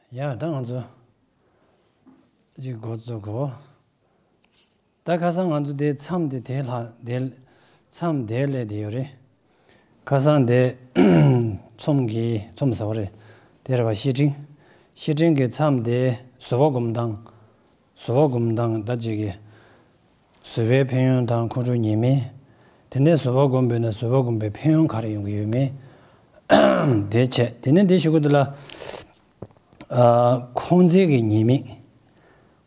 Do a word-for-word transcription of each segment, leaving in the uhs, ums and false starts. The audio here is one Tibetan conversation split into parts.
ཡ་ད་ང་ཚོ་ཅིག་འགོ་བཙུགས་གོ། ད་ཁ་སང་ང་ཚོ་དེ་མཚམས་དེ་དེ་ལྷག་དེ་མཚམས་དེ་སླེབས་དེ་ཡོད་རེད། ཁ་སང་དེ་ཚོམས་ཀྱི་ཚོམས་ཟེར་བ་རེད། དེ་རེད་བ། བཤེས་སྤྲིང་། བཤེས་སྤྲིང་གི་མཚམས་དེ་བཟོད་པ་སྒོམ་སྟངས། བཟོད་པ་སྒོམ་སྟངས་ད་ཅིག་གི་བཟོད་པའི་ཕན་ཡོན་དང་ཁོང་ཁྲོ་ཉེས་དམིགས། དེ་ནས་བཟོད་པ་སྒོམ་པས་ན་བཟོད་པ་སྒོམ་པའི་ཕན་ཡོན་ག་རེ་ཡོང་གི་ཡོད་མེད། དེ་བྱས། དེ་ནས་དེ་ཞུ་གི་འདུག་ལ། ཨ། འཁོར་འཛིན་གྱི་ཉེས་དམིགས།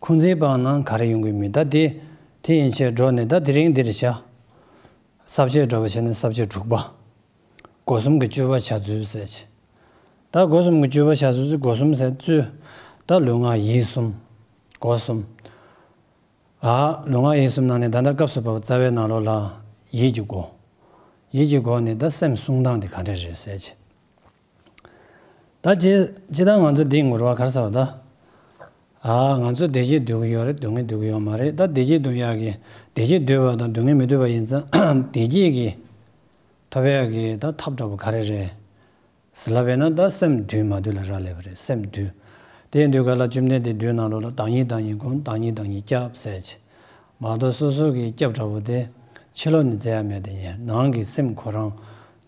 འཁོར་འཛིན་པ་ན་ག་རེ་ཡོང་གི་མེད། ད་དེ་དེ་ཡན་ཆད་འགྲོ་ནས་ད་དེ་རིང་འདིར་བྱ། ས་བཅད་འགྲོ་བ་བྱས་ནས་ས་བཅད་དྲུག་པ། སྒོ་གསུམ་གྱི་སྤྱོད་པ་བྱ་ཚུལ་ཟེར་བྱས། ད་སྒོ་གསུམ་གྱི་སྤྱོད་པ་བྱ་ཚུལ། སྒོ་གསུམ་ཟེར་ཚུལ། ད་ལུས་ངག་ཡིད་གསུམ། སྒོ་གསུམ། ཨ། ལུས་ངག་ཡིད་གསུམ་ནང་ནས་ད་ལྟ་སྐབས་སུ་བབ་པ་རྩ་བའི་ནང་ལོགས་ལ་ཡིད་ཀྱི་སྒོ། ཡིད་ཀྱི་སྒོ་ནས་ད་སེམས་བསྲུང་སྟངས་དེ་ག་འདྲ་རེད་ཟེར་བྱས། ད་ཇི་ཇི་ལྟར་ང་ཚོ་འདི་ངོ་ར་བ་ག་རེ་ཟེར་བ་ད། ཨ། ང་ཚོ་བདེ་སྐྱིད་འདོད་ཀྱི་ཡོད་རེད། སྡུག་བསྔལ་འདོད་ཀྱི་ཡོད་མ་རེད། ད་བདེ་སྐྱིད་འདོད་ཡག་གི་བདེ་སྐྱིད་འདོད་པ་དང་སྡུག་བསྔལ་མི་འདོད་པ་ཡིན་ཙང་བདེ་སྐྱིད་ཀྱི་ཐོབ་ཡག་གི་ད་ཐབས་འདྲ་པོ་ག་རེ་རེད་ཟེར་ལབ་པས་ན། ད་སེམས་འདུལ་མ་འདུལ་ལ་རག་ལས་པ་རེད། སེམས་འདུལ། དེ་ཡིན་དུས་ག་ལ་བཅོམ་ལྡན་འདས་མདོའི་ནང་ལོགས་ལ་བདག་ཉིད་བདག་ཉིད་བསྒོམ། བདག་ཉིད་བདག་ཉིད་སྐྱབས་ཟེར་བྱས། མ་གཏོགས་སོ་སོ་གི་སྐྱབས་འདྲ་པོ་དེ་ཕྱི་ལོགས་ནས་བཙལ་ཡ་མེད། དེ་ཡིན་ནང་གི་སེམས་ཁོ་རང་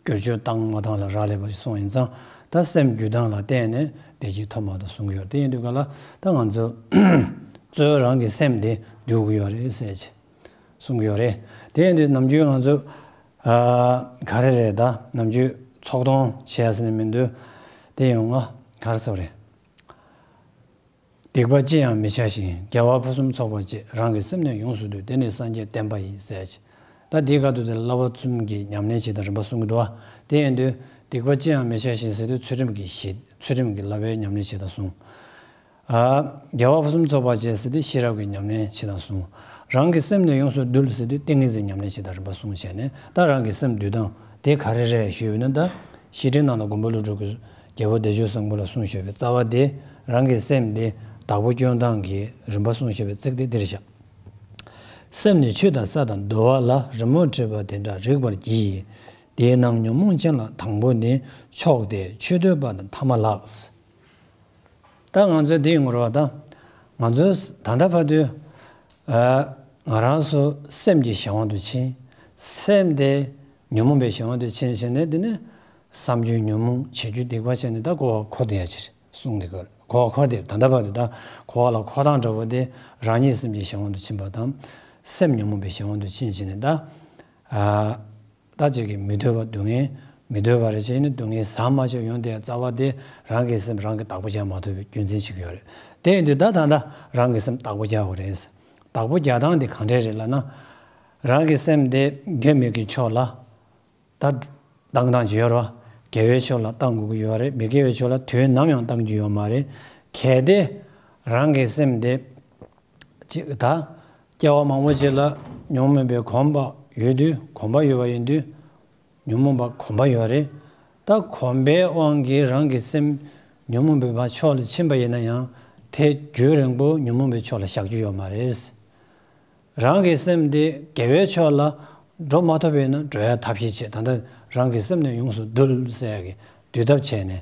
བསྒྱུར་བཅོས་བཏང་མ་བཏང་ལ་རག་ལས་པ་ཞིག་སོང་ཡིན་ཙང་། ད་སེམས་འདུལ་སྟངས་ལ་བརྟེན་ནས་བདེ་སྐྱིད་ཐོབ་མ་ཐོབ་གསུང་གི་ཡོད། དེ་ཡིན་དུས་ག་ལ་ད་ང་ཚོ་གཙོ་བོ་རང་གི་སེམས་དེ་འདུལ་དགོས་ཡོད་རེད་ཟེར་བྱས་གསུང་གི་ཡོད་རེད། དེ་ཡིན་དུས་ནམ་རྒྱུན་ང་ཚོ་ཨ། ག་རེ་རེད། ད་ནམ་རྒྱུན་ཚོགས་གཏོང་བྱས་ཟེར་ནས་མི་འདུག་དེ་ཡོང་ང་ག་རེ་ཟེར་བ་རེད། སྡིག་པ་ཅི་ཡང་མི་བྱ་ཞིང་། དགེ་བ་ཕུན་སུམ་ཚོགས་པར་སྤྱད། རང་གི་སེམས་ནི་ཡོངས་སུ་འདུལ། དེ་ནི་སངས་རྒྱས་བསྟན་པ་ཡིན་ཟེར་བྱས། ད་འདིའི་སྐབས་དུ་དེ་བསླབ་པ་གསུམ་གྱི་ཉམས་ལེན་བྱེད་སྟངས་རིམ་པ་གསུང་གི་འདུག་བ། དེ་ཡིན་དུས་སྡིག་པ་ཅི་ཡང་མི་བྱ་ཞིང་ཟེར་དུས་ཚུལ་ཁྲིམས་ཀྱི་གཞི། ཚུལ་ཁྲིམས་ཀྱི་བསླབ་པའི་ཉམས་ལེན་བྱེད་སྟངས་གསུངས། ཨ། དགེ་བ་ཕུན་སུམ་ཚོགས་པར་སྤྱད་ཟེར་དུས་ཤེས་རབ་ཀྱི་ཉམས་ལེན་བྱེད་སྟངས་གསུངས། རང་གི་སེམས་ནི་ཡོངས་སུ་འདུལ་ཟེར་དུས་ཏིང་ངེ་འཛིན་ཉམས་ལེན་བྱེད་སྟངས་རིམ་པ་གསུངས་བྱས་ནས། ད་རང་གི་སེམས་འདུལ་སྟངས་དེ་ག་རེ་རེད་ཞུས་པ་ཡིན་ན། ད་བཤེས་སྤྲིང་ནང་ལ་མགོན་པོ་ཀླུ་སྒྲུབ་ཀྱིས་རྒྱལ་པོ་བདེ་སྤྱོད་བཟང་པོ་ལ་གསུངས་བཞག་པའི་རྩ་བ་དེ། རང་གི་སེམས་དེ་བདག་པོ་སྐྱོང་སྟངས་ཀྱི་རིམ་པ་གསུངས་བཞག་པའི་ཚིག་དེ་འདིར་བཞག་སེམས་ནི་ཆོས་དང་ས་དང་འདུལ་བ་ལ། རི་མོར་བྲིས་པ་དེ་འདྲ་རིག་པར་གྱིས། དེས་ན་ཉོན་མོངས་ཅན་ལ་དང་པོ་ནི། མཆོག་སྟེ་ཆོས་འདོད་པ་དང་ཐ་མ་ལགས། ད་ང་ཚོས་འདི་ཡོང་རོགས། ད་ང་ཚོས་ད་ལྟ་བར་དུ་ཨ། ང་རང་ཚོ་སེམས་ཀྱི་གཞན་དབང་དུ་ཕྱིན། སེམས་དེ་ཉོན་མོངས་པའི་གཞན་དབང་དུ་ཕྱིན་བྱས་ནས། དེ་ནས་བསམ་རྒྱུའི་ཉོན་མོངས། བྱེད་རྒྱུའི་སྡིག་པ་བྱས་ནས་ད་འཁོར་བར་འཁོར་བསྡད་ཡ་ཅིག་གསུངས་འདུག་ག། འཁོར་བར་འཁོར་བསྡད། ད་ལྟ་བར་དུ་ད་འཁོར་བ་ལ་འཁོར་སྟངས་འདྲ་པོ་དེ་རང་ཉིད་སེམས་ཀྱི་གཞན་དབང་དུ་ཕྱིན་པ་དང་། སེམས་ཉོན་མོངས་པའི་གཞན་དབང་དུ་ཕྱིན་བྱས་ནས། ད་ཨ། ད་ཅིག་གིས་མི་འདོད་པ་སྡུག་བསྔལ། མི་འདོད་པ་རེ་བྱས་ནས་སྡུག་བསྔལ་ཟ་མ་ཆོག་ཡོང་དེ་རྩ་བ་དེ་རང་གི་སེམས་རང་གིས་བདག་པོ་རྒྱག་མ་ཐུབ་པའི་རྒྱུ་མཚན་ཞིག་ཡོད་རེད། དེ་ཡིན་དུས་ད་ད་ལྟ་རང་གི་སེམས་བདག་པོ་རྒྱག་དགོས་རེད། བདག་པོ་རྒྱག་སྟངས་དེ་གང་འདྲས་རེད་ལབ་ན། རང་གི་སེམས་དེ་དགེ་མི་དགེའི་ཕྱོགས་ལ་ད་བཏང་སྟངས་ཅིག་ཡོད་རེད་བ། དགེ་བའི་ཕྱོགས་ལ་བཏང་དགོས་ཀྱི་ཡོད་རེད། མི་དགེ་བའི་ཕྱོགས་ལ་དུས་ནམ་ཡང་བཏང་རྒྱུ་ཡོད་མ་རེད། གལ་ཏེ་རང་གི་སེམས་དེ་ཅིག་ད་སྐྱེ་བ་མང་པོ་ཅིག་ལ་ཉོན་མོངས་པའི་གོམས་པ་ཡོད་དུས། གོམས་པ་ཡོད་པ་ཡིན་དུས། ཉོན་མོངས་པ་གོམས་པ་ཡོད་རེད། ད་གོམས་པའི་དབང་གིས་རང་གི་སེམས་ཉོན་མོངས་པའི་ཕྱོགས་ལ་ཕྱིན་པ་ཡིན་ན་ཡང་། དེ་རྒྱུན་རིང་པོ་ཉོན་མོངས་པའི་ཕྱོགས་ལ་བཞག་རྒྱུ་ཡོད་མ་རེད། རང་གི་སེམས་དེ་དགེ་བའི་ཕྱོགས་ལ་འགྲོ་མ་ཐུབ་པ་ཡིན་ན་འགྲོ་ཡ་ཐབས་ཤེས་བྱེད། ད་ལྟ་རང་གི་སེམས་ནི་ཡོངས་སུ་འདུལ་ཟེར་ཡ་གི་འདུལ་ཐབས་བྱས་ནས།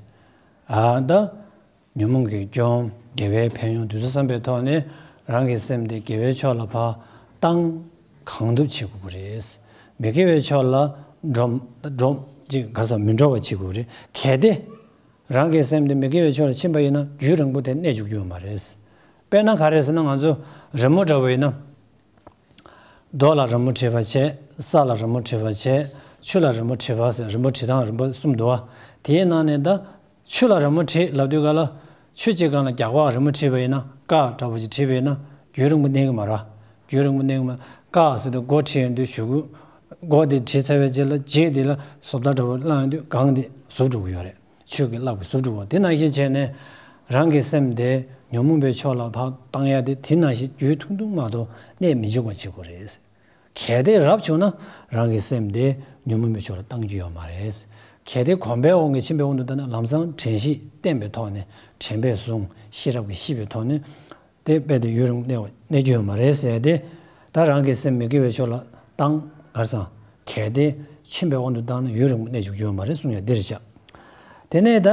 ཨ། ད་ཉོན་མོངས་ཀྱི་སྐྱོན། དགེ་བའི་ཕན་ཡོན་དེ་ཚོ་བསམ་པའི་ཐོག་ནས་རང་གི་སེམས་དེ་དགེ་བའི་ཕྱོགས་ལ་ཕར་བཏང་གང་ཐུབ་བྱེད་དགོས་ཀྱི་རེད། མི་དགེ་བའི་ཕྱོགས་ལ་འགྲོ་འགྲོ་ཅིག་ག་ས་མི་འགྲོ་བ་བྱེད་དགོས་རེད། གལ་ཏེ་རང་གི་སེམས་དེ་མི་དགེ་བའི་ཕྱོགས་ལ་ཕྱིན་པ་ཡིན་ན་རྒྱུན་རིང་པོ་དེ་གནས་བཅུག་རྒྱུ་ཡོད་མ་རེད། དཔེར་ན་ག་རེ་ཟེར་ན། ང་ཚོ་རི་མོ་འདྲ་པོ་ཡིན་ན། རྡོ་ལ་རི་མོ་བྲིས་པ་བྱས། ས་ལ་རི་མོ་བྲིས་པ་བྱས། ཆུ་ལ་རི་མོ་བྲིས་པ་ཟེར། རི་མོ་བྲིས་སྟངས་རིམ་པ་གསུམ་འདུག་བ། དེའི་ནང་ནས་ད་ཆུ་ལ་རི་མོ་བྲིས་ལབ་དུས་ག་ལ། ཆུ་གཅིག་སྒང་ལ་རྒྱགས་པ་རི་མོ་བྲིས་པ་ཡིན་ན། ཀ་འདྲ་པོ་ཅིག་བྲིས་པ་ཡིན་ན་རྒྱུན་རིང་པོ་གནས་ཀྱི་མ་རེད། རྒྱུན་རིང་པོ་གནས་ཀྱི་མ། ཀ་ཟེར་དུས་མགོ་བྲིས་ཡོང་དུས་གཞུག་གུ། མགོ་དེ་བྲིས་ཚར་བའི་རྗེས་ལ་རྗེས་དེ་ལ་བཟོ་ལྟ་འདྲ་པོ་བླངས་ཡོང་དུས་སྒང་དེ་ཟུག་འགྲོ་གི་ཡོད་རེད། ཆོས་ཀྱི་བསླབ་པའི་ཟུར་དུ་འོ་དེ་ནང་བཞིན་བྱས་ནས། རང་གི་སེམས་དེ་ཉོན་མོངས་པའི་ཕྱོགས་ལ་ཕར་བཏང་ཡ་དེ་དེ་ནང་བཞིན་རྒྱུན་ཐུང་ཐུང་མ་གཏོགས་གནས་མི་འཇུག་པ་བྱེད་དགོས་རེད། གལ་ཏེ་རབ་བྱུང་ན་རང་གི་སེམས་དེ་ཉོན་མོངས་པའི་ཕྱོགས་ལ་བཏང་རྒྱུ་ཡོད་མ་རེད། གལ་ཏེ་གོམས་པའི་དབང་གིས་ཕྱིན་པའི་དབང་དུ་བཏང་ན། ལམ་སང་དྲན་ཤེས་བསྟེན་པའི་ཐོག་ནས། དྲན་པས་བཟུང་། ཤེས་རབ་ཀྱིས་ཤེས་པའི་ཐོག་ནས། དེ་རྦད་དེ་ཡུན་རིང་གནས་པ་གནས་རྒྱུ་ཡོད་མ་རེད་ཟེར་ཏེ། ད་རང་གི་སེམས་མི་དགེ་བའི་ཕྱོགས་ལ་བཏང་། ག་རེ་ཟེར། གལ་ཏེ་ཕྱིན་པའི་དབང་དུ་བཏང་ན་ཡུན་རིང་པོ་གནས་བཅུག་རྒྱུ་ཡོད་མ་རེད་གསུང་ཡ་འདིར་བཞག་དེ་ནས་ད།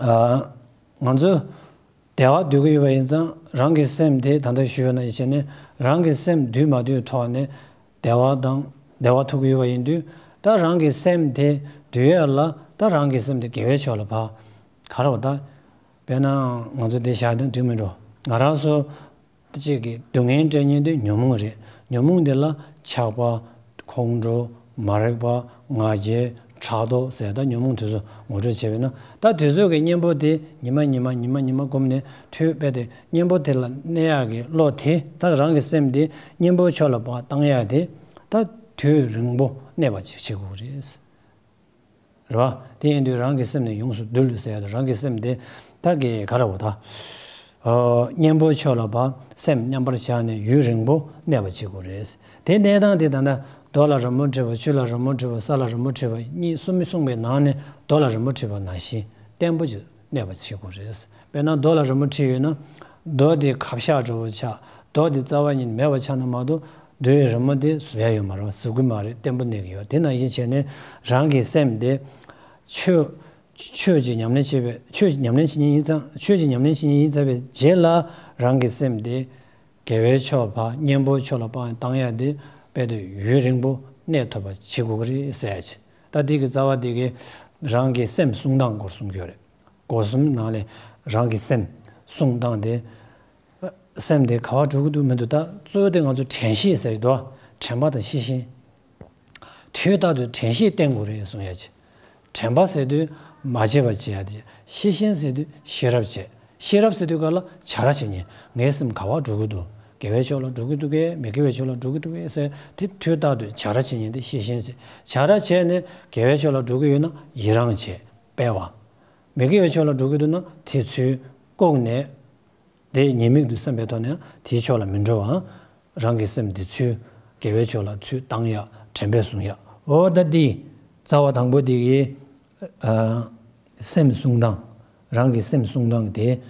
ཨ། ང་ཚོ་བདེ་བ་འདོད་ཀྱི་ཡོད་པ་ཡིན་ཙང་རང་གི་སེམས་དེ་ད་ལྟ་ཞུས་པ་ནང་བཞིན་བྱས་ནས་རང་གི་སེམས་འདུལ་མ་འདུལ་ཐོག་ནས་བདེ་བ་དང་བདེ་བ་ཐོབ་ཀྱི་ཡོད་པ་ཡིན་དུས། ད་རང་གི་སེམས་དེ་འདུལ་ཡ་ལ་ད་རང་གི་སེམས་དེ་དགེ་བའི་ཕྱོགས་ལ་ཕར་ག་རེ་བ་ད། དཔེར་ན་ང་ཚོ་འདི་བཞག་དང་འགྲིག་མི་འགྲོ། ང་རང་ཚོ་གཅིག་གིས་སྡུག་བསྔལ་སྤྲད་མཁན་དེ་ཉོན་མོངས་རེད། ཉོན་མོངས་དེ་ལ་ཆགས་པ། ཁོང་ཁྲོ། མ་རིག་པ། ང་རྒྱལ། ཕྲག་དོག་ཟེར་ད་ཉོན་མོངས་དེ་ཚོ་ངོ་སྤྲོད་བྱས་པས་ན། ད་དེ་ཚོ་གི་གཉེན་པོ་དེ་ཉི་མ་ཉི་མ་ཉི་མ་ཉི་མ་བསྒོམས་ནས་དུས་དཔེ་དེ་གཉེན་པོ་དེ་ལ་གནས་ཡག་གི་བློ་དེ། ད་རང་གི་སེམས་དེ་གཉེན་པོའི་ཕྱོགས་ལ་ཕར་བཏང་ཡག་དེ་ད་དུས་རིང་པོ་གནས་པ་ཅིག་བྱེད་དགོས་ཀྱི་རེད། རེད་བ། དེ་ཡིན་དུས་རང་གི་སེམས་ནི་ཡོངས་སུ་འདུལ་ཟེར་ཡ་དེ། རང་གི་སེམས་དེ་ད་གི་ག་རེ་བ་ད། ཨོ། གཉེན་པོའི་ཕྱོགས་ལ་ཕར་སེམས་མཉམ་པར་བཞག་ནས་ཡུན་རིང་པོ་གནས་པ་བྱེད་དགོས་རེད། དེ་གནས་སྟངས་དེ་ད་ལྟ་རྡོ་ལ་རི་མོ་བྲིས་པ། ཆུ་ལ་རི་མོ་བྲིས་པ། ས་ལ་རི་མོ་བྲིས་པ་གཉིས་གསུམ་གསུངས་པའི་ནང་ནས་རྡོ་ལ་རི་མོ་བྲིས་པ་ནང་བཞིན་བརྟན་པོ་ཅིག་གནས་པ་བྱེད་དགོས་རེད། དཔེར་ན་རྡོ་ལ་རི་མོ་བྲིས་ཡོད་ན་རྡོ་དེ་ཁ་བཤགས་འདྲ་བོ་ཆགས། རྡོ་དེ་རྩ་བ་ཉིད་མེད་པ་ཆགས་ན་མ་གཏོགས་རྡོའི་རི་མོ་དེ་བཟོ་ཡ་ཡོད་མ་རེད། བཟོ་གི་མ་རེད། བརྟན་པོ་གནས་ཀྱི་ཡོད། དེ་ནང་བཞིན་བྱས་ནས་རང་གི་སེམས་དེ་ཆོས་ཆོས་ཀྱི་ཉམས་ལེན་བྱེད་པའི། ཆོས་ཉམས་ལེན་བྱེད་མཁན་ཡིན་ཙང་། ཆོས་ཀྱི་ཉམས་ལེན་བྱེད་མཁན་ཡིན་ཚར་བའི་རྗེས་ལ་རང་གི་སེམས་དེ་དགེ་བའི་ཕྱོགས་ཕར་གཉེན་པོའི་ཕྱོགས་ལ་ཕར་བཏང་ཡ་དེ་དཔེ་དེ་ཡུན་རིང་པོ་གནས་ཐུབ་པ་བྱེད་དགོས་ཀྱི་རེད་ཟེར་ཡ་ཅིག་ད་འདི་གི་རྩ་བ་འདི་གི་རང་གི་སེམས་བསྲུང་སྟངས་སྐོར་གསུང་གི་ཡོད་རེད། སྒོ་གསུམ་ནང་ལས་རང་གི་སེམས་བསྲུང་སྟངས་དེ། སེམས་དེ་ག་བ་འགྲོ་གི་འདུག་མི་འདུག་ད་གཙོ་བོ་དེ་ང་ཚོ་དྲན་ཤེས་ཟེར་གྱི་འདུག་དྲན་པ་དང་ཤེས་བཞིན། དུས་རྟག་ཏུ་དྲན་ཤེས་བསྟེན་དགོས་རེད་གསུང་ཡ་ཅིག་དྲན་པ་ཟེར་དུས་མ་བརྗེད་པ་བྱེད་ཡ་དེ། ཤེས་བཞིན་ཟེར་དུས་ཤེས་རབ་བྱེད། ཤེས་རབ་ཟེར་དུས་ག་ལ་བྱ་ར་བྱེད་མཁན། ངའི་སེམས་ག་བ་འགྲོ་གི་འདུག་དགེ་བའི་ཕྱོགས་ལ་འགྲོ་གི་འདུག་གས། མི་དགེ་བའི་ཕྱོགས་ལ་འགྲོ་གི་འདུག་གས་ཟེར་དེ་དུས་རྟག་ཏུ་བྱ་ར་བྱེད་མཁན་དེ་ཤེས་བཞིན་ཟེར། བྱ་ར་བྱས་ནས་དགེ་བའི་ཕྱོགས་ལ་འགྲོ་གི་ཡོད་ན་ཡི་རང་བྱེད། སྤེལ་བ། མི་དགེ་བའི་ཕྱོགས་ལ་འགྲོ་གི་འདུག་ན་དེ་ཚུར་བཀུག་ནས། དེ་ཉེས་དམིགས་དུ་བསམ་པའི་ཐོག་ནས་དེའི་ཕྱོགས་ལ་མི་འགྲོ་བའང་། རང་གི་སེམས་འདི་ཚུར་དགེ་བའི་ཕྱོགས་ལ་ཚུར་བཏང་ཡག་དྲན་པས་བཟུང་ཡག་འོ་ད་འདི་རྩ་བ་དང་པོ་འདི་གི། ཨ། སེམས་བསྲུང་སྟངས། རང་གི་སེམས་བསྲུང་སྟངས་དེ།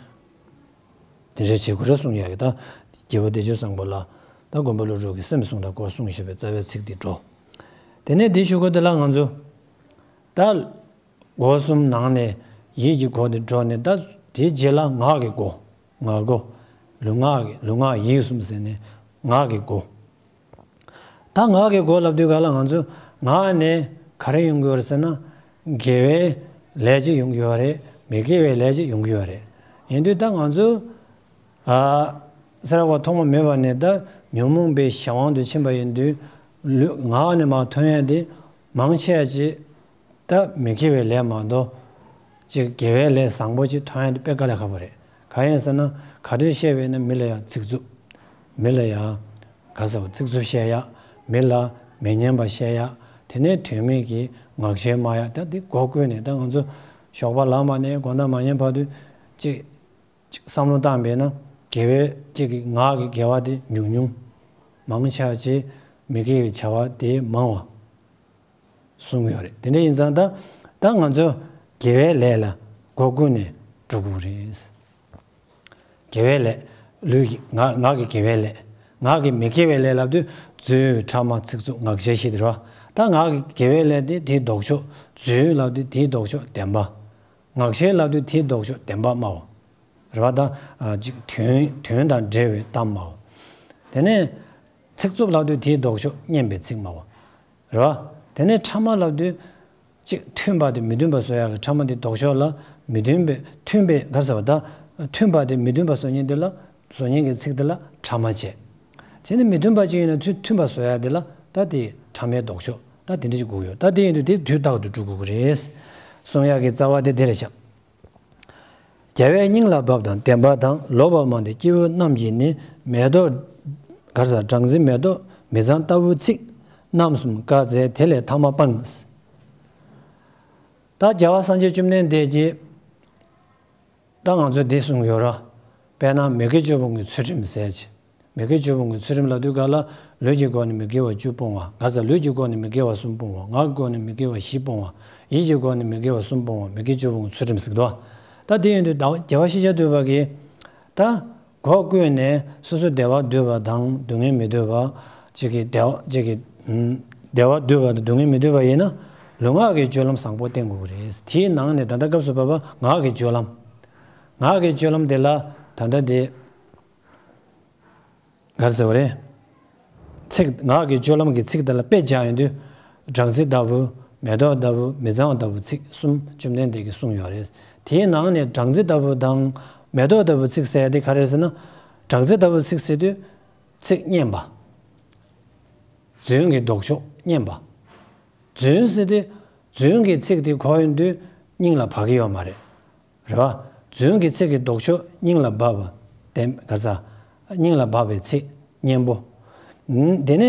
དེ་འདྲ་བྱེད་དགོས་རེད་གསུང་ཡག་གི། ད་རྒྱལ་བ་བདེ་སྤྱོད་བཟང་པོ་ལ་ད་མགོན་པོ་ཀླུ་སྒྲུབ་ཀྱི་སེམས་བསྲུང་སྟངས་སྐོར་གསུངས་བཞག་པའི་རྩ་བའི་ཚིག་འདི་འགྲོ། དེ་ནས་འདི་ཞུ་སྒོ་དེ་ལ་ང་ཚོ་ད། སྒོ་གསུམ་ནང་ནས་ཡིད་ཀྱི་སྒོ་དེ་འགྲོ་ནས། ད་དེའི་རྗེས་ལ་ངག་གི་སྒོ། ངག་སྒོ། ལུས་ངག་གི། ལུས་ངག་ཡིད་གསུམ་ཟེར་ནས་ངག་གི་སྒོ། ད་ངག་གི་སྒོ་ལབ་དུས་ག་ལ་ང་ཚོ་ངག་ནས་ག་རེ་ཡོང་གི་ཡོད་རེད་ཟེར་ན། དགེ་བའི་ལས་ཅིག་ཡོང་གི་ཡོད་རེད། མི་དགེ་བའི་ལས་ཅིག་ཡོང་གི་ཡོད་རེད། ཡིན་དུས་ད་ང་ཚོ། ཨ། ཚེ་རབས་ཐོག་མ་མེད་པ་ནས་ད་ཉོན་མོངས་པའི་གཞན་དབང་དུ་ཕྱིན་པ་ཡིན་དུས། ལུས་ངག་ནས་མར་ཐོན་ཡ་དེ་མང་ཆེ་བ་ཅིག་ད་མི་དགེ་བའི་ལས་མ་གཏོགས་ཅིག་དགེ་བའི་ལས་བཟང་པོ་ཅིག་ཐོན་ཡ་དེ་དཔེ་དཀའ་ལས་ཁག་པོ་རེད། གང་ཡིན་ཟེར་ན། ག་དུས་བཤད་པ་ཡིན་ན་མི་ལ་ཡང་ཚིག་རྩུབ། མི་ལ་ཡང་ག་ཟེར་བ། ཚིག་རྩུབ་བཤད་ཡ། མི་ལ་མི་སྙན་པ་བཤད་ཡ། དེ་ནས་དོན་མེད་ཀྱི་ངག་འཁྱལ་སྨྲ་ཡ། ད་འདི་སྒོ་ཀུན་ནས། ད་ང་ཚོ་ཞོགས་པ་ལངས་པ་ནས་དགོང་དག་མ་ཉལ་བར་དུ་ཅིག་ཅིག་བསམ་བློ་བཏང་བས་ན། དགེ་བའི་ཅིག་གི་ངག་གི་དགེ་བ་དེ་ཉུང་ཉུང་། མང་ཆེ་བ་ཅིག་མི་དགེ་བའི་བྱ་བ་དེ་མང་བ་གསུངས་ཡོད་རེད། དེ་འདྲ་ཡིན་ཙང་ད་ད་ང་ཚོ་དགེ་བའི་ལས་ལ་སྒོ་ཀུན་ནས་འགྲོ་དགོས་རེད། དགེ་བའི་ལས། ལུས་ཀྱི་ངག་ངག་གི་དགེ་བའི་ལས། ངག་གི་མི་དགེ་བའི་ལས་ལབ་དུས་རྫུ་འཕྲུལ་སྨྲ་ཚིག་རྩུབ་ངག་འཁྱལ་བཤད་དེ་རེད་བ། ད་ངག་གི་དགེ་བའི་ལས་དེ་དེའི་ལྡོག་ཕྱོགས། རྫུ་ལབ་དུས་དེའི་ལྡོག་ཕྱོགས་བདེན་པ། ངག་འཁྱལ་ལབ་དུས་དེའི་ལྡོག་ཕྱོགས་བདེན་པ་སྨྲ་བ། རེད་བ། ད་ཨ་ཅིག་དོན་དོན་དང་འབྲེལ་བའི་གཏམ་སྨྲ་བ། དེ་ནས་ཚིག་རྩུབ་ལབ་དུས་དེའི་ལྡོག་ཕྱོགས་སྙན་པའི་ཚིག་སྨྲ་བ། རེད་བ། དེ་ནས་ཕྲ་མ་ལབ་དུས་ཅིག་མཐུན་པ་དེ་མི་མཐུན་པ་བཟོ་ཡག་གི། ཕྲ་མ་དེ་ལྡོག་ཕྱོགས་ལ་མི་མཐུན་པའི། མཐུན་པའི་ག་ཟེར་བ། ད་མཐུན་པ་དེ་མི་མཐུན་པ་བཟོ་མཁན་དེ་ལ། བཟོ་མཁན་གྱི་ཚིག་དེ་ལ་ཕྲ་མ་བྱས། བྱས་ནས་མི་མཐུན་པ་ཅིག་ཡིན་ན་ཚུར་མཐུན་པ་བཟོ་ཡག་དེ་ལ་ད་དེ་ཕྲ་མའི་ལྡོག་ཕྱོགས། ད་དེ་འདྲ་ཅིག་དགོས་ཡོད། ད་དེ་ཡིན་དུས་དེ་དུས་རྟག་ཏུ་འགྲོ་དགོས་ཀྱི་རེད། གསུང་ཡག་གི་རྩ་བ་དེ་དེ་རེད་ཤག་རྒྱལ་བས་སྙིང་ལ་འབབ་དང་བདེན་པ་དང་། ལོག་པར་སྨྲ་སྟེ་སྐྱེ་བོ་རྣམས་ཀྱིས་ནི། མེ་ཏོག་ག་རེ་ཟེར། སྦྲང་རྩི་མེ་ཏོག་མི་གཙང་ལྟ་བུའི་ཚིག་རྣམ་གསུམ་བཀག་སྩལ། དེ་ལས་ཐ་མ་སྤང་། ད་རྒྱལ་བ་སངས་རྒྱས་བཅོམ་ལྡན་འདས་ཀྱིས་ད་ང་ཚོ་འདི་གསུངས་ཡོད་ར། དཔེར་ན་མི་དགེ་བཅུ་སྤོང་གི་ཚུལ་ཁྲིམས་ཟེར་ཅིག་མི་དགེ་བཅུ་སྤོང་གི་ཚུལ་ཁྲིམས་ལབ་དུས་ག་ལ། ལུས་ཀྱི་སྒོ་ནས་མི་དགེ་བ་བཅུ་སྤོང་བ། ག་ཟེར། ལུས་ཀྱི་སྒོ་ནས་མི་དགེ་བ་གསུམ་སྤོང་བ། ངག་གི་སྒོ་ནས་མི་དགེ་བ་བཞི་སྤོང་བ། ཡིད་ཀྱི་སྒོ་ནས་མི་དགེ་བ་གསུམ་སྤོང་བ། མི་དགེ་བཅུ་སྤོང་གི་ཚུལ་ཁྲིམས་ཟེར་གི་འདུག་ད་དེ་ཡིན་དུས་ད་རྒྱལ་བ་ཤེས་བྱ་འདུས་པ་གིས་ད་སྒོ་ཀུན་ནས་སོ་སོ་བདེ་བ་འདོད་པ་དང་སྡུག་བསྔལ་མི་འདོད་པ། གཅིག་གིས་བདེ་བ། གཅིག་གིས་ཨུམ། བདེ་བ་འདོད་པ་དང་སྡུག་བསྔལ་མི་འདོད་པ་ཡིན་ན་ལུས་ངག་གི་སྤྱོད་ལམ་བཟང་པོ་བསྟེན་དགོས་ཀྱི་རེད། དེའི་ནང་ནས་ད་ལྟ་སྐབས་སུ་བབ་པ་ངག་གི་སྤྱོད་ལམ། ངག་གི་སྤྱོད་ལམ་དེ་ལ་ད་ལྟ་དེ། ག་རེ་ཟེར་བ་རེད། ཚིག་ངག་གི་སྤྱོད་ལམ་གྱི་ཚིག་དེ་ལ་དཔེ་སྦྱར་ཡོང་དུས། སྦྲང་རྩི་ལྟ་བུ། མེ་ཏོག་ལྟ་བུ། མི་གཙང་བ་ལྟ་བུ་ཚིག་གསུམ་བཅོམ་ལྡན་འདས་ཀྱིས་གསུངས་ཡོད་རེད། དེའི་ནང་ནས་སྦྲང་རྩི་ལྟ་བུ་དང་མེ་ཏོག་ལྟ་བུ་ཚིག་ཟེར་ཡ་དེ་ག་རེ་ཟེར་ན། སྦྲང་རྩི་ལྟ་བུ་ཚིག་ཟེར་དུས། ཚིག་སྙན་པ། རྫུན་གྱི་ལྡོག་ཕྱོགས་སྙན་པ། རྫུན་ཟེར་དུས། རྫུན་གྱི་ཚིག་དེ་གོ་ཡོང་དུས་སྙིང་ལ་བབས་ཀྱི་ཡོད་མ་རེད། རེད་བ། རྫུན་གྱི་ཚིག་གི་ལྡོག་ཕྱོགས་སྙིང་ལ་བབས་པ། དེ་ག་རེ་ཟ། སྙིང་ལ་བབས་པའི་ཚིག་སྙན་པོ། ཨུམ། དེ་ནས་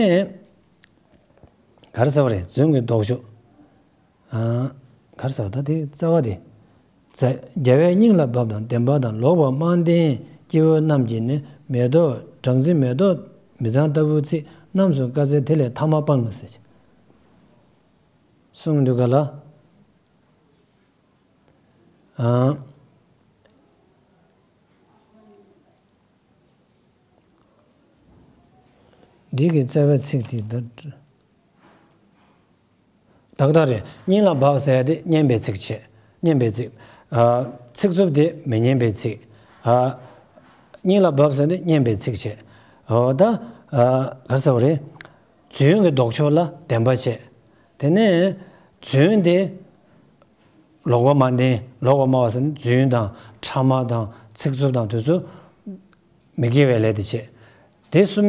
ག་རེ་ཟེར་བ་རེད། རྫུན་གྱི་ལྡོག་ཕྱོགས། ཨ། ག་རེ་ཟེར་བ་ད་དེ་རྩ་བ་དེ། རྫ། རྒྱལ་བའི་སྙིང་ལ་བབས་དང་བདེན་པ་དང་ལོག་པར་མ་བསྟན་སྐྱེ་བོ་རྣམས་ཀྱིས་ནི་མེ་ཏོག་སྦྲང་རྩི་མེ་ཏོག་མི་གཙང་ལྟ་བུའི་ཚིག་རྣམས་སུ་བཀའ་སྩལ་དེ་ལས་ཐ་མ་སྤང་ཟེར། གསུངས་འདུག་ག་ལ། ཨ། འདི་གི་རྩ་བའི་ཚིག་དེ་ད། ཏག་ཏག་རེད། སྙིང་ལ་བབས་ཟེར་ཡ་དེ་སྙན་པའི་ཚིག་བྱས། སྙན་པའི་ཚིག་ཨ། ཚིག་རྩུབ་དེ་མི་སྙན་པའི་ཚིག་ཨ། སྙིང་ལ་བབས་ཟེར་ཡ་དེ་སྙན་པའི་ཚིག་བྱས། འོ་ད། ཨ། ག་རེ་ཟེར་བ་རེད། རྫུན་གྱི་ལྡོག་ཕྱོགས་ལ་བདེན་པ་བྱས། དེ་ནས་རྫུན་དེ། ལོག་པ་མ་བསྟན། ལོག་པ་སྨྲ་བ་ཟེར་ན་རྫུན་དང་ཕྲ་མ་དང་ཚིག་རྩུབ་དང་དེ་ཚོ་མི་དགེ་བའི་ལས་དེ་བྱེད། དེ་གསུམ་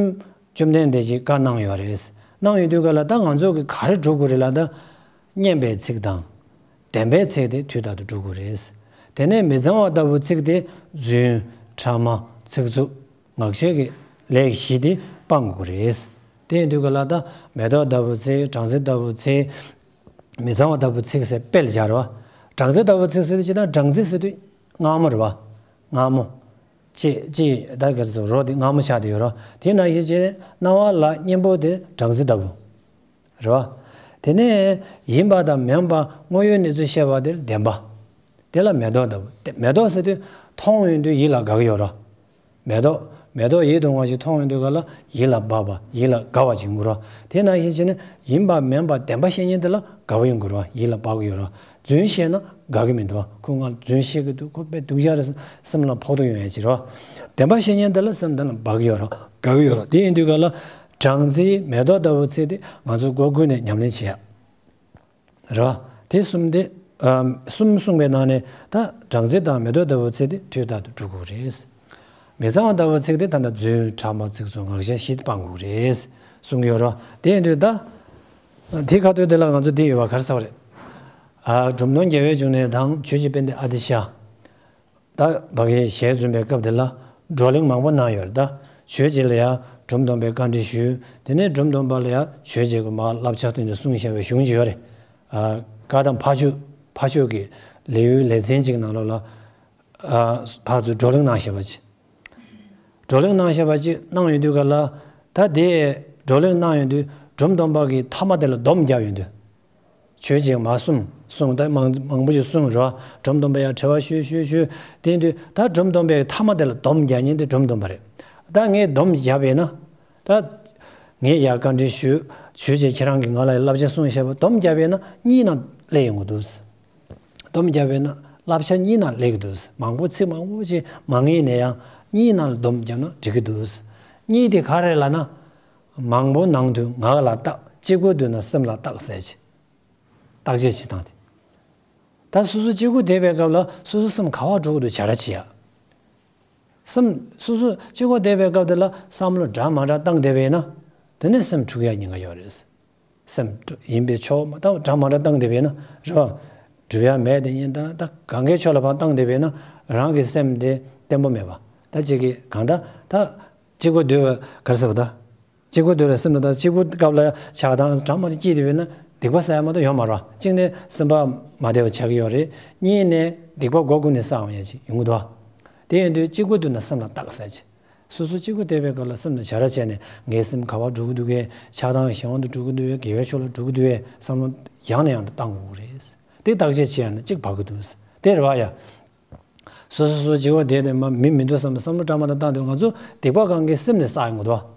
བཅོམ་ལྡན་འདས་ཀྱིས་བཀའ་གནང་ཡོད་རེད། གནང་ཡོད་དུས་ག་ལ་ད་ང་ཚོ་གི་ག་རེ་སྒྲུབ་དགོས་རེད་ལ་ད། སྙན་པའི་ཚིག་དང་། བདེན་པའི་ཚིག་དེ་དུས་རྟག་ཏུ་སྒྲུབ་དགོས་རེད། དེ་ནས་མི་གཙང་བ་ལྟ་བུ་ཚིག་དེ་རྫུན། ཕྲ་མ། ཚིག་རྩུབ། ངག་བཅད་ཀྱི་ལས་བཞི་དེ་སྤང་དགོས་རེད། དེ་ཡིན་དུས་ག་ལ་ད་མེ་ཏོག་ལྟ་བུ་ཚིག་སྦྲང་རྩི་ལྟ་བུ་ཚིག་མི་གཙང་བ་ལྟ་བུ་ཚིག་ཟེར་དཔེ་ལ་སྦྱར་བ། སྦྲང་རྩི་ལྟ་བུ་ཚིག་ཟེར་དུས་ཅི་ལྟར་སྦྲང་རྩི་ཟེར་དུས་མངར་མོ་རེད་བ། མངར་མོ། ཅི་ཅི་ད་ག་ཚོད་རོ་དེ་མངར་མོ་ཆགས་དེ་ཡོད་རོ། དེ་ནང་བཞིན་བྱས་རྣ་བ་ལ་སྙན་པོ་དེ་སྦྲང་རྩི་ལྟ་བུ། རེད་བ། དེ་ནས་ཡིན་པ་དང་མིན་པ་དངོས་ཡོད་གནས་ཚུལ་ཤེས་པ་དེ་ལ་བདེན་པ། དེ་ལ་མེ་ཏོག་ལྟ་བུ། དེ་མེ་ཏོག་ཟེར་དུས་མཐོང་ཡོང་དུས་ཡིད་ལ་དགའ་གི་ཡོད་རོ། མེ་ཏོག་མེ་ཏོག་ཡིད་དུ་འོང་བ་ཞིག་མཐོང་ཡོང་དུས་ག་ལ་ཡིད་ལ་འབབ་པ་ཡིད་ལ་དགའ་བ་ཅིག་ཡོང་གི་རོ། དེ་ནང་བཞིན་བྱས་ན་ཡིན་པ་མིན་པ་བདེན་པ་བཤད་མཁན་དེ་ལ་དགའ་བོ་ཡོང་གི་རོ། ཡིད་ལ་འབབ་གི་ཡོད་རོ། རྫུན་བཤད་ན་དགའ་གི་མི་འདུག་ཁོ་ང་རྫུན་བཤད་གི་འདུག་ཁོ་དཔེ་སྡུག་ཅག་རེད་སེམས་ལ་ཕོག་ཐུག་ཡོང་ཡ་ཅིག་རོ། བདེན་པ་བཤད་མཁན་དེ་ལ་སེམས་དེ་ལ་འབབ་གི་ཡོད་རོ། དགའ་གི་ཡོད་རོ། དེ་ཡིན་དུས་ག་ལ་སྦྲང་རྩིའི་མེ་ཏོག་ལྟ་བུ་ཚེ་དེ་ང་ཚོ་སྒོ་ཀུན་ནས་ཉམས་ལེན་བྱེད་ཡ། རེད་བ། དེ་གསུམ་དེ། ཨམ། གསུམ་གསུངས་པའི་ནང་ནས་ད་སྦྲང་རྩི་དང་མེ་ཏོག་ལྟ་བུ་ཚིག་དེ་དུས་རྟག་ཏུ་སྒྲུབ་དགོས་རེད། མི་གཙང་བ་ལྟ་བུ་ཚིག་དེ་ད་ལྟ་རྫུན་ཕྲ་མ་ཚིག་རྩུབ་ངག་བཅད་བཞི་དེ་སྤང་དགོས་རེད། གསུང་གི་ཡོད་རེད་བ། དེ་ཡིན་དུས་ད། དེ་ཁ་ཐུག་དེ་ལ་ང་ཚོ་འདི་ཡོད་པ་ག་རེ་ཟེར་བ་རེད། ཨ། འབྲོམ་སྟོན་རྒྱལ་བའི་འབྱུང་གནས་དང་ཆོས་ཀྱི་དཔལ་ལྡན་ཨ་ཏི་ཤ། ད་ཕ་གིའི་ཞལ་འཛོམས་པའི་སྐབས་དེ་ལ་བགྲོ་གླེང་མང་པོ་གནང་ཡོད་རེད་ད། ཆོས་རྗེ་ལ་ཡང་འབྲོམ་སྟོན་པས་བཀའ་འདྲི་ཞུས། དེ་ནས་འབྲོམ་སྟོན་པ་ལ་ཡང་ཆོས་རྗེ་གིས་མར་བསླབ་བྱ་སྟོན་ཏེ་གསུངས་བཞག་པའི་གཞུང་ཅིག་ཡོད་རེད། ཨ། བཀའ་གདམས་ཕ་ཕྱོགས་ཕ་ཕྱོགས་ཀྱི་ལེའུའི་ལེ་ཚན་ཅིག་ནང་ལོགས་ལ། ཨ། ཕར་ཚུར་བགྲོ་གླེང་གནང་བཞག་པ་ཅིག་བགྲོ་གླེང་གནང་བཞག་པ་ཅིག་གནང་ཡོད་དུས་ག་ལ། ད་དེ་བགྲོ་གླེང་གནང་ཡོད་དུས་འབྲོམ་སྟོན་པ་གིས་མཐའ་མ་དེ་ལ་སྡོམ་བརྒྱབ་ཡོད་དུས། ཆོས་རྗེས་མར་གསུངས་གསུངས་ད་མང་མང་པོ་ཞིག་གསུངས་རེད་བ། འབྲོམ་སྟོན་པ་ཡང་དྲི་བ་ཞུས་ཞུས་ཞུས། དེ་དུས་ད་འབྲོམ་སྟོན་པའི་མཐའ་མ་དེ་ལ་སྡོམ་རྒྱག་མཁན་དེ་འབྲོམ་སྟོན་པ་རེད། ད་ངས་སྡོམ་བརྒྱབ་པས་ན། ད་ངས་ཡར་བཀའ་འདྲི་ཞུས། ཆོས་རྗེ་ཁྱེད་རང་གིས་ང་ལ་བསླབ་བྱ་གསུངས་བཞག་པ་སྡོམ་བརྒྱབ་པས་ན་གཉིས་ནང་སླེབས་ཡོང་གི་འདུག་སྡོམ་བརྒྱབ་པས་ན་བསླབ་བྱ་གཉིས་ནང་སླེབས་ཀྱི་འདུག་མང་པོ་ཚིག་མང་པོ་ཞིག་མ་ངེས་ནས་ཡང་གཉིས་ནང་ལ་སྡོམ་བརྒྱབ་ན་འགྲིག་གི་འདུག་གཉིས་དེ་ག་རེ་ལབ་ན། མང་པོ་ནང་དུ་ངག་ལ་བརྟག་གཅིག་པུ་འདུག་ན་སེམས་ལ་བརྟག་ཟེར་གྱི། བརྟག་དཔྱད་བྱེད་སྟངས་དེ། ད་སོ་སོ་གཅིག་པུ་བསྡད་པའི་སྐབས་ལ་སོ་སོ་སེམས་ག་པར་འགྲོ་གི་འདུག་བྱ་ར་བྱེད་ཡ། སེམས་སོ་སོ་གཅིག་པུ་བསྡད་པའི་སྐབས་དེ་ལ་བསམ་བློ་འདྲ་མ་འདྲ་བཏང་བསྡད་པས་ན། དེ་ནས་སེམས་འཁྲུག་ཡ་ཉེན་ཁ་ཡོད་རེད། སེམས་ཡིན་པའི་ཕྱོགས་མ་བཏང་འདྲ་མ་འདྲ་བཏང་བསྡད་པས་ན་རེད་བ། འགྲུབ་ཡ་མེད་དེ་ཡིན་ད་ད་གང་གའི་ཕྱོགས་ལ་ཕར་བཏང་བསྡད་པས་ན་རང་གི་སེམས་དེ་བརྟན་པོ་མེད་པ། ད་གཅིག་གིས་གང་ད་ད་གཅིག་པུ་སྡོད་པ་ག་རེ་ཟེར་བ་ད། གཅིག་པུ་སྡོད་པའི་སེམས་ལ་ད་གཅིག་པུ་སྐབས་ལ་ཆགས་སྡང་འདྲ་མ་འདྲ་སྐྱེས་བསྡད་པས་ན་སྡིག་པ་བསགས་ཡ་མ་གཏོགས་ཡོད་མ་རེད་བ། གཅིག་ནས་སེམས་པ་མ་བདེ་བ་ཆགས་ཀྱི་ཡོད་རེད། གཉིས་ནས་སྡིག་པ་སྒོ་ཀུན་ནས་བསགས་འོང་ཡ་ཅིག་ཡོང་གི་འདུག་བ། དེ་ཡིན་དུས་གཅིག་པུ་སྡོད་ན་སེམས་ལ་བརྟག་ཟེར་ཅིག་སོ་སོ་གཅིག་པུ་བསྡད་པའི་སྐབས་ལ་སེམས་ལ་བྱ་ར་བྱས་ནས་ངའི་སེམས་ག་པར་འགྲོ་གི་འདུག་གས། ཆགས་སྡང་གཞན་དབང་དུ་འགྲོ་གི་འདུག་གས། དགེ་བའི་ཕྱོགས་ལ་འགྲོ་གི་འདུག་གས་བསམ་བློ་ཡང་ནས་ཡང་དུ་བཏང་དགོས་ཀྱི་རེད། དེ་བརྟག་དཔྱད་བྱས་ཡ་ན་གཅིག་བབས་ཀྱི་འདུག་དེ་རེད་བ་ཡ། སོ་སོ་སོ་གཅིག་པོ་བསྡད་དེ་མ་མི་མི་འདུག་བསམ་པའི་བསམ་བློ་འདྲ་མ་འདྲ་བཏང་དུས་ང་ཚོ་སྡིག་པ་གང་གའི་སེམས་ནས་བསགས་ཡོང་གི་འདུག་བ།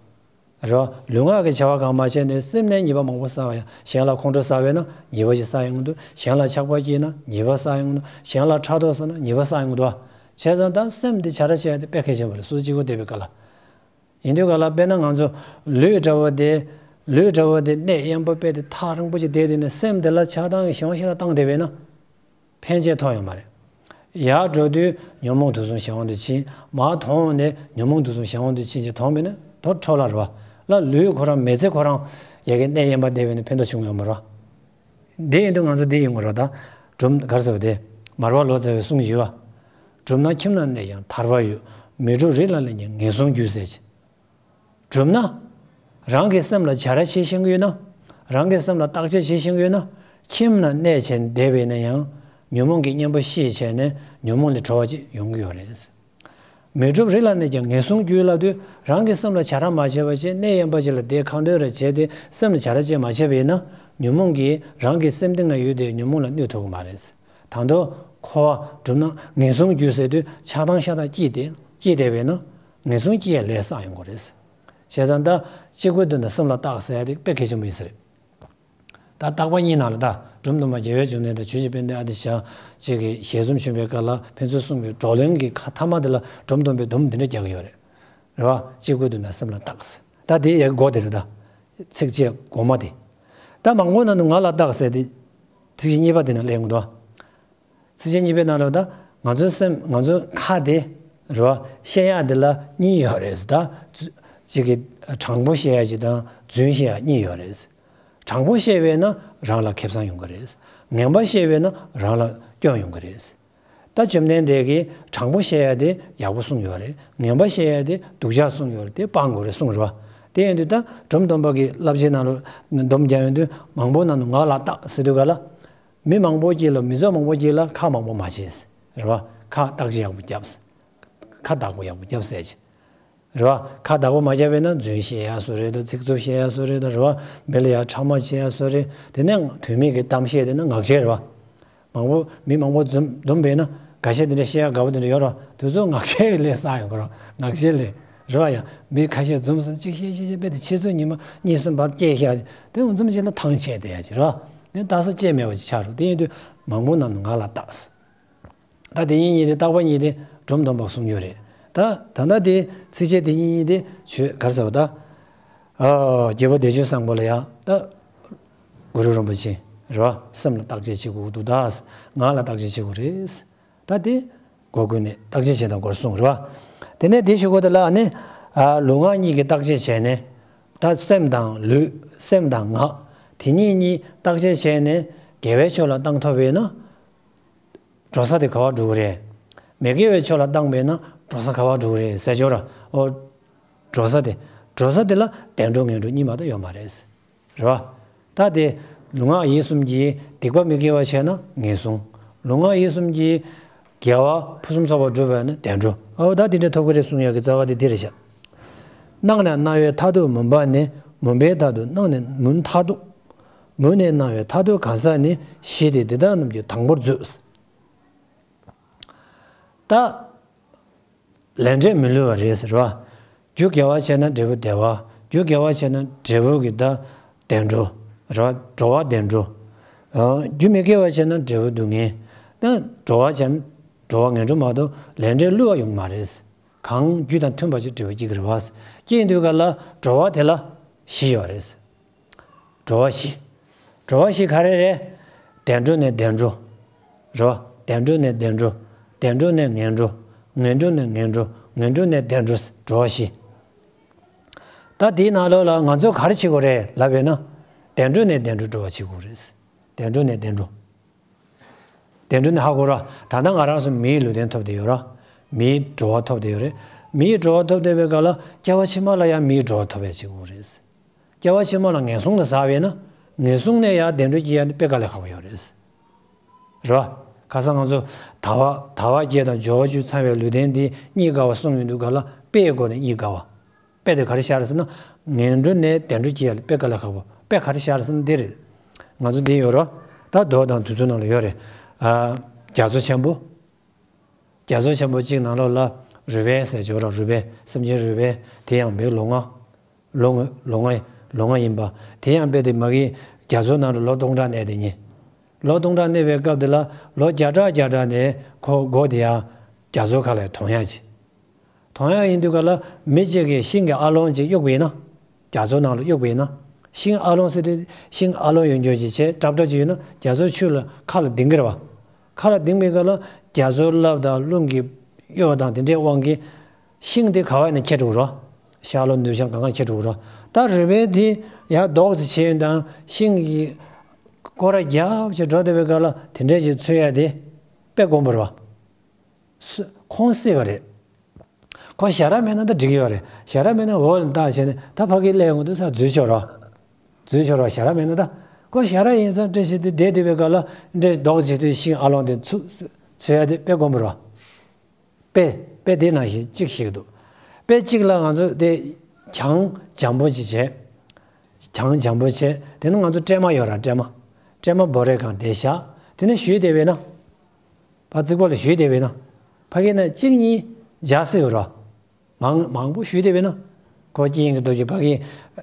རེད་བ། ལུས་ངག་གི་བྱ་བ་གང་མ་བྱས་ནས་སེམས་ནས་ཉེས་པ་མང་པོ་བསགས་པ་ཡ། གཞན་ལ་ཁོང་ཁྲོ་བསགས་པས་ན་ཉེས་པ་ཞིག་བསགས་ཡོང་གི་འདུག་གཞན་ལ་ཆགས་པ་སྐྱེས་ན་ཉེས་པ་བསགས་ཡོང་གི་འདུག་གཞན་ལ་ཕྲག་དོག་བསགས་ན་ཉེས་པ་བསགས་ཡོང་གི་འདུག་བ། བྱས་ཙང་ད་སེམས་དེ་བྱ་ར་བྱེད་ཡ་དེ་དཔེ་གལ་ཆེན་པོ་རེད། སོ་སོ་གཅིག་པོ་བསྡད་པའི་སྐབས་ལ། ཡིན་དུས་སྐབས་ལ་དཔེར་ན་ང་ཚོ་ལུས་འདྲ་བོ་དེ། ལུས་འདྲ་བོ་དེ་གནས་དབེན་པ་དཔེ་དེ་ཐག་རིང་པོ་ཅིག་བསྡད་དེ་ནས་སེམས་དེ་ལ་ཆགས་སྡང་གི་གཞན་དབང་ཤ་སྟག་བཏང་བསྡད་པས་ན། ཕན་ཆད་ཐོགས་ཡོད་མ་རེད། ཡར་འགྲོ་དུས་ཉོན་མོངས་དུག་གསུམ་གཞན་དབང་དུ་ཕྱིན། མར་དོང་ནས་ཉོན་མོངས་དུག་གསུམ་གཞན་དབང་དུ་ཕྱིན་ཅིག་དོང་བས་ན་དོ་འཕྲོ་བརླག་རེད་བ། ལ་ལུས་ཁོ་རང་མི་ཚེ་ཁོ་རང་ཡ་གི་གནས་དབེན་པ་བསྡད་པས་ན་ཕན་ཐོགས་བྱུང་ཡོད་མ་རེད་བ། འདི་ཡིན་དུས་ང་ཚོ་འདི་ཡིན་དགོས་རེད་ད། གྲུབ་གར་ཟེར་བ་དེ། མར་པ་ལོ་ཙཱ་བའི་གསུང་ཡོད་བ། གྲུབ་ན་ཁྱིམ་ན་གནས་ཀྱང་ཐར་པ་ཡོད། མི་འགྲུབ་རི་ལ་གནས་ཀྱང་ངན་སོང་འགྱུར་ཟེར་ཅིག་གྲུབ་ན། རང་གི་སེམས་ལ་བྱ་ར་བྱེད་ཤེས་ཀྱི་ཡོད་ན། རང་གི་སེམས་ལ་བརྟག་དཔྱད་བྱེད་ཤེས་ཀྱི་ཡོད་ན། ཁྱིམ་ན་གནས་བྱས་བསྡད་པས་ན་ཡང་། ཉོན་མོངས་ཀྱི་གཉེན་པོ་ཤེས་བྱས་ནས་ཉོན་མོངས་ལས་གྲོལ་བ་ཅིག་ཡོང་གི་ཡོད་རེད། མི་འགྲུབ་རི་ལ་གནས་ཀྱང་ངན་སོང་འགྱུར་ལབ་དུས་རང་གི་སེམས་ལ་བྱ་ར་མ་བྱས་པ་བྱས་གནས་དབེན་པ་ཅིག་ལ་བསྡད་ཁ་འདོན་ར་བྱས་ཏེ་སེམས་ལ་བྱ་ར་ཅིག་མ་བྱས་པ་ཡིན་ན། ཉོན་མོངས་ཀྱིས་རང་གི་སེམས་གཏིང་ན་ཡོད་དེ་ཉོན་མོངས་ལ་གནོད་ཐུབ་ཀྱི་མ་རེད། ད་དུང་འཁོར་བ་གྲུབ་ན་ངན་སོང་འགྱུར་ཟེར་དུས་ཆགས་སྡང་ཤ་སྟག་སྐྱེས་ཏེ་སྐྱེས་བསྡད་པས་ན། ངན་སོང་སྐྱེ་ཡ་ལས་བསགས་ཡོང་གི་རེད། བྱས་ཙང་ད་གཅིག་པུའི་དོན་དུ་སེམས་ལ་བརྟག་ཟེར་ཡ་དེ་དཔེ་གལ་ཆེན་པོ་ཡིན་ས་རེད། ད་བརྟག་པ་གཉིས་ནང་ལ་ད་སྒྲོམ་སྡོམ་པ་རྒྱལ་བའི་འབྱུང་གནས་དང་ཆོས་ཀྱི་དཔལ་ལྡན་ཨ་ཏི་ཤ་གཅིག་གི་ཞལ་འཛོམས་བྱུང་བའི་སྐབས་ལ་ཕན་ཚུན་གསུམ་གྱི་བགྲོ་གླེང་གི་ཁ་མཐའ་མ་དེ་ལ་སྒྲོམ་སྡོམ་པའི་སྡོམ་འདི་འདྲ་རྒྱག་གི་ཡོད་རེད། རེད་བ། གཅིག་པུའི་དོན་དུ་སེམས་ལ་བརྟག་ད་དེ་ཡ་གི་སྒོ་དེ་རེད་ད། ཚིགས་བཅད་འགོ་མ་དེ། ད་མང་པོ་ནང་དུ་ང་ལ་བརྟག་ཟེར་དེ། ཚིགས་བཅད་གཉིས་པ་དེ་ནང་གླེང་གི་འདུག་ཚིགས་བཅད་གཉིས་པའི་ནང་ལ་ད་ང་ཚོའི་སེམས་ང་ཚོའི་ཁ་དེ་རེད་བ། བཤད་ཡག་དེ་ལ་གཉིས་ཡོད་རེད་ད། གཅིག་གི་དྲང་པོ་བཤད་ཡག་གཅིག་དང་རྫུན་བཤད་ཡག་གཉིས་ཡོད་རེད། དྲང་པོ་བཤད་པས་ན་རང་ལ་ཁེ་བཟང་ཡོང་གི་རེད། ངན་པ་བཤད་པས་ན་རང་ལ་སྐྱོན་ཡོང་གི་རེད། ད་བཅོམ་ལྡན་འདས་ཀྱིས་དྲང་པོ་བཤད་ཡག་དེ་ཡག་པོ་གསུངས་ཡོད་རེད། ངན་པ་བཤད་ཡག་དེ་སྡུག་ཅག་གསུངས་ཡོད་རེད། དེ་སྤང་དགོས་རེད་གསུངས་རེད་བ། དེ་ཡིན་དུས་ད་སྒྲོམ་སྡོམ་པ་གི་བསླབ་བྱའི་ནང་ལ་སྡོམ་རྒྱག་ཡོང་དུས་མང་པོ་ནང་དུ་ང་ལ་བརྟག་ཟེར་དུས་ག་ལ། མི་མང་པོ་གཅིག་ལ་མི་ཚོགས་མང་པོ་གཅིག་ལ་ཁ་མང་པོ་མ་བྱེད། རེད་བ། ཁ་བརྟག་དཔྱད་ཡག་པོ་རྒྱབ། ཁ་བདག་པོ་ཡག་པོ་རྒྱབ་ཟེར་གྱི། རེད་བ། ཁ་བདག་པོ་མ་བརྒྱབ་པས་ན་རྫུན་བཤད་ཡག་བཟོ་རེད་དང་ཚིག་རྩུབ་བཤད་ཡག་བཟོ་རེད་དང་རེད་བ། མི་ལ་ཡག་ཕྲ་མ་བྱེད་ཡག་བཟོ་རེད། དེ་ནས་དོན་མེད་ཀྱི་གཏམ་བཤད་དེ་ནི་ངག་བྱེད་རེད་བ། མང་པོ་མི་མང་པོ་འཛོམས་འཛོམས་པས་ན་འགའ་ཤས་དེ་འདྲ་བཤད་ཡག་དགའ་པོ་དེ་འདྲ་ཡོད་རེད་བ། དེ་ཚོ་ངག་བྱེད་ཀྱི་ལས་བསགས་ཡོང་གི་རེད་བ། ངག་བྱེད་ལས། རེད་བ་ཡ། མི་ཁ་ཤས་འཛོམས་སོང་གཅིག་བཤད་བཤད་བཤད་པས་དེ་ཕྱི་ཚོད་ཉི་མ་གཉིས་གསུམ་བར་སྐད་བཤད་དེ་འོ་འཛོམས་བྱས་ན་ཐང་ཆད་བསྡད་ཡག་ཅིག་རེད་བ། ནི་ལྟ་ས་སྐྱེ་མེད་པ་ཅིག་ཆགས་རེད། དེ་ཡིན་དུས་མང་པོ་ནང་དུ་ང་ལ་བརྟག་ཟེར། ད་དེ་གཉིས་གཉིས་དེ་བརྟག་པ་གཉིས་དེ་སྒྲོམ་སྡོམ་པ་གསུངས་ཡོད་རེད། ད་ད་ལྟ་དེ་ཚིགས་བཅད་དེ་གཉིས་གཉིས་དེ་ཆོས་ག་རེ་ཟེར་བ་ད། ཨ། རྒྱལ་པོ་བདེ་སྤྱོད་བཟང་པོ་ལ་ཡ་ད། གུ་རུ་རིན་པོ་ཆེ་རེད་བ། སེམས་ལ་བརྟག་དཔྱད་བྱེད་དགོས་འདུག་ད། ངག་ལ་བརྟག་དཔྱད་བྱེད་དགོས་རེད། ད་དེ་སྒོ་ཀུན་ནས་བརྟག་དཔྱད་བྱེད་སྟངས་སྐོར་གསུངས་རེད་བ། དེ་ནས་དེ་ཞུ་དགོས་དེ་ལ་ཨ་ནི། ཨ། ལུས་ངག་གཉིས་ཀྱི་བརྟག་དཔྱད་བྱས་ནས། ད་སེམས་དང་ལུས་སེམས་དང་ངག་དེ་གཉིས་གཉིས་བརྟག་དཔྱད་བྱས་ནས་དགེ་བའི་ཕྱོགས་ལ་བཏང་ཐུབ་པས་ན། འགྲོ་ས་དེ་ག་པར་འགྲོ་གི་རེད། མི་དགེ་བའི་ཕྱོགས་ལ་བཏང་བས་ན་འགྲོ་ས་ག་པར་འགྲོ་གི་རེད་ཟེར་ཆོག་ར། ཨོ། འགྲོ་ས་དེ། འགྲོ་ས་དེ་ལ་བདེ་འགྲོ་ངན་འགྲོ་གཉིས་མ་གཏོགས་ཡོད་མ་རེད། རེད་བ། ད་དེ། ལུས་ངག་ཡིད་གསུམ་གྱིས་སྡིག་པ་མི་དགེ་བ་བྱས་ན་ངན་སོང་། ལུས་ངག་ཡིད་གསུམ་གྱིས་དགེ་བ་ཕུན་སུམ་ཚོགས་པར་བསྒྲུབས་པས་ན་བདེ་འགྲོ། ཨོ་ད་དེ་འདྲ་ཐོབ་ཀྱི་རེད་གསུང་ཡག་གི་རྩ་བ་དེ་འདི་རེད་ཤག་སྣང་ནས་སྣང་བའི་མཐར་ཐུག་མུན་པ་ནི། མུན་པའི་མཐར་ཐུག་སྣང་ནས་མུན་མཐར་ཐུག་མུན་ནས་སྣང་བའི་མཐར་ཐུག་གང་ཟག་ནི། ཞི་སྟེ་འདི་དག་རྣམས་ཀྱི་དང་པོར་འཛུད། ད། ལས་འབྲས་མི་བསླུ་བ་རེད་ཟེར་བ། རྒྱུ་དགེ་བ་བྱས་ན་འབྲས་བུ་བདེ་བ། རྒྱུ་དགེ་བ་བྱས་ན་འབྲས་བུ་གི་ད་བདེ་འགྲོ། རེད་བ། འགྲོ་བ་བདེ་འགྲོ། ཨ། རྒྱུ་མི་དགེ་བ་བྱས་ན་འབྲས་བུ་སྡུག་བསྔལ། ད་འགྲོ་བ་བྱས་ན་འགྲོ་བ་ངན་འགྲོ་མ་གཏོགས་ལས་འབྲས་བསླུ་བ་ཡོང་མ་རེད། གང་རྒྱུ་དང་མཐུན་པ་ཞིག་འབྲས་བུ་སྐྱེ་གི་རེད་བ། སྐྱེ་ཡིན་དུས་ག་ལ་འགྲོ་བ་དེ་ལ་ཞི་ཡོད་རེད། འགྲོ་བ་བཞི། འགྲོ་བ་བཞི་ག་རེ་རེད། བདེ་འགྲོ་ནས་བདེ་འགྲོ། རེད་བ། བདེ་འགྲོ་ནས་བདེ་འགྲོ། བདེ་འགྲོ་ནས་ངན་འགྲོ། ངན་འགྲོ་ནས་ངན་འགྲོ། ངན་འགྲོ་ནས་བདེ་འགྲོ། འགྲོ་བ་བཞི། ད་དེའི་ནང་ལོགས་ལ་ང་ཚོ་ག་རེ་བྱེད་དགོས་རེད་ལབ་པས་ན། བདེ་འགྲོ་ནས་བདེ་འགྲོ་འགྲོ་བ་བྱེད་དགོས་རེད། བདེ་འགྲོ་ནས་བདེ་འགྲོ། བདེ་འགྲོ་ནས་ཧ་གོ་ར། ད་ལྟ་ང་རང་ཚོ་མིའི་ལུས་རྟེན་ཐོབ་བསྡད་ཡོད་ར། མིའི་འགྲོ་བ་ཐོབ་བསྡད་ཡོད་རེད། མིའི་འགྲོ་བ་ཐོབ་བསྡད་པའི་སྐབས་ལ་སྐྱེ་བ་ཕྱི་མ་ལ་ཡང་མིའི་འགྲོ་བ་ཐོབ་པ་བྱེད་དགོས་རེད། སྐྱེ་བ་ཕྱི་མ་ལ་ངན་སོང་དུ་ཟགས་པས་ན། ངན་སོང་ནས་ཡང་བདེ་འགྲོ་སྐྱེ་ཡ་ནི་དཔེ་དཀའ་ལས་ཁག་པོ་ཡོད་རེད། རེད་བ། ཁ་སང་ང་ཚོ་དལ་བ་དལ་བ་བརྒྱད་དང་འབྱོར་བ་བཅུ་ཚང་བའི་ལུས་རྟེན་འདི་རྙེད་དཀའ་བ་གསུངས་ཡོང་དུས་ག་ལ་དཔེའི་སྒོ་ནས་རྙེད་དཀའ་བ། དཔེ་དེ་ག་རེ་ཤར་ཟེར་ན། ངན་འགྲོ་ནས་བདེ་འགྲོ་སྐྱེ་ཡ་ལ་དཔེ་དཀའ་ལས་ཁག་པོ་དཔེ་ག་རེ་ཤར་ཟེར་ན་འདི་རེད། ང་ཚོ་འདི་ཡོད་ར། ད་མདོ་དང་དུས་ཚོད་ནང་ལ་ཡོད་རེད། ཨ། རྒྱ་མཚོ་ཆེན་པོ། རྒྱ་མཚོ་ཆེན་པོ་གཅིག་ནང་ལོགས་ལ་རུས་སྦལ་ཟེར་ཅིག་ཡོད་ར། རུས་སྦལ་སེམས་ཅན་རུས་སྦལ་དེ་ཡང་མི་ལོ་ལྔ། ལོ་ལྔ་ལོ་ལྔ་ལོ་ལྔ་ཡིན་པ། དེ་ཡང་དཔེ་དེ་མ་གི་རྒྱ་མཚོ་ནང་ལ་ལོ་སྟོང་ཕྲག་གནས་དེ་ཉིད། ལོ་སྟོང་ཕྲག་གནས་པའི་སྐབས་དེ་ལ་ལོ་བརྒྱ་ཕྲག་བརྒྱ་ཕྲག་ནས་ཁོ་མགོ་དེ་ཡང་ རྒྱ་མཚོའི་ཁ་ལ་དོང་ཡག་ཅིག་དོང་ཡག་ཡིན་དུས་ག་ལ་མི་གཅིག་གིས་ཤིང་གི་ཨ་ལོང་ཅིག་གཡུགས་པ་ཡིན་ན། རྒྱ་མཚོའི་ནང་ལ་གཡུགས་པ་ཡིན་ན། ཤིང་ཨ་ལོང་ཟེར་དུས་ཤིང་ཨ་ལོང་ཡོད་འགྱོ་ཅིག་བྱས་ཀྲབ་ཀྲབ་ཅིག་ཡོད་ན་རྒྱ་མཚོའི་ཆུ་ལ་ཁ་ལ་ལྡིང་གི་རེད་བ། ཁ་ལ་ལྡིང་པའི་སྐབས་ལ་རྒྱ་མཚོའི་རླབས་དང་རླུང་གི་གཡོ་དང་དེ་འདྲའི་དབང་གིས་ཤིང་དེ་ག་བ་ཡིན་ན་ཁྱེར་འགྲོ་གི་རེད། ཤར་ལྷོ་ནུབ་བྱང་གང་ག་ཁྱེར་འགྲོ་གི་རེད། ད་རུས་སྦལ་དེ་ཡར་རྡོག་ཙམ་བྱས་དང་ཤིང་གི་སྐོར་ར་རྒྱབ་བྱས་འགྲོ་བསྡད་པའི་སྐབས་ལ་དེ་འདྲས་ཅིག་འཚོལ་ཡ་དེ་དཔེ་དཀོན་པོ་རེད་བ། སུ་ཁོང་སྲིད་པ་རེད། ཁོ་ཞ་ར་མེད་ན་ད་འགྲིག་གི་ཡོད་རེད། ཞ་ར་མེད་ན་འོག་ལ་བཏགས་བྱས་ནས་ད་ཕ་གི་སླེབས་ཡོང་དུས་ས་འཛུལ་ཆོག་རོགས། འཛུལ་ཆོག་རོགས། ཞ་ར་མེད་ན་ད། ཁོ་ཞ་ར་ཡིན་ཙང་བཀྲ་ཤིས་དུས་བསྡད་དུས་པའི་སྐབས་ལ་འདྲེ་རྡོག་བྱེད་དུས་ཤིང་ཨ་ལོང་དེ་ཚུ་འཚོལ་ཡ་དེ་དཔེ་དཀོན་པོ་རེད། དཔེ་དཔེ་དེ་ནང་བཞིན་གཅིག་ཤིག་འདུག་དཔེ་གཅིག་ལ་ང་ཚོ་དེ་གྱང་འཇམ་པོ་ཅིག་བྱས། གྱང་འཇམ་པོ་བྱས་དེ་ནི་ང་ཚོ་སྲན་མ་ཡོད་ར་སྲན་མ། སྲན་མ་བོར་རེ་གང་དེ་བཞག་དེ་ནི་བཞུས་བསྡད་པས་ན། ཕར་རྩིག་པ་ལ་བཞུས་བསྡད་པས་ན། ཕ་གི་ན་གཅིག་གཉིས་འཇག་སྲིད་པ་རོ། མང་མང་པོ་བཞུས་བསྡད་པས་ན། ཁོ་སྐྱིད་ཡིན་གྱི་འདུག་གི་ཕ་གི་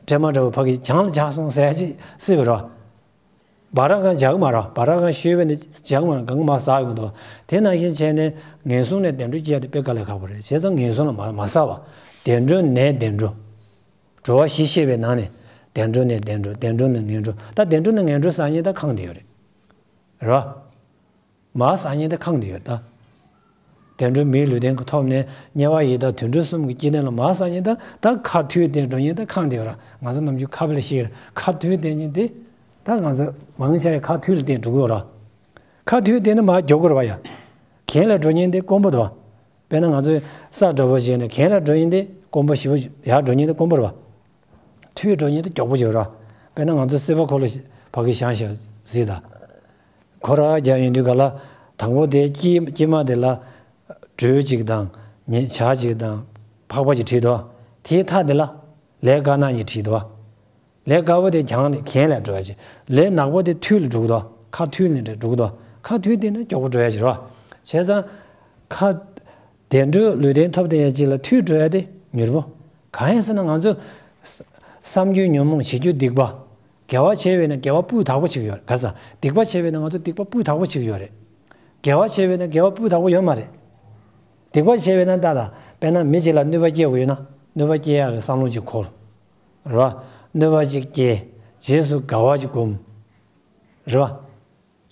སྲན་མ་འདྲ་བོ་ཕ་གི་གྱང་ལ་འཇག་སོང་ཟེར་ཡ་ཅིག་སྲིད་པ་རོ། བ་ར་གང་འཇག་མ་རོ། བ་ར་གང་བཞུས་པས་ན་འཇག་མ་རོ། གང་མ་ཟག་ཡོང་གི་འདུག་དེ་ནང་བཞིན་བྱས་ནས་ངན་སོང་ནས་བདེ་འགྲོ་སྐྱེ་ཡ་དེ་དཔེ་དཀའ་ལས་ཁག་པོ་རེད། བྱས་ཙང་ངན་སོང་ལ་མ་མ་ཟག་པ། བདེ་འགྲོ་ནས་བདེ་འགྲོ། འགྲོ་བ་བཞི་བཤད་པའི་ནང་ནས་བདེ་འགྲོ་ནས་བདེ་འགྲོ། བདེ་འགྲོ་ནས་ངན་འགྲོ། ད་བདེ་འགྲོ་ནས་ངན་འགྲོ་ཟག་མཁན་ད་ཁེངས་བསྡད་ཡོད་རེད། རེད་བ། མར་ཟག་མཁན་ད་ཁེངས་བསྡད་ཡོད་ད། བདེ་འགྲོ་མིའི་ལུས་རྟེན་གྱི་ཐོབ་ནས་དམྱལ་བ་ཡི་དྭགས་དུད་འགྲོ་གསུམ་གྱི་སྐྱེ་གནས་ལ་མར་ཟག་མཁན་ད་ད་ཁ་ཐུལ་ཏེ་འགྲོ་མཁན་ད་ཁེངས་བསྡད་ཡོད་ར། ང་ཚོ་ནམ་རྒྱུན་ཁ་བེ་ལ་བཤད་ཡོད་ར། ཁ་ཐུལ་ཏེ་མཁན་དེ་ད་ང་ཚོ་མང་ཆེ་བས་ཁ་ཐུལ་ཏེ་འགྲོ་གི་ཡོད་ར། ཁ་ཐུལ་ཏེ་ནི་མར་མགྱོགས་དགོས་ར་བ་ཡ། གྱེན་ལ་འགྲོ་མཁན་དེ་དཀོན་པོ་འདུག་དཔེར་ན་ང་ཚོས་ས་འདྲ་པོ་བྱས་ནས་གྱེན་ལ་འགྲོ་མཁན་དེ་དཀོན་པོ་ཞེ་པོ། ཡར་འགྲོ་མཁན་དེ་དཀོན་པོ་རེད་བ། ཐུལ་འགྲོ་མཁན་དེ་མགྱོགས་པོ་ཅིག་རེད་བ། དཔེར་ན་ང་ཚོ་སྲིད་པ་འཁོར་ལོ་ཕ་གི་བཞག་བཞག་གཟིགས་དང་། འཁོར་བ་རྒྱག་ཡོང་དུས་ག་ལ། དང་པོ་དེ་དཀྱིལ་དཀྱིལ་མ་དེ་ལ་སྦྲུལ་གཅིག་དང་ཉེ་བྱ་གཅིག་དང་ཕག་པ་གཅིག་བྲིས་འདུག་དེའི་མཐའ་དེ་ལ་ལས་དཀར་ནག་གཉིས་བྲིས་འདུག་ལས་དཀར་པོ་དེ་གྱང་ནས་གྱེན་ལ་འགྲོ་ཡ་ཅིག་ལས་ནག་པོ་དེ་ཐུལ་ལ་འགྲོ་གི་འདུག་ཁ་ཐུལ་ནས་འགྲོ་གི་འདུག་ཁ་ཐུལ་དེ་ནི་མགྱོགས་པོ་འགྲོ་ཡ་ཅིག་རེད་བ། བྱས་ཙང་། ཁ། བདེ་འགྲོའི་ལུས་རྟེན་ཐོབ་བསྡད་ཡ་ཅིག་ལ་ཐུལ་འགྲོ་ཡ་དེ་མྱུར་པོ། གང་ཡིན་ཟེར་ན་ང་ཚོ། བསམ་རྒྱུ་ཉོན་མོངས་བྱེད་རྒྱུ་སྡིག་པ། དགེ་བ་བྱས་པས་ན་དགེ་བ་སྤུས་དག་པོ་ཅིག་ཡོད་རེད། ག་ས། སྡིག་པ་བྱས་པས་ན་ང་ཚོ་སྡིག་པ་སྤུས་དག་པོ་ཅིག་ཡོད་རེད། དགེ་བ་བྱས་པས་ན་དགེ་བ་སྤུས་དག་པོ་ཡོད་མ་རེད། སྡིག་པ་བྱས་པས་ན་ད་ལྟ་དཔེར་ན་མི་གཅིག་ལ་གནོད་པ་སྐྱེལ་དགོས་ཡོད་ན་གནོད་པ་སྐྱེལ་ཡག་གི་བསམ་བློ་ཅིག་འཁོར། རེད་བ། གནོད་པ་ཅིག་སྐྱེལ། རྗེས་སུ་དགའ་བ་ཅིག་སྒོམ། རེད་བ།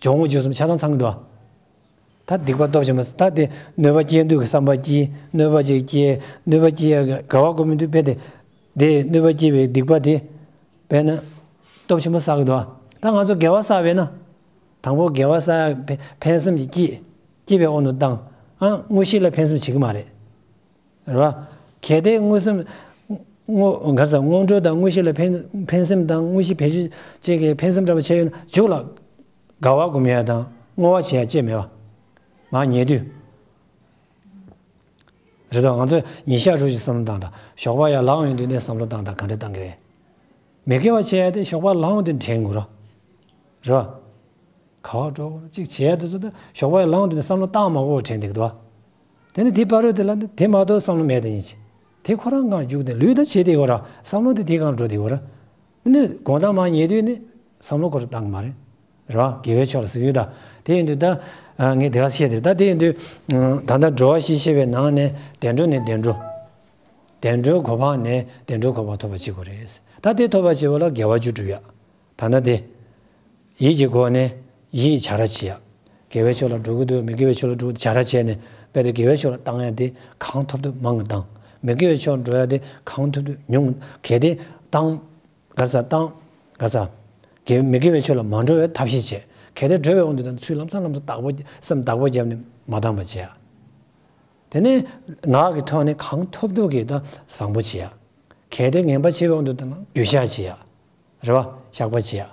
སྦྱོར་དངོས་རྗེས་གསུམ་ཆ་ཚང་ཚང་གི་འདུག་ད་སྡིག་པ་སྟོབས་ཆེན་པོ་ད་དེ་གནོད་པ་སྐྱེལ་འདོད་ཀྱི་བསམ་པ་སྐྱེས། གནོད་པ་ཅིག་སྐྱེལ། གནོད་པ་སྐྱེལ་ཡག་གི་དགའ་བ་སྒོམ་མི་འདུག་དཔེ་དེ། དེ་གནོད་པ་སྐྱེལ་བའི་སྡིག་པ་དེ། དཔེར་ན། སྟོབས་ཆེན་པོ་བསགས་ཀྱི་འདུག་ད་ང་ཚོ་དགེ་བ་བསགས་པས་ན། དང་པོ་དགེ་བ་བསགས་ཡག་ཕན་སེམས་ཀྱི་སྐྱེས། སྐྱེས་པའི་དབང་དུ་བཏང་། ཨ། དངོས་གཞི་ལ་ཕན་སེམས་བྱེད་ཀྱི་མ་རེད། རེད་བ། གལ་ཏེ་དངོས་སེམས། དངོས་ག་ས་དངོས་གྲུབ་དང་དངོས་གཞི་ལ་ཕན་ཕན་སེམས་དང་དངོས་གཞི་བེད་སྤྱོད་བྱེད་ཀྱི་ཕན་སེམས་འདྲ་པོ་བྱས་ཡོད་ན་མཇུག་ལ་དགའ་བ་སྒོམ་ཡ་དང་བསྔོ་བ་བྱེད་ཡ་ཅེས་མེད་བ། མར་ཉལ་དུས། རེད་དོ། ང་ཚོས་ཉིན་ཞག་དྲུག་ཅིག་བསམ་བློ་བཏང་དང་ཞོགས་པ་ཡར་ལངས་ཡོང་དུས་ནས་བསམ་བློ་བཏང་དང་ག་འདྲ་བཏང་གི་རེད། མི་དགེ་བ་བྱེད་ཡ་དེ་ཞོགས་པ་ལངས་ཡོང་དུས་དྲན་དགོས་ར། རེད་བ། ག་བ་འགྲོ་གཅིག་བྱས་དུས་ཚོད་དུ་ཞོགས་པ་ལངས་དུས་ནས་བསམ་བློ་བཏང་མ་དགོས་དྲན་འདུག་དོ། དེ་ནི་དེ་བར་དུ་དེ་ལ་དེ་མ་གཏོགས་བསམ་བློ་མེད་དེ་ཡིན་ཅི། དེ་ཁོ་རང་སྒང་རྒྱུག་དེ་ལུས་ད་བྱེད་དེ་གོ་ར་བསམ་བློ་དེ་དེ་སྒང་འགྲོ་དེ་གོ་ར། དེ་ནི་དགོང་དག་མ་ཉལ་དུས་ནི་བསམ་བློ་ཁོ་ར་བཏང་གི་མ་རེད། རེད་བ། དགེ་བའི་ཕྱོགས་ལ་ཟེར་གི་ཡོད་ད། དེ་ཡིན་དུས་ད་ངས་དེ་ག་བཤད་དེ་ད་དེ་ཡིན་དུས་ད་ལྟ་འགྲོ་བ་བཞི་བཤད་པའི་ནང་ནས་བདེ་འགྲོ་ནི་བདེ་འགྲོ། བདེ་འགྲོའི་གོ་འཕང་ནས་བདེ་འགྲོའི་གོ་འཕང་ཐོབ་པ་བྱེད་དགོས་རེད། ད་དེ་ཐོབ་པ་བྱེད་པ་ལ་དགེ་བ་བཅུ་སྒྲུབ་ཡ། ད་ནི་དེ། ཡིད་ཀྱི་སྒོ་ནས་ཡིད་བྱ་ར་བྱེད་ཡ། དགེ་བའི་ཕྱོགས་ལ་འགྲོ་གི་འདུག་མི་དགེ་བའི་ཕྱོགས་ལ་འགྲོ་གི་འདུག་བྱ་ར་བྱས་ནས་དཔེ་དེ་དགེ་བའི་ཕྱོགས་ལ་བཏང་ཡ་དེ་གང་ཐུབ་ཐུབ་མང་གི་བཏང་། མི་དགེ་བའི་ཕྱོགས་འགྲོ་ཡ་དེ་གང་ཐུབ་ཐུབ་ཉུང་གལ་ཏེ་བཏང་། ག་ས་བཏང་། ག་ས། དགེ་མི་དགེ་བའི་ཕྱོགས་ལ་མ་འགྲོ་བའི་ཐབས་ཤེས་བྱེད། གལ་ཏེ་འགྲོ་བའི་དབང་དུ་བཏང་ཚུལ་ལམ་སང་ལམ་སང་བདག་པོ་སེམས་བདག་པོ་བརྒྱབ་ནས་མ་བཏང་བ་བྱེད་ཡ། དེ་ནས་ངག་གི་ཐོག་ནས་གང་ཐུབ་ཐུབ་ཀྱིས་ད་བཟང་པོ་བྱེད་ཡ། གལ་ཏེ་ངན་པ་བྱེད་པའི་དབང་དུ་བཏང་ན་གུས་ཞབས་བྱེད་ཡ། རེད་བ། བཤགས་པ་བྱེད་ཡ།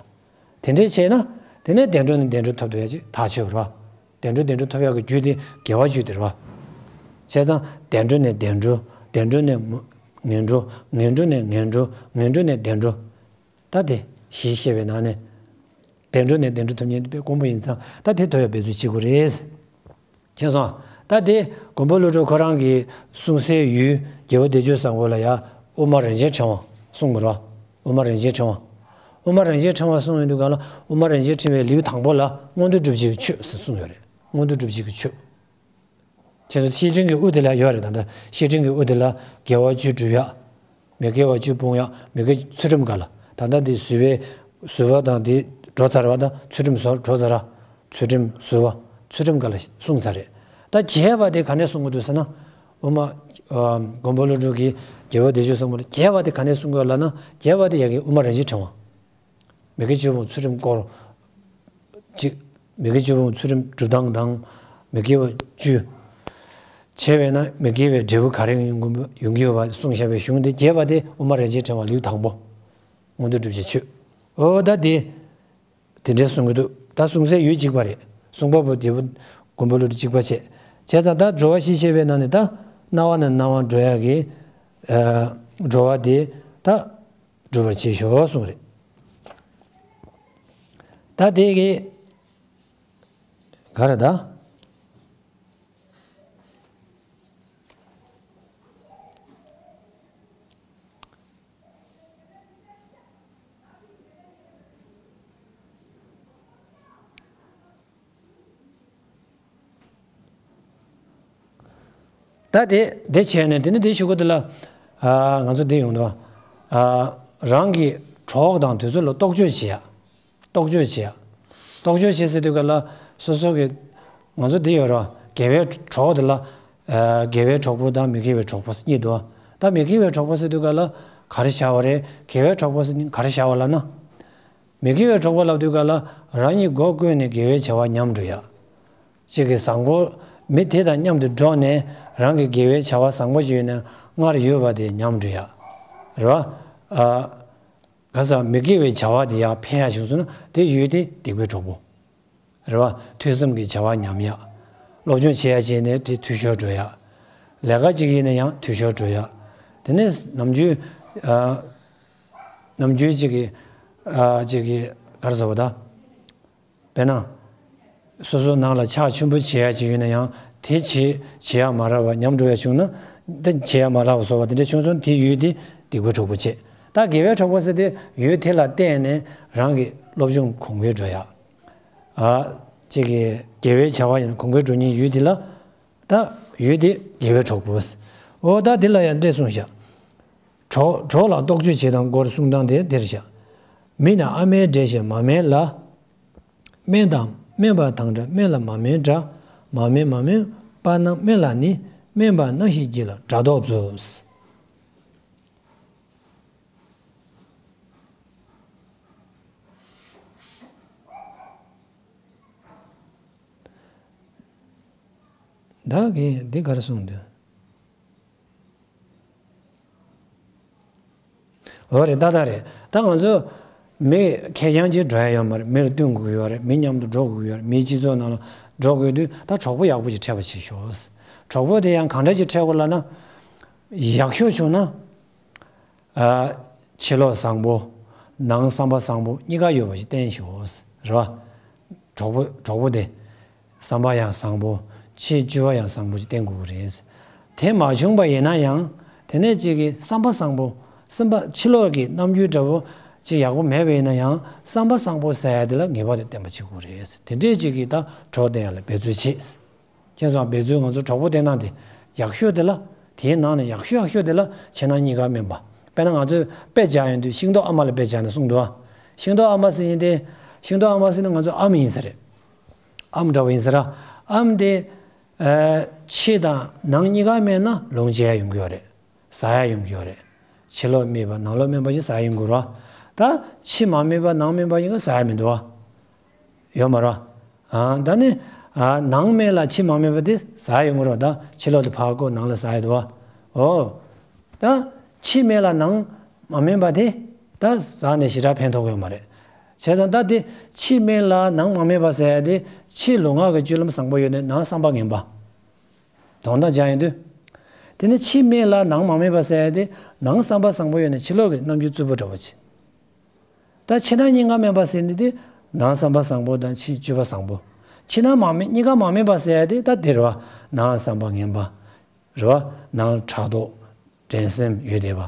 དེ་འདྲས་བྱས་ན། དེ་ནས་བདེ་འགྲོ་ནས་བདེ་འགྲོ་ཐོབ་ཐུབ་ཡ་ཅིག་ཐག་ཆོད་རེད་བ། བདེ་འགྲོ་བདེ་འགྲོ་ཐོབ་ཡག་གི་རྒྱུ་དེ་དགེ་བ་རྒྱུ་དེ་རེད་བ། བྱས་ཙང་བདེ་འགྲོ་ནས་བདེ་འགྲོ། བདེ་འགྲོ་ནས་མ། ངན་འགྲོ། ངན་འགྲོ་ནས་ངན་འགྲོ། ངན་འགྲོ་ནས་བདེ་འགྲོ། ད་དེ་བཞི་བཤད་པའི་ནང་ནས། བདེ་འགྲོ་ནས་བདེ་འགྲོ་ཐོབ་མཁན་དེ་དཔེ་དཀོན་པོ་ཡིན་ཙང་ད་དེ་ཐོབ་ཡག་འབད་རྩོལ་བྱེད་དགོས་རེད། མཁྱེན་སོང་། ད་དེ་མགོན་པོ་ཀླུ་སྒྲུབ་ཁོ་རང་གི་གསུང་སའི་ཡུལ་རྒྱལ་པོ་བདེ་སྤྱོད་བཟང་པོ་ལ་ཡ་དབུ་མ་རིན་ཆེན་ཕྲེང་བ་གསུངས་པ་རེད་བ། དབུ་མ་རིན་ཆེན་ཕྲེང་བ། དབུ་མ་རིན་ཆེན་ཕྲེང་བ་གསུངས་ཡོང་དུས་ག་ལ་དབུ་མ་རིན་ཆེན་ཕྲེང་བའི་ལེའུ་དང་པོ་ལ་མངོན་མཐོ་སྒྲུབ་བྱེད་ཀྱི་ཆོས་ཟེར་གསུངས་ཡོད་རེད། མངོན་མཐོ་སྒྲུབ་བྱེད་ཀྱི་ཆོས། ཁྱེད་ཚོ་བཤེས་སྤྲིང་གི་དབུ་དེ་ལ་ཡོད་རེད། ད་ལྟ་བཤེས་སྤྲིང་གི་དབུ་དེ་ལ་དགེ་བ་བཅུ་སྒྲུབ་ཡག་མི་དགེ་བ་བཅུ་སྤོང་ཡག་མི་དགེ་ཚུལ་ཁྲིམས་ག་ལ། ད་ལྟ་འདི་གཟུ་བའི་གཟུ་བ་དང་འདི་འགྲོ་ཚར་བ་དང་ཚུལ་ཁྲིམས་སོགས་འགྲོ་ཚར་བ། ཚུལ་ཁྲིམས་གཟུ་བ་ཚུལ་ཁྲིམས་ག་ལ་གསུངས་ཚར་རེད། ད་རྒྱས་པ་དེ་ག་ནས་གསུང་གི་འདུག་ཟེར་ན། དབུ་མ་ཨ་མགོན་པོ་ཀླུ་སྒྲུབ་ཀྱིས་རྒྱལ་བ་བདེ་མཆོག་གསུམ་པོ་ལ་རྒྱས་པ་དེ་ག་ནས་གསུང་གི་ཡོད་ལབ་ན། རྒྱས་པ་དེ་ཡ་གི་དབུ་མ་རིན་ཆེན་ཕྲེང་བ། མི་དགེ་བཅུ་སྤོང་ཚུལ་ཁྲིམས་སྐོར་གཅིག་མི་དགེ་བཅུ་སྤོང་ཚུལ་ཁྲིམས་སྒྲུབ་སྟངས་དང་། མི་དགེ་བ་བཅུ་བྱས་པས་ན་མི་དགེ་བའི་འབྲས་བུ་ག་རེ་ཡོང་གི་ཡོང་གི་ཡོད་པ་གསུངས་བཞག་པའི་གཞུང་དེ་རྒྱས་པ་དེ་དབུ་མ་རིན་ཆེན་ཕྲེང་བ་ལེའུ་དང་པོ། མངོན་མཐོ་སྒྲུབ་བྱེད་ཆོས། འོ་ད་དེ། དེ་འདྲའི་གསུང་གི་འདུག་ད་གསུང་སའི་ཡུལ་གཅིག་པ་རེད། གསུང་པ་པོ་རྒྱལ་བུ་མགོན་པོ་ཀླུ་སྒྲུབ་གཅིག་པ་བྱས། བྱས་ཙང་ད་འགྲོ་བ་བཞི་ཞེས་པའི་ནང་ནས་ད་སྣང་བ་ནས་སྣང་བ་འགྲོ་ཡག་གི་ཨ་འགྲོ་བ་དེ་ད་སྒྲུབ་པར་བྱེད་ཤོག་གསུངས་རེད། ད་དེ་གི་ག་རེ་ད། ད་དེ་དེ་བྱས་ནས་དེ་ནི་དེ་ཞུ་གི་འདུག་ལ། ཨ་ང་ཚོ་འདི་ཡོང་དུས། ཨ་རང་གི་གྲོགས་དང་དུས་ཚོད་ལ་རྟོག་དཔྱོད་བྱེད་ཡ། རྟོག་དཔྱོད་བྱེད་ཡ། རྟོག་དཔྱོད་བྱེད་ཟེར་དུས་ག་ལ་སོ་སོ་གི། ང་ཚོ་འདི་ཡོད་ར། དགེ་བའི་གྲོགས་དེ་ལ། ཨ་དགེ་བའི་གྲོགས་པོ་དང་མི་དགེ་བའི་གྲོགས་པོ་གཉིས་འདུག་ད་མི་དགེ་བའི་གྲོགས་པོ་ཟེར་དུས་ག་ལ་ག་རེ་བྱ་བ་རེད། དགེ་བའི་གྲོགས་པོ་ཟེར་ག་རེ་བྱ་བ་ལབ་ན། མི་དགེ་བའི་གྲོགས་པོ་ལབ་དུས་ག་ལ་རང་ཉིད་སྒོ་ཀུན་ནས་དགེ་བའི་བྱ་བ་ཉམས་འགྲོ་ཡ། གཅིག་གི་བཟང་པོ་མི་དེ་དང་མཉམ་དུ་འགྲོགས་ནས་རང་གི་དགེ་བའི་བྱ་བ་བཟང་པོ་ཞིག་ཡོད་ན་སྔར་ཡོད་པ་དེ་ཉམས་འགྲོ་ཡ། རེད་བ། ཨ་ག་ས་མི་དགེ་བའི་བྱ་བ་དེ་ཡང་འཕེན་ཡ་བྱུང་སོང་ན་དེ་ཡུལ་དེ་སྡིག་པའི་གྲོགས་པོ། རེད་བ། ཐོས་བསམ་གྱི་བྱ་བ་ཉམས་ཡ། སློབ་སྦྱོང་བྱེད་ཡ་བྱས་ནས་དེ་འཐུས་ཤོར་འགྲོ་ཡ། ལས་ཀ་གཅིག་ཡིན་ན་ཡང་འཐུས་ཤོར་འགྲོ་ཡ། དེ་ནས་ནམ་རྒྱུན་ཨ་ནམ་རྒྱུན་གཅིག་གི་ཨ་གཅིག་གི་ག་རེ་ཟེར་བ་ད། དཔེར་ན། སོ་སོ་ནང་ལ་ཕྱག་མཆོད་འབུལ་བྱེད་ཡ་ཅིག་ཡོད་ན་ཡང་དེ་བྱེད་བྱེད་ཡ་མ་རག་པ་ཉམས་འགྲོ་ཡ་བྱུང་ན། དེ་བྱེད་ཡ་མ་རག་པ་བཟོ་བ་དེ་འདྲ་བྱུང་སོང་དེ་ཡུལ་དེ་སྡིག་པའི་གྲོགས་པོ་བྱེད། ད་དགེ་བའི་གྲོགས་པོ་ཟེར་དེ་ཡུལ་དེ་ལ་བརྟེན་ནས་རང་གི་སློབ་སྦྱོང་གོང་འཕེལ་འགྲོ་ཡ། ཨ་གཅིག་གི་དགེ་བའི་བྱ་བ་ཡིན་ན་གོང་འཕེལ་འགྲོ་མཁན་ཡུལ་དེ་ལ། ད་ཡུལ་དེ་དགེ་བའི་གྲོགས་པོ། འོ་ད་དེ་ལ་ཡང་འདྲ་གསུངས་བཞག་གྲོགས་གྲོགས་ལ་རྟོག་དཔྱོད་བྱེད་དང་སྐོར་གསུང་སྟངས་དེ་འདིར་བཞག་མི་ནི་ཨ་མའི་འདྲེ་ཞིང་མ་སྨད་ལ། སྨན་དང་སྨན་པ་དང་འདྲ་སྨན་ལ་མ་སྨད་འདྲ། མ་སྨད་མ་སྨད་པ་རྣམས་སྨན་བླ་ནི། སྨན་པ་རྣམ་ཤེས་སྐྱེས་ལ་དགྲ་ཟློག་མཛོད། བདག་གིས་འདི་གར་གསུངས་འདུག་འོ་རེད་ཏག་ཏག་རེད། ད་ང་ཚོ་མི་ཁེར་རྐྱང་ཅིག་འགྲོ་ཡ་ཡོད་མ་རེད། མིར་བསྟུན་དགོས་ཀྱི་ཡོད་རེད། མི་མཉམ་དུ་འགྲོ་དགོས་ཀྱི་ཡོད་རེད། མིའི་སྤྱི་ཚོགས་ནང་ལ་འགྲོ་དགོས་དུས་ད་གྲོགས་པོ་ཡག་པོ་ཅིག་འཕྲད་པ་བྱེད་ཤོག་གྲོགས་པོ་དེ་ཡང་གང་འདྲ་ཅིག་འཕྲད་དགོས་ལབ་ན། ཡག་ཤོས་བྱུང་ན། ཨ་ཕྱི་ལོགས་བཟང་པོ། ནང་བསམ་པ་བཟང་པོ་གཉིས་ཀ་ཡོད་པ་ཞིག་བསྟེན་ཤོག་རེད་བ། གྲོགས་པོ་གྲོགས་པོ་དེ། བསམ་པ་ཡང་བཟང་པོ། ཕྱི་སྤྱོད་པ་ཡང་བཟང་པོ་ཞིག་བསྟེན་དགོས་ཀྱི་རེད། དེ་མ་བྱུང་པ་ཡིན་ན་ཡང་དེ་ནས་གཅིག་གི་བསམ་པ་བཟང་པོ། སེམས་པ་ཕྱི་ལོགས་ཀྱི་རྣམ་འགྱུར་འདྲ་པོ་ཅིག་ཡག་པོ་མེད་པ་ཡིན་ན་ཡང་བསམ་པ་བཟང་པོ་ཟེར་ཡ་དེ་ལ་ངེས་པར་དུ་བསྟེན་པ་བྱེད་དགོས་རེད། དེ་འདྲས་གཅིག་གི་ད་གྲོགས་བསྟེན་ཡ་ལ་འབད་རྩོལ་བྱེད། ཁྱེད་ཚོ་འབད་རྩོལ་ང་ཚོ་གྲོགས་པོ་བསྟེན་སྟངས་དེ་ཡག་ཤོས་དེ་ལ། དེའི་ནང་ནས་ཡག་ཤོས་ཡག་ཤོས་དེ་ལ་ཕྱི་ནང་གཉིས་ཀ་སྨན་པ། དཔེར་ན་ང་ཚོས་དཔེ་བྱ་ཡོང་དུས་ཤིང་ཏོག་ཨ་མ་ལ་དཔེ་བྱ་ནས་གསུངས་འདུག་ཤིང་ཏོག་ཨ་མ་ཟེར་ཡིན་ཏེ། ཤིང་ཏོག་ཨ་མ་ཟེར་ན་ང་ཚོ་ཨམ་ཡིན་ས་རེད། ཨམ་འདྲ་བོ་ཡིན་ས་ར། ཨམ་དེ། ཨ་ཕྱི་དང་ནང་གཉིས་ཀ་སྨན་ན་ལོངས་སྤྱད་ཡ་ཡོང་གི་ཡོད་རེད། ཟ་ཡ་ཡོང་གི་ཡོད་རེད། ཕྱི་ལོགས་སྨན་པ་ནང་ལོགས་སྨན་པ་ཞིག་ཟ་ཡ་ཡོང་གི་རེད་བ། ད་ཕྱི་མ་སྨན་པ་ནང་སྨན་པ་ཞིག་ག་ཟ་ཡ་མི་འདུག་བ། ཡོད་མ་རེད་བ། ཨ་ད་ནི་ཨ་ནང་སྨན་ལ་ཕྱི་མ་སྨན་པ་དེ་ཟ་ཡ་ཡོང་གི་རེད་བ། ད་ཕྱི་ལོགས་དེ་ཕར་བཀོག་ནང་ལ་ཟ་ཡ་འདུག་བ། འོ། ད་ཕྱི་སྨན་ལ་ནང་མ་སྨན་པ་དེ་ད་ཟ་ནས་ཞེ་དྲག་ཕན་ཐོགས་ཡོད་མ་རེད། བྱས་ཙང་ད་དེ་ཕྱི་སྨན་ལ་ནང་མ་སྨན་པ་ཟེར་ཡ་དེ་ཕྱི་ལུས་ངག་གི་སྤྱོད་ལམ་བཟང་པོ་ཡོད་ནས་ནང་བསམ་པ་ངན་པ། དོན་དག་སྦྱར་ཡོང་དུས། དེ་ནི་ཕྱི་སྨན་ལ་ནང་མ་སྨན་པ་ཟེར་ཡ་དེ་ནང་བསམ་པ་བཟང་པོ་ཡོད་ནས་ཕྱི་ལོགས་ཀྱི་རྣམ་འགྱུར་རྩུབ་པོ་འདྲ་བོ་ཅིག་ད་ཕྱི་ནང་གཉིས་ཀ་སྨན་པ་ཟེར་ནི་དེ་ནང་བསམ་པ་བཟང་པོ་དང་ཕྱི་སྤྱོད་པ་བཟང་པོ། ཕྱི་ནང་མ་སྨན་གཉིས་ཀ་མ་སྨན་པ་ཟེར་ཡ་དེ་ད་དེ་རེད་བ། ནང་བསམ་པ་ངན་པ། རེད་བ། ནང་ཕྲག་དོག་འགྲན་སེམས་ཡོད་བསྡད་པ།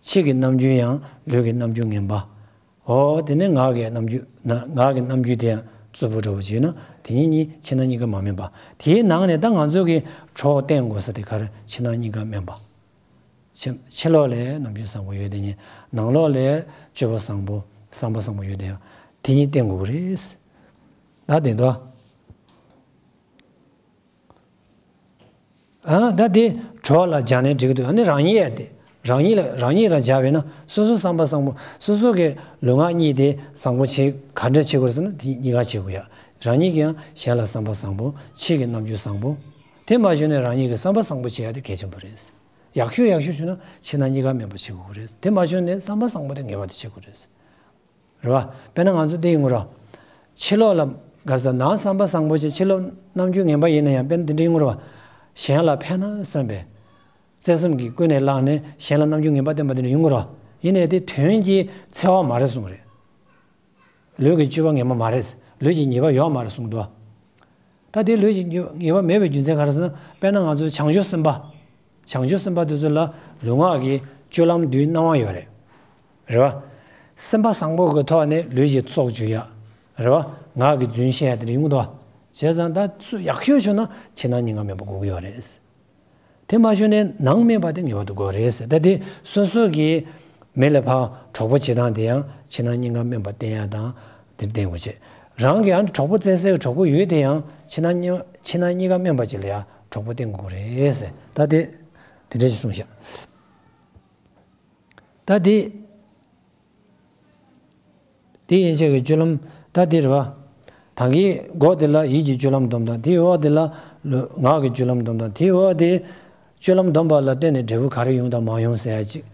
ཕྱི་གི་རྣམ་འགྱུར་ཡང་ལུས་ཀྱི་རྣམ་འགྱུར་ངན་པ། འོ་དེ་ནས་ངག་གི་རྣམ་འགྱུར་ན་ངག་གི་རྣམ་འགྱུར་དེ་ཡང་ རྩུབ་པོ་འདྲ་བོ་ཅིག་ཡོད་ན་དེ་གཉིས་གཉིས་ཕྱི་ནང་གཉིས་ཀ་མ་སྨིན་པ། དེའི་ནང་ནས་ད་ང་ཚོ་གི་གྲོགས་བསྟེན་དགོས་ས་དེ་ག་རེ། ཕྱི་ནང་གཉིས་ཀ་སྨིན་པ། ཕྱི་ཕྱི་ལོགས་ལ་རྣམ་འགྱུར་བཟང་པོ་ཡོད་དེ་གཉིས། ནང་ལོགས་ལ་སྤྱོད་པ་བཟང་པོ་བསམ་པ་བཟང་པོ་ཡོད་དེ་ཡང་དེ་གཉིས་བསྟེན་དགོས་ཀྱི་རེད། ད་དེ་འདུག་ཨ་ད་དེ་གྲོགས་ལ་སྦྱར་ནས་འགྲིག་གི་འདུག་ཨ་ནི་རང་ཉིད་ཡ་དེ་རང་ཉིད་ལ་རང་ཉིད་ལ་སྦྱར་བས་ན་སོ་སོ་བསམ་པ་བཟང་པོ། སོ་སོ་གི་ལུས་ངག་གཉིས་དེ་བཟང་པོ་བྱེད་ག་འདྲ་བྱེད་དགོས་ཟེར་ན་དེ་གཉིས་ཀ་བྱེད་དགོས་ཡ། རང་ཉིད་ཀྱིས་ཡང་གཞན་ལ་བསམ་པ་བཟང་པོ། ཕྱི་གི་རྣམ་འགྱུར་བཟང་པོ། དེ་མ་བྱུང་ནས་རང་ཉིད་ཀྱི་བསམ་པ་བཟང་པོ་བྱེད་ཡ་དེ་གལ་ཆེན་པོ་རེད། ཡག་ཤོས་ཡག་ཤོས་བྱུང་ན་ཕྱི་ནང་གཉིས་ཀ་སྨིན་པ་བྱེད་དགོས་ཀྱི་རེད། དེ་མ་བྱུང་ནས་བསམ་པ་བཟང་པོ་དེ་ངེས་པར་དུ་བྱེད་དགོས་རེད། རེད་བ། དཔེར་ན་ང་ཚོ་འདི་ཡིན་དགོས་ར། ཕྱི་ལོགས་ལ་ག་ས་ནང་བསམ་པ་བཟང་པོ་བྱེད། ཕྱི་ལོགས་རྣམ་འགྱུར་ངན་པ་ཡིན་ན་ཡང་དཔེར་ན་འདི་འདྲ་ཡིན་དགོས་ར་བ། གཞན་ལ་ཕན་ན་བསམ་པའི་བརྩེ་སེམས་ཀྱིས་ཀུན་ནས་བསླངས་ནས་གཞན་ལ་རྣམ་འགྱུར་ངན་པ་བསྟན་པ་འདི་འདྲ་ཡིན་དགོས་ར་བ། ཡིན་ནའི་དེ་དོན་གྱི་འཚེ་བ་མ་རེད་གསུངས་རེད། ལུས་ཀྱི་སྤྱོད་པ་ངན་པ་མ་རེད། ལུས་ཀྱི་ཉེས་པ་ཡོད་མ་རེད་གསུངས་འདུག་ད་དེ་ལུས་ཀྱི་ཉེས་པ་མེད་པའི་རྒྱུ་མཚན་ག་རེ་ཟེར་ན། དཔེར་ན་ང་ཚོའི་བྱང་ཆུབ་སེམས་དཔའ། བྱང་ཆུབ་སེམས་དཔའ་དེ་ཚོ་ལ་ལུས་ངག་གི་སྤྱོད་ལམ་བདུན་སྣང་བ་ཡོད་རེད། རེད་བ། སེམས་པ་བཟང་པོ་གི་ཐོག་ནས་ལུས་ཀྱི་ཚོགས་སྤྱོད་ཡ། རེད་བ། ངག་གི་རྫུན་བཤད་ཡ་དེ་འདྲ་ཡོང་གི་འདུག་བ། བྱས་ཙང་ད་ཚུ་ཡག་ཤོས་བྱུང་ན་ཕྱི་ནང་གཉིས་ཀ་སྨིན་པ་དགོས་ཀྱི་ཡོད་རེད། དེ་མ་བྱུང་ནས་ནང་སྨིན་པ་དེ་ངེས་པར་དུ་དགོས་རེད་ཟེར། ད་དེ་སོ་སོ་གི་མི་ལ་ཕར་གྲོགས་པོ་བྱེད་སྟངས་དེ་ཡང་ཕྱི་ནང་གཉིས་ཀ་སྨིན་པ་བསྟེན་ཡ་དང་དེ་བསྟེན་དགོས་བྱེད། རང་གི་ཡང་གྲོགས་པོ་བཙལ་སའི་གྲོགས་པོ་ཡོད་དེ་ཡང་ཕྱི་ནང་གཉིས་ཕྱི་ནང་གཉིས་ཀ་སྨིན་པ་ཅིག་ལ་ཡང་གྲོགས་པོ་བསྟེན་དགོས་རེད་ཟེར། ད་དེ་དེ་འདྲ་ཞིག་གསུངས་ཤག་ད་དེ། དེ་ཡན་ཆད་ཀྱི་སྤྱོད་ལམ་ད་དེ་རེད་བ། ད་གིན་མགོ་དེ་ལ་ཡིད་ཀྱི་སྤྱོད་ལམ་སྡོམ་དང་། དེའི་འོག་དེ་ལ་ལུས་ངག་གི་སྤྱོད་ལམ་སྡོམ་དང་། དེའི་འོག་དེ་སྤྱོད་ལམ་སྡོམ་པ་ལ་བརྟེན་ནས་འབྲས་བུ་ག་རེ་ཡོང་དང་མ་ཡོང་ཟེར་ཡ་ཅིག་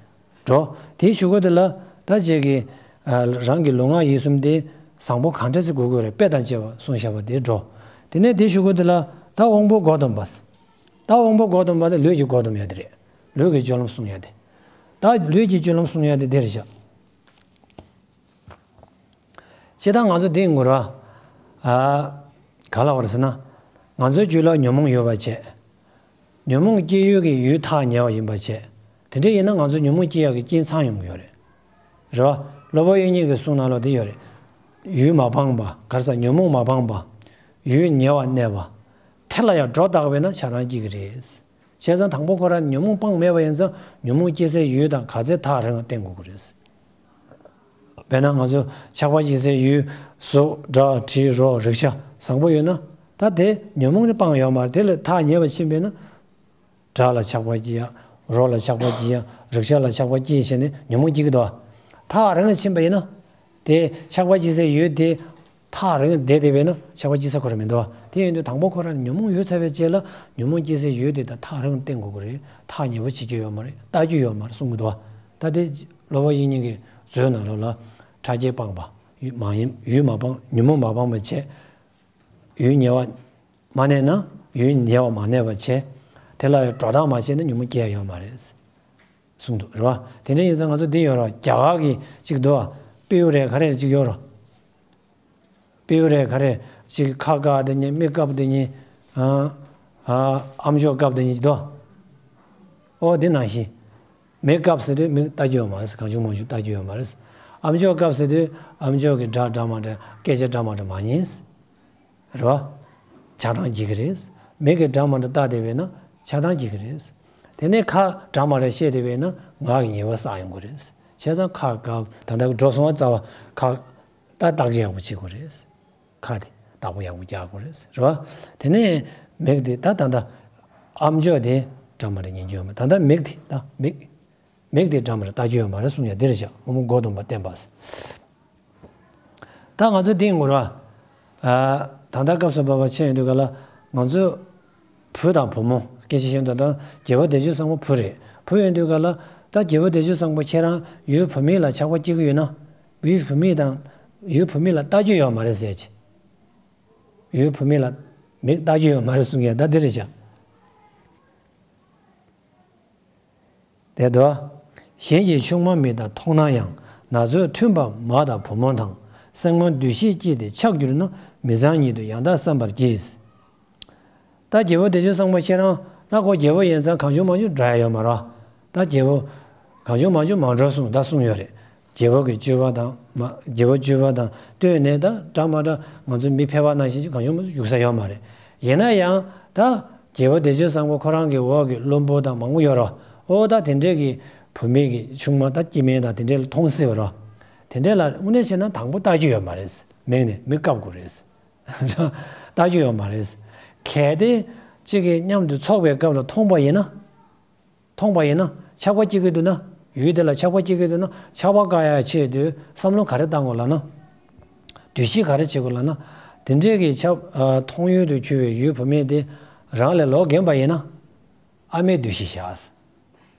འགྲོ། དེའི་གཞུག་གུ་དེ་ལ་ད་ཅིག་གི་ཨ་རང་གི་ལུས་ངག་ཡིད་གསུམ་དེ་བཟང་པོ་གང་འདྲ་ཞིག་དགོས་ཀྱི་རེད། དཔེ་དང་བཅས་པ་གསུངས་བཞག་པ་དེ་འགྲོ། དེ་ནས་དེའི་གཞུག་གུ་དེ་ལ་ད་དབང་པོ་སྒོ་སྡོམ་པ། ད་དབང་པོ་སྒོ་སྡོམ་པ་དེ་ལུས་ཀྱི་སྒོ་སྡོམ་ཡ་དེ་རེད། ལུས་ཀྱི་སྤྱོད་ལམ་སྲུང་ཡ་དེ། ད་ལུས་ཀྱི་སྤྱོད་ལམ་སྲུང་ཡ་དེ་དེ་རེད་བཞག་སྤྱིར་བཏང་ང་ཚོ་འདི་ཡིན་དགོས་ར། ཨ། ག་ལ་བར་ཟེར་ན། ང་ཚོའི་རྒྱུད་ལ་ཉོན་མོངས་ཡོད་པ་བྱས། ཉོན་མོངས་སྐྱེ་ཡུལ་གྱི་ཡུལ་ཐག་ཉེ་བ་ཡིན་པ་བྱས། དེ་འདྲ་ཡིན་ན་ང་ཚོ་ཉོན་མོངས་སྐྱེ་ཡག་གི་རྐྱེན་ཚང་ཡོང་གི་ཡོད་རེད། རེད་བ། སློབ་དཔོན་དབྱིག་གཉེན་གྱི་གསུང་ནང་ལོགས་དེ་ཡོད་རེད། ཡུལ་མ་སྤངས་པ། ག་རེ་ཟ། ཉོན་མོངས་མ་སྤངས་པ། ཡུལ་ཉེ་བར་གནས་པ། དེ་ལ་ཡང་སྒྲོ་བཏགས་པས་ན་ཆགས་སྡང་སྐྱེ་གི་རེད། བྱས་ཙང་དང་པོ་ཁོ་རང་ཉོན་མོངས་སྤངས་མེད་པ་ཡིན་ཙང་ཉོན་མོངས་སྐྱེ་སའི་ཡུལ་དང་ག་ཚད་ཐག་རིང་བ་བསྟེན་དགོས་ཀྱི་རེད། དཔེར་ན་ང་ཚོ་ཆགས་པ་སྐྱེ་སའི་ཡུལ་གཟུགས་སྒྲ་དྲི་རོ་རེག་བྱ་བཟང་པོ་ཡོད་ན། ད་དེ་ཉོན་མོངས་ནི་སྤངས་ཡོད་མ་རེད། དེ་ལས་ཐག་ཉེ་བ་ཕྱིན་པས་ན། སྒྲ་ལ་ཆགས་པ་སྐྱེ་ཡ། རོ་ལ་ཆགས་པ་སྐྱེ་ཡ། རེག་བྱ་ལ་ཆགས་པ་སྐྱེ་བྱས་ནས་ཉོན་མོངས་སྐྱེ་གི་འདུག་ཐག་རིང་ལ་ཕྱིན་པ་ཡིན་ན། དེ་ཆགས་པ་སྐྱེ་སའི་ཡུལ་དེ་ཐག་རིང་བསྡད་བསྡད་པས་ན་ཆགས་པ་སྐྱེ་ས་ཁོ་རང་མི་འདུག་དེ་ཡིན་དུས་དང་པོ་ཁོ་རང་ཉོན་མོངས་ཡོད་ཚར་བའི་རྗེས་ལ་ཉོན་མོངས་སྐྱེ་སའི་ཡུལ་དེ་དང་ཐག་རིང་བསྟེན་དགོས་ཀྱི་རེད། ཐག་ཉེ་པོ་བྱེད་རྒྱུ་ཡོད་མ་རེད། ལྟ་རྒྱུ་ཡོད་མ་རེད་གསུང་གི་འདུག་ད་དེ་སློབ་དཔོན་དབྱིག་གཉེན་གྱི་མཛོད་ནང་ལོགས་ལ་ཕྲ་རྒྱས་སྤངས་པ། ཡུལ་མ་ཡིན་ཡུལ་མ་སྤངས། ཉོན་མོངས་མ་སྤངས་པ་བྱས། ཡུལ་ཉེ་བ་མ་གནས་ན་ཡུལ་ཉེ་བ་མ་གནས་པ་བྱས། དེ་ལ་སྒྲོ་བཏགས་མ་བྱས་ན་ཉོན་མོངས་སྐྱེ་ཡ་ཡོད་མ་རེད། གསུངས་འདུག་རེད་བ། དེ་འདྲ་ཡིན་ཙང་ང་ཚོ་འདི་ཡོད་ར། རྒྱ་གར་གྱི་ཅིག་འདུག་བ། པིའུ་རེ་ག་རེ་ཅིག་ཡོད་ར། པིའུ་རེ་ག་རེ་ཅིག་ཁ་བཀབ་དེ་ཉིད། མིག་བཀབ་དེ་ཉིད། ཨ་ཨ་ཨམ་ཅོག་བཀབ་དེ་ཉིད་ཅིག་འདུག་ཨོ་དེ་ནང་བཞིན། མིག་བཀབ་ཟེར་དུས་མིག་ལྟ་རྒྱུ་ཡོད་མ་རེད། གང་བྱུང་མང་བྱུང་ལྟ་རྒྱུ་ཡོད་མ་རེད། ཨམ་ཅོག་བཀབ་ཟེར་དུས་ཨམ་ཅོག་གི་སྒྲ་འདྲ་མ་འདྲ། སྐད་ཆ་འདྲ་མ་འདྲ་མ་ཉན། རེད་བ། ཆགས་སྡང་སྐྱེ་གི་རེད། མིག་གིས་འདྲ་མ་འདྲ་བལྟས་བསྡད་པས་ན་ཆགས་སྡང་སྐྱེ་གི་རེད། དེ་ནས་ཁ་འདྲ་མ་འདྲ་བཤད་བསྡད་པས་ན་ངག་གི་ཉེས་པ་བསགས་ཡོང་གི་རེད། བྱས་ཙང་ཁ་བཀབ། ད་ལྟ་འགྲོ་སོང་བ་རྩ་བ་ཁ་ད་བརྟག་དཔྱད་ཡག་པོ་བྱེད་དགོས་རེད། ཁ་དེ་བདག་པོ་ཡག་པོ་རྒྱག་དགོས་རེད། རེད་བ། དེ་ནས་མིག་དེ་ད་ད་ལྟ་ཨམ་ཅོག་དེ་འདྲ་མ་འདྲ་ཉན་རྒྱུ་ཡོད་མ། ད་ལྟ་མིག་དེ་ད་མིག་མིག་དེ་འདྲ་མ་འདྲ་ལྟ་རྒྱུ་ཡོད་མ་རེད་གསུང་ཡ་འདི་རེད་བཞག་དབང་པོ་སྒོ་སྡོམ་པ་བསྟེན་པ། ད་ང་ཚོ་འདི་ཡིན་དགོས་ར། ཨ། ད་ལྟ་སྐབས་སུ་བབ་པ་ཆེ་ཡོང་དུས་ག་ལ་ང་ཚོ་བུ་དང་བུ་མོ་སྐད་ཆ་བཤད་དུས་ད་རྒྱལ་བ་བདེ་སྤྱོད་བཟང་པོ་བུ་རེད། བུ་ཡོང་དུས་ག་ལ་ད་རྒྱལ་བ་བདེ་སྤྱོད་བཟང་པོ་ཁྱེད་རང་ཡུལ་བུད་མེད་ལ་ཆགས་པ་སྐྱེ་གི་ཡོད་ན། ཡུལ་བུད་མེད་དང་ཡུལ་བུད་མེད་ལ་ལྟ་རྒྱུ་ཡོད་མ་རེད་ཟེར་གྱི། ཡུལ་བུད་མེད་ལ་མིག་ལྟ་རྒྱུ་ཡོད་མ་རེད་གསུང་ཡ་ད་འདི་རེད་བཞག་དེ་དུ། གཞན་གྱི་ཆུང་མ་མི་དང་མཐོང་ན་ཡང་། ན་ཚོད་མཐུན་པ་མ་དང་བུ་མོ་དང་། སེམས་ངོར་འདུ་ཤེས་སྐྱེས་ཏེ་ཆགས་གྱུར་ན། མི་ཚངས་ཉིད་དུ་ཡང་དག་བསམ་པར་གྱིས། ད་རྒྱལ་པོ་བདེ་སྤྱོད་བཟང་པོ་ཁྱེད་རང་ད་ཁོ་རྒྱལ་པོ་ཡིན་ཙང་གང་བྱུང་མང་བྱུང་འགྲོ་ཡ་ཡོད་མ་རེད། ད་རྒྱལ་པོ་གང་བྱུང་མང་བྱུང་མ་འགྲོ་གསུངས་ད་གསུངས་ཡོད་རེད། རྒྱལ་པོ་གི་སྤྱོད་པ་དང་མ་རྒྱལ་པོ་སྤྱོད་པ་དང་བསྟུན་ནས་ད་འདྲ་མ་འདྲ་ང་ཚོ་མི་ཕལ་པ་ནང་བཞིན་གང་བྱུང་མང་བྱུང་བཞུགས་ས་ཡོད་མ་རེད། ཡིན་ན་ཡང་ད་རྒྱལ་པོ་བདེ་སྤྱོད་བཟང་པོ་ཁོ་རང་གི་འོག་གི་བློན་པོ་དང་མང་པོ་ཡོད་རོ། ཨོ་ད་དེ་འདྲས་ཀྱི་བུད་མེད་ཀྱི་ཆུང་མ་ད་སྐྱེ་དམན་དང་དེ་འདྲས་ལ་མཐོང་སྲིད་པ་རོ། དེ་འདྲས་ལ་དངོས་གནས་བྱས་ན་དང་པོ་ལྟ་རྒྱུ་ཡོད་མ་རེད། མིང་ནས་མི་བཀབ་དགོས་རེད། ལྟ་རྒྱུ་ཡོད་མ་རེད། གལ་ཏེ་གཅིག་གིས་མཉམ་དུ་འཚོགས་པའི་སྐབས་ལ་མཐོང་པ་ཡིན་ན། མཐོང་པ་ཡིན་ན་ཆགས་པ་སྐྱེ་གི་འདུག་ན། ཡུལ་དེ་ལ་ཆགས་པ་སྐྱེ་གི་འདུག་ན་ཆགས་པ་བཀག་ཡ་ཆེད་དུ་བསམ་བློ་ག་རེ་བཏང་དགོས་ལབ་ན། འདུ་ཤེས་ག་རེ་བྱེད་དགོས་ལབ་ན། དེ་འདྲས་ཀྱི་ཆགས་ཨ་མཐོང་ཡུལ་དུ་གྱུར་བའི་ཡུལ་བུད་མེད་དེ་རང་ལས་ལོག་རྒན་པ་ཡིན་ན། ཨ་མའི་འདུ་ཤེས་བཞག་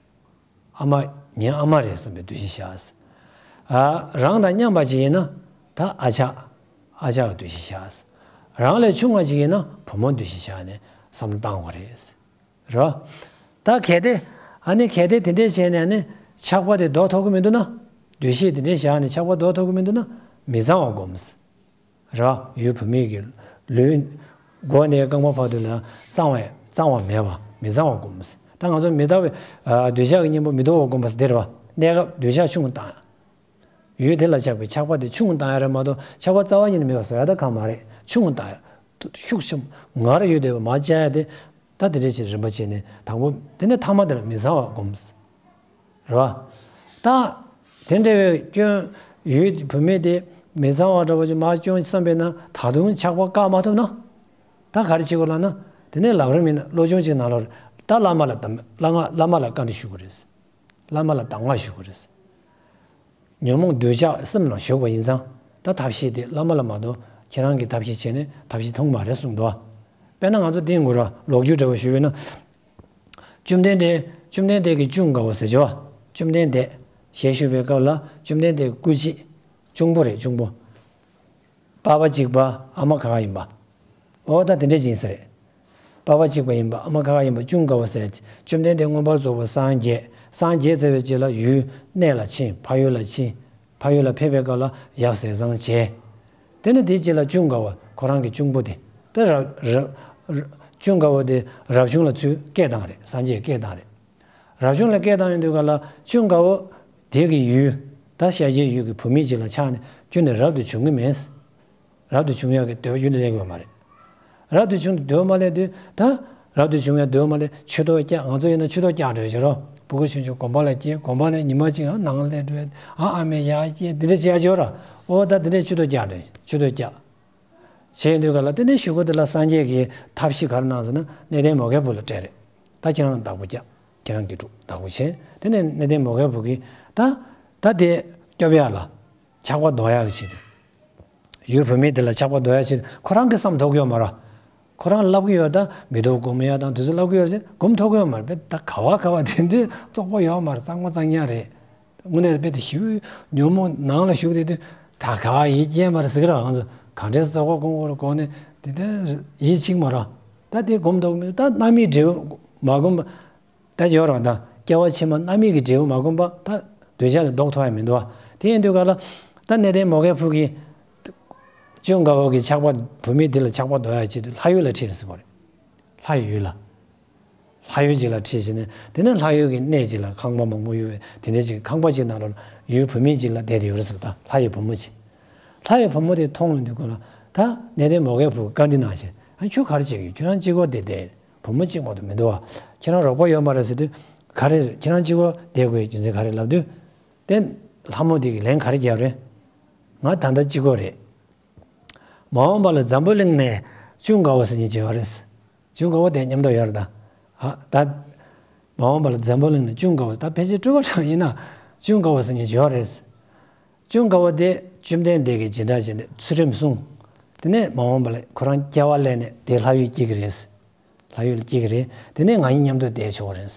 ཨ་མ་ངའི་ཨ་མ་རེད་བསམ་པའི་འདུ་ཤེས་བཞག་ཨ་རང་དང་མཉམ་པ་ཅིག་ཡིན་ན་ད་ཨ་ཅག་ཨ་ཅག་གི་འདུ་ཤེས་བཞག་རང་ལས་ཆུང་བ་ཅིག་ཡིན་ན་བུ་མོ་འདུ་ཤེས་བཞག་ནས་བསམ་བློ་བཏང་དགོས་རེད། རེད་བ། ད་གལ་ཏེ་ཨ་ནི་གལ་ཏེ་དེ་འདྲས་བྱས་ནས་ཨ་ནི་ཆགས་པ་དེ་ལྡོག་ཐུབ་ཀྱི་མི་འདུག་ན། འདུ་ཤེས་དེ་འདྲས་བཞག་ནས་ཆགས་པ་ལྡོག་ཐུབ་ཀྱི་མི་འདུག་ན་མི་གཙང་བ་སྒོམ། རེད་བ། ཡུལ་བུད་མེད་ཀྱི་ལུས་མགོ་ནས་རྐང་པ་བར་དུ་ལ་གཙང་བ་གཙང་བ་མེད་པ་མི་གཙང་བ་སྒོམ། ད་ང་ཚོ་མི་རྟག་པའི་ཨ་འདོད་ཆགས་ཀྱི་གཉེན་པོ་མི་ལྡོག་པ་སྒོམ་པ་ཟེར་དེ་རེད་བ། གནས་སྐབས་འདོད་ཆགས་ཆུང་བཏང་ཡ། ཡུལ་དེ་ལ་ཆགས་པའི་ཆགས་པ་དེ་ཆུང་བཏང་ཡ་རེད་མ་གཏོགས་ཆགས་པ་རྩ་བ་ཉིད་ནས་མེད་པ་བཟོ་ཡ་ད་གང་མ་རེད། ཆུང་བཏང་ཡ། ཤུགས་ཆེན་པོ་ངར་ཡོད་བསྡད་པ་མར་བཅག་ཡ་དེ། ད་དེ་འདྲས་ཞིག་རིམ་པ་བྱས་ནས་དང་པོ་དེ་ནས་ཐ་མ་དེ་ལ་མི་གཙང་བ་སྒོམ། རེད་བ། ད་དེ་འདྲ་བའི་སྐྱོན་ཡུལ་བུད་མེད་དེ་མི་གཙང་བ་འདྲ་བོ་ཅིག་མར་སྐྱོན་བསམ་པས་ན་ད་དུང་ཆགས་པ་བཀག་མ་ཐུབ་ན། ད་ག་རེ་བྱེད་དགོས་ལབ་ན། དེ་ནས་ལམ་རིམ་ཡིན་ན་བློ་སྦྱོང་ཅིག་ནང་ལོགས་ད་བླ་མ་ལ་གདམས་བླ་མ་བླ་མ་ལ་བཀའ་འདྲི་ཞུ་དགོས་རེད། བླ་མ་ལ་གདམས་ངག་ཞུ་དགོས་རེད། ཉོན་མོངས་འདོད་ཆགས་སེམས་ནང་ཞུགས་པ་ཡིན་ཙང་ད་ཐབས་ཤེས་དེ་བླ་མ་ལ་མ་གཏོགས་ཁྱེད་རང་གིས་ཐབས་ཤེས་བྱས་ནས་ཐབས་ཤེས་མཐོང་མ་རེད་གསུངས་འདུག་དཔེར་ན་ང་ཚོ་དེ་ངོ་ར་ལོག་རྒྱུ་འདྲ་བོ་ཞུས་ཡོད་ན། བཅོམ་ལྡན་འདས་བཅོམ་ལྡན་འདས་ཀྱི་ཅུང་དགའ་བོ་ཟེར་ཅོ། བཅོམ་ལྡན་འདས་ཞལ་བཞུགས་པའི་སྐབས་ལ་བཅོམ་ལྡན་འདས་སྐུ་མཆེད་གཅུང་པོ་རེད་གཅུང་པོ། པ་ཕ་གཅིག་པ་ཨ་མ་ཁ་ཁ་ཡིན་པ། འོ་ད་དེ་འདྲས་ཡིན་ས་རེད། པ་ཕ་གཅིག་པ་ཡིན་པ་ཨ་མ་ཁ་ཁ་ཡིན་པ་ཅུང་དགའ་བོ་ཟེར། བཅོམ་ལྡན་འདས་མངོན་པར་རྫོགས་པར་སངས་རྒྱས། སངས་རྒྱས་ཚར་བའི་རྗེས་ལ་ཡུལ་གནས་ལ་ཕྱིན་ཕ་ཡུལ་ལ་ཕྱིན། ཕ་ཡུལ་ལ་ཕེབས་པའི་སྐབས་ལ་ཡབ་ཟས་གཙང་བྱས། དེ་ནས་དེའི་རྗེས་ལ་ཅུང་དགའ་བོ་ཁོ་རང་གི་གཅུང་པོ་དེ། དེ་ར་ར་ར་ཅུང་དགའ་བོ་དེ་རབ་བྱུང་ལ་ཚུར་སྐད་བཏང་རེད་སངས་རྒྱས་སྐད་བཏང་རེད། རབ་བྱུང་ལ་སྐད་བཏང་ཡོང་དུས་ག་ལ་ཅུང་དགའ་བོ་དེ་གི་ཡུལ་ད་ཤཱཀྱའི་ཡུལ་གྱི་བུད་མེད་ཅིག་ལ་ཆགས་ནས་ཁྱོན་ནས་རབ་ཏུ་བྱུང་གི་མེད། རབ་ཏུ་བྱུང་ཡག་གི་འདོད་པ་རྒྱུན་དུ་སླེབས་ཡོད་མ་རེད། རབ་ཏུ་བྱུང་སྟེ་འདོད་པ་མ་སླེབས་དུས་ད་རབ་ཏུ་བྱུང་ཡག་འདོད་པ་མ་སླེབས་ཆུ་ཐོག་བཀྱག་ང་ཚོ་ཡིན་ན་ཆུ་ཐོག་བཀྱག་འགྲོ་ཡོད་ཤག་རོ། ཕྲུ་གུ་ཆུང་ཆུང་དགོན་པ་ལ་སྐྱེལ་དགོན་པ་ནས་ཉི་མ་གཅིག་ཨ་ནང་སླེབས་འགྲོ་ཨ་ཨ་མས་ཡར་སྐྱེལ་འདི་འདྲ་བྱེད་ཡག་ཅིག་ཡོད་ར། ཨོ་ད་འདི་འདྲས་ཆུ་ཐོག་བཀྱག་འགྲོ་ཆུ་ཐོག་བཀྱག་བྱས་ཡོང་དུས་ག་ལ་དེ་ནས་གཞུག་གུ་དེ་ལ་སངས་རྒྱས་ཀྱིས་ཐབས་ཤེས་ག་རེ་གནང་ཟེར་ན་གནས་བརྟན་མོའུ་འགལ་བུ་ལ་སྤྲད་རེད། ད་ཁྱེད་རང་བདག་པོ་རྒྱག་ཁྱེད་རང་དགེ་ཕྲུག་བདག་པོ་བྱས་དེ་ནས་གནས་བརྟན་མོའུ་འགལ་བུ་གིས་ད་ད་དེ་སྐྱོབ་ཡག་ལ་ཆགས་པ་ཟློག་ཡག་གི་ཆེད་དུ། ཡུལ་བུད་མེད་དེ་ལ་ཆགས་པ་ཟློག་ཡག་ཆེད་དུ་ཁོ་རང་གིས་བསམ་ཐུབ་ཀྱི་ཡོད་མ་རེད། ཁོ་རང་ལབ་ཀྱི་ཡོད་ད་མི་སྡུག་སྒོམ་ཡག་དང་དེ་ཚོ་ལབ་ཀྱི་ཡོད་རེད་སྒོམ་ཐུབ་ཀྱི་ཡོད་མ་རེད་པས་ད་ག་བ་ག་བ་དེ་འདྲའི་བཙོག་པོ་ཡོད་མ་རེད་གཙང་མ་གཙང་ཡག་རེད། དངོས་གནས་དཔེ་དེ་ཞིབ་ཉོན་མོངས་ནང་ལ་ཞུགས་དེ་དུས་ད་ག་བ་ཡིད་སྐྱེས་མ་རེད་ཟེར་གི་ར་ང་ཚོ་ག་འདྲས་སོག་པོ་ཀོང་ཀོར་གོང་ནས་དེ་ལྟར་ཡིད་ཆེས་མ་རེད། ད་དེ་སྒོམ་ཐུབ་མི་འདུག་ད་རྣམ་སྨིན་འབྲས་བུ་མ་སྒོམ་པ་ད་ཡོད་ར་ད་སྐྱེ་བ་ཕྱི་མ་རྣམ་སྨིན་གྱི་འབྲས་བུ་མ་སྒོམ་པ་ད་འདོད་ཆགས་དེ་ལྡོག་ཐུབ་ཡ་མི་འདུག་བ། དེ་ཡིན་དུས་ག་ལ་ད་གནས་བརྟན་མོའུ་འགལ་བུ་གིས་ཅུང་དགའ་བོ་གི་ཆགས་པ་བུད་མེད་དེ་ལ་ཆགས་པ་ཟློག་ཡག་ཆེད་དུ་ལྷ་ཡུལ་ལ་ཁྲིད་ཟེར་བ་རེད། ལྷ་ཡི་ཡུལ་ལ། ལྷ་ཡུལ་ཅིག་ལ་ཁྲིད་བྱས་ནས་དེ་ནས་ལྷ་ཡུལ་གྱི་གནས་ཅིག་ལ་ཁང་པ་མང་པོ་ཡོད་པའི་དེ་འདྲ་ཅིག་ཁང་པ་ཅིག་ནང་ལ་ཡུལ་བུད་མེད་ཅིག་ལ་བསྡད་དེ་ཡོད་རེད་ཟེར་ད་ལྷ་ཡི་བུ་མོ་ཅིག་ལྷ་ཡི་བུ་མོ་དེ་མཐོང་ཡོང་དུས་ཁོ་ལ་ད་གནས་བརྟན་མོའུ་འགལ་བུ་བཀའ་འདྲི་གནང་བྱས་ཨ་ཁྱོད་ག་རེ་བྱེད་ཀྱི་ཁྱོད་རང་གཅིག་པོ་བསྡད་བསྡད་བུ་མོ་གཅིག་མ་གཏོགས་མི་འདུག་བ། ཁྱེད་རང་རོགས་པ་ཡོད་མ་རེད་ཟེར་དུས་ག་རེ་རེད་ཁྱེད་རང་གཅིག་པོ་བསྡད་དགོས་རྒྱུ་མཚན་ག་རེ་ལབ་དུས་དེ་ལྷ་མོ་དེ་གིས་ལན་ག་རེ་བརྒྱབ་རེད། ང་ད་ལྟ་གཅིག་པོ་རེད། མ་འོངས་པ་ལ་འཛམ་བུ་གླིང་ནས་ཅུང་དགའ་བོ་ཟེར་མཁན་ཅིག་ཡོད་རེད། ཅུང་དགའ་བོ་དེ་མཉམ་དུ་ཡོད་རེད་ད། ཨ་ད། མ་འོངས་པ་ལ་འཛམ་བུ་གླིང་ནས་ཅུང་དགའ་བོ་ད་ཕལ་ཆེར་སྤྲུལ་པ་རང་ཡིན་ན་ཅུང་དགའ་བོ་ཟེར་མཁན་ཅིག་ཡོད་རེད། ཅུང་དགའ་བོ་དེ་བཅོམ་ལྡན་འདས་ཀྱིས་སྦྱིན་བདག་བྱས་ནས་ཚུལ་ཁྲིམས་བསྲུང་། དེ་ནས་མ་འོངས་པ་ལ་ཁོ་རང་སྐྱེ་བ་ལེན་ནས་དེ་ལྷ་ཡུལ་སྐྱེ་གི་རེད། ལྷ་ཡུལ་སྐྱེ་གི་རེད། དེ་ནས་ང་གཉིས་མཉམ་དུ་བསྡད་ཆོག་གི་རེད།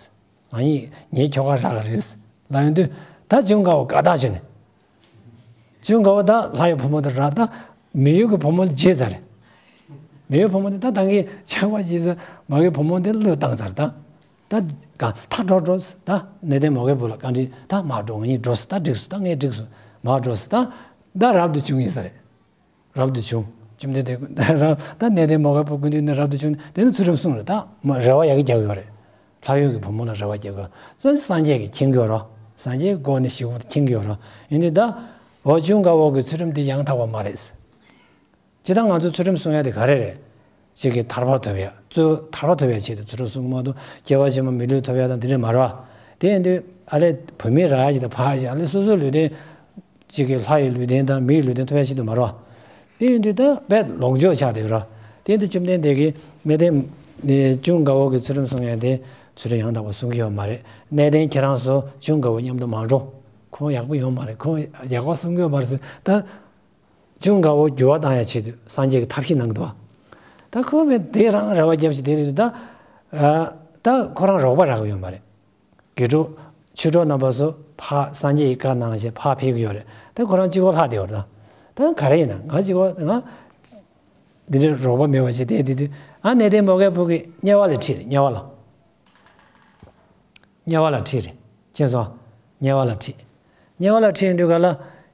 ང་གཉིས་ངའི་ཁྱོ་ག་རག་གི་རེད། ལབ་ཡོང་དུས་ད་ཅུང་དགའ་བོ་དགའ་ཐག་ཆོད་ནས། ཅུང་དགའ་བོ་ད་ལྷ་ཡི་བུ་མོ་དེ་རག་ད་མི་ཡུལ་གྱི་བུ་མོ་ལ་བརྗེད་ཚར་རེད། མི་ཡུལ་བུ་མོ་དེ་ད་ད་གིན་ཆགས་པ་བརྗེད་ཚར་མ་གི་བུ་མོ་དེ་བློས་བཏང་ཚར་ད། ད་གང་ཐག་འགྲོ་འགྲོ་ཟེར་ད་གནས་བརྟན་མོའུ་འགལ་བུ་ལ་བཀའ་འདྲི་ད་མར་འགྲོ་ང་གཉིས་འགྲོ་ཟེར་ད་འགྲིག་སོང་ད་ངས་འགྲིག་སོང་མར་འགྲོ་ཟེར་ད་ད་རབ་ཏུ་བྱུང་ཡིན་ས་རེད། རབ་ཏུ་བྱུང་། བཅོམ་ལྡན་འདས་ཀྱིས་ད་གནས་བརྟན་མོའུ་འགལ་བུ་སྐུ་མདུན་ནས་རབ་ཏུ་བྱུང་དེ་ནས་ཚུལ་ཁྲིམས་བསྲུངས་རེད་ད་མ་རེ་བ་ཡག་གི་རྒྱག་གི་ཡོད་རེད། ལྷ་ཡུལ་གྱི་བུ་མོ་ལ་རེ་བ་རྒྱག་གི་ཡོད་ཙང་སངས་རྒྱས་ཀྱིས་མཁྱེན་གྱི་ཡོད་རོ། སངས་རྒྱས་ཀྱི་སྒོ་ནས་ཞིག་མཁྱེན་གྱི་ཡོད་རེད། ཡིན་དུས་ད་འོ་ཅུང་དགའ་བོ་གི་ཚུལ་ཁྲིམས་དེ་ཡང་དག་པ་མ་རེད། ཇི་ལྟར་ང་ཚོ་ཚུལ་ཁྲིམས་སྲུང་ཡ་དེ་ག་རེ་རེད། ཅིག་གིས་ཐར་པ་ཐོབ་ཡ། གཙོ་བོ་ཐར་པ་ཐོབ་ཡ་ཆེད་དུ་ཚུལ་ཁྲིམས་སྲུང་གི་མ་གཏོགས་སྐྱེ་བ་ཕྱི་མ་མི་ལུས་ཐོབ་ཡ་དང་དེ་འདྲ་མ་རེད་བ། དེ་ཡིན་དུས་ཨ་ལས་བུད་མེད་རག་ཡ་ཅིག་དང་ཕ་ཡ་ཅིག་ཨ་ལས་སོ་སོའི་ལུས་རྟེན། ཅིག་གིས་ལྷ་ཡི་ལུས་རྟེན་དང་མི་ཡི་ལུས་རྟེན་ཐོབ་ཡ་ཆེད་དུ་མ་རེད་བ། དེ་ཡིན་དུས་ད་དཔེ་ལོག་འཇོག་ཆགས་བསྡད་ཡོད་རེད། དེ་ཡིན་དུས་བཅོམ་ལྡན་འདས་ཀྱིས་གནས་བརྟན་ཅུང་དགའ་བོ་གི་ཚུལ་ཁྲིམས་སྲུང་ཡ་དེ་ཚུལ་ཁྲིམས་ཡང་དག་པ་སྲུང་གི་ཡོད་མ་རེད། གནས་བརྟན་ཁྱེད་རང་ཚོ་ཅུང་དགའ་བོ་མཉམ་དུ་མ་འགྲོ། ཁོང་ཡག་པོ་ཡོད་མ་རེད། ཁོང་ཡག་པོ་སྲུང་གི་ཡོད་མ་རེད་ཟེར་ད། ཅུང་དགའ་བོ་འགྱུར་བ་བཏང་ཡ་ཆེད་དུ་སངས་རྒྱས་ཀྱི་ཐབས་ཤེས་གནང་གི་འདུག་ད་ཁོ་བས་དེ་རང་རེ་བ་བརྒྱབ་ཅིག་དེ་རེད་ད། ཨ། ད་ཁོ་རང་རོགས་པ་རག་གི་ཡོད་མ་རེད། དགེ་ཕྲུག་ཆོས་གྲོགས་རྣམ་པ་ཚོ་ཕར་སངས་རྒྱས་ཀྱི་བཀའ་གནང་བྱས་ཕར་ཕེབས་ཀྱི་ཡོད་རེད། ད་ཁོ་རང་གཅིག་པོ་ལྷག་བསྡད་ཡོད་རེད་ད། ད་ག་རེ་ཡིན་ན་ང་གཅིག་པོ་ང་། འདི་འདྲའི་རོགས་པ་མེད་པ་ཞིག་བསྡད་དེ་དུས་ཨ་གནས་བརྟན་མོའུ་འགལ་བུ་གི་དམྱལ་བ་ལ་ཁྲིད་རེད། དམྱལ་བ་ལ། དམྱལ་བ་ལ་ཁྲིད་རེད། མཁྱེན་སོང་། དམྱལ་བ་ལ་ཁྲིད། དམྱལ་བ་ལ་ཁྲིད་དུས་ག་ལ།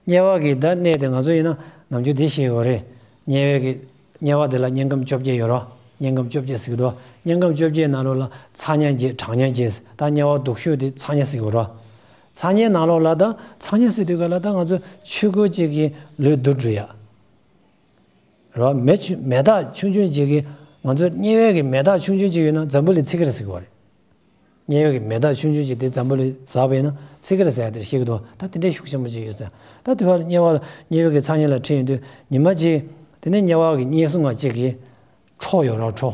དམྱལ་བ་གི་ད་གནས་དེ་ང་ཚོ་ཡིན་ན་ནམ་རྒྱུན་དེ་ཤེས་ཡོད་རེད། དམྱལ་བའི་གི། དམྱལ་བ་དེ་ལ་དམྱལ་ཁམས་བཅོ་བརྒྱད་ཡོད་རེད། དམྱལ་ཁམས་བཅོ་བརྒྱད་ཟེར་གི་འདུག་དམྱལ་ཁམས་བཅོ་བརྒྱད་ནང་ལོགས་ལ་ཚ་དམྱལ་བརྒྱད་གྲང་དམྱལ་བརྒྱད་ཟེར། ད་དམྱལ་བ་སྡུག་ཤོས་དེ་ཚ་དམྱལ་ཟེར་གི་ཡོད་རེད། ཚ་དམྱལ་ནང་ལོགས་ལ་ད་ཚ་དམྱལ་ཟེར་དུས་ག་ལ་ད་ང་ཚོ་ཆོས་སྐུ་གཅིག་གི་ལུས་སྡུག་འགྲོ་ཡ། རེད་བ། མེ་ཆུ་མེ་སྟག་ཆུང་ཆུང་ཅིག་གིས་ང་ཚོ་དམྱལ་བའི་གི་མེ་སྟག་ཆུང་ཆུང་ཅིག་ཡོད་ན་འཛམ་བུ་གླིང་འཚིག་གི་རེད་ཟེར་གི་བ་རེད། དམྱལ་བའི་གི་མེ་སྟག་ཆུང་ཆུང་ཅིག་དེ་འཛམ་བུ་གླིང་ཟགས་པ་ཡིན་ན་འཚིག་གི་རེད་ཟེར་ཡ་དེ་བཤད་གི་འདུག་ད་དེ་འདྲའི་ཤུགས་ཆེན་པོ་ཅིག་ཡོད་ཟེར། ད་དེ་བར་དམྱལ་བ་ལ་དམྱལ་བའི་གི་ཚ་དམྱལ་ལ་ཁྲིད་ཡོང་དུས་ཉི་མ་གཅིག་དེ་ནས་དམྱལ་བ་གི་དམྱལ་སྲུང་བ་གཅིག་གིས་ཁྲོ་ཡོད་རེད་ཁྲོ།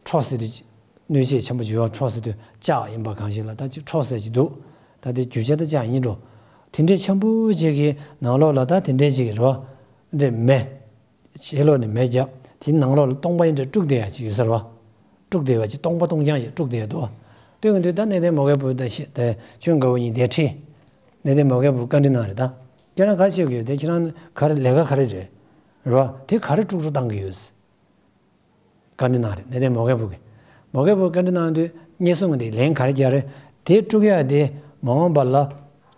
ཁྲོ་ཟེར་དུས་གནོད་བྱེད་ཆེན་པོ་ཅིག་ཡོད་ཁྲོ་ཟེར་དུས་ལྕགས་ཡིན་པ་གང་ཞིག་ལ་ད་ཅིག་ཁྲོ་ཟེར་གྱི་འདུག་ད་དེ་རྒྱུ་ཆ་ད་ལྕགས་ཡིན་འགྲོ། དེ་འདྲའི་ཆེན་པོ་ཅིག་གི་ནང་ལོགས་ལ་ད་དེ་འདྲའི་ཅིག་རོ། འདྲེ་མེ། ཕྱི་ལོགས་ནས་མེ་བརྒྱབ། དེའི་ནང་ལོགས་ལ་སྟོང་པ་ཡིན་འདྲ་དཀྲུགས་བསྡད་ཡ་ཅིག་ཡོད་ས་རེད་བ། དཀྲུགས་བསྡད་པ་ཅིག་སྟོང་པ་སྟོང་རྐྱང་ཞིག་དཀྲུགས་བསྡད་འདུག་དེ་ཡོང་དུས་ད་གནས་བརྟན་མོའུ་འགལ་བུ་དང་ཤི་དེ་ཅུང་དགའ་བོ་གཉིས་དེ་ཁྲིད། གནས་བརྟན་མོའུ་འགལ་བུ་བཀའ་འདྲི་གནང་རེད་ད། ཁྱེད་རང་ག་རེ་བྱེད་དགོས་ཡོད་དེ་ཁྱེད་རང་ག་རེ་ལས་ཀ་ག་རེ་རེད། རེད་བ། དེ་ག་རེ་དཀྲུག་དཀྲུག་བཏང་གི་ཡོད། བཀའ་འདྲི་གནང་རེད་གནས་བརྟན་མོའུ་འགལ་བུ་གིས། མོའུ་འགལ་བུ་བཀའ་འདྲི་གནང་དུས་དམྱལ་སྲུང་གིས་དེ་ལན་ག་རེ་རྒྱག་རེད། དེ་དཀྲུག་ཡ་དེ་མ་འོངས་པ་ལ་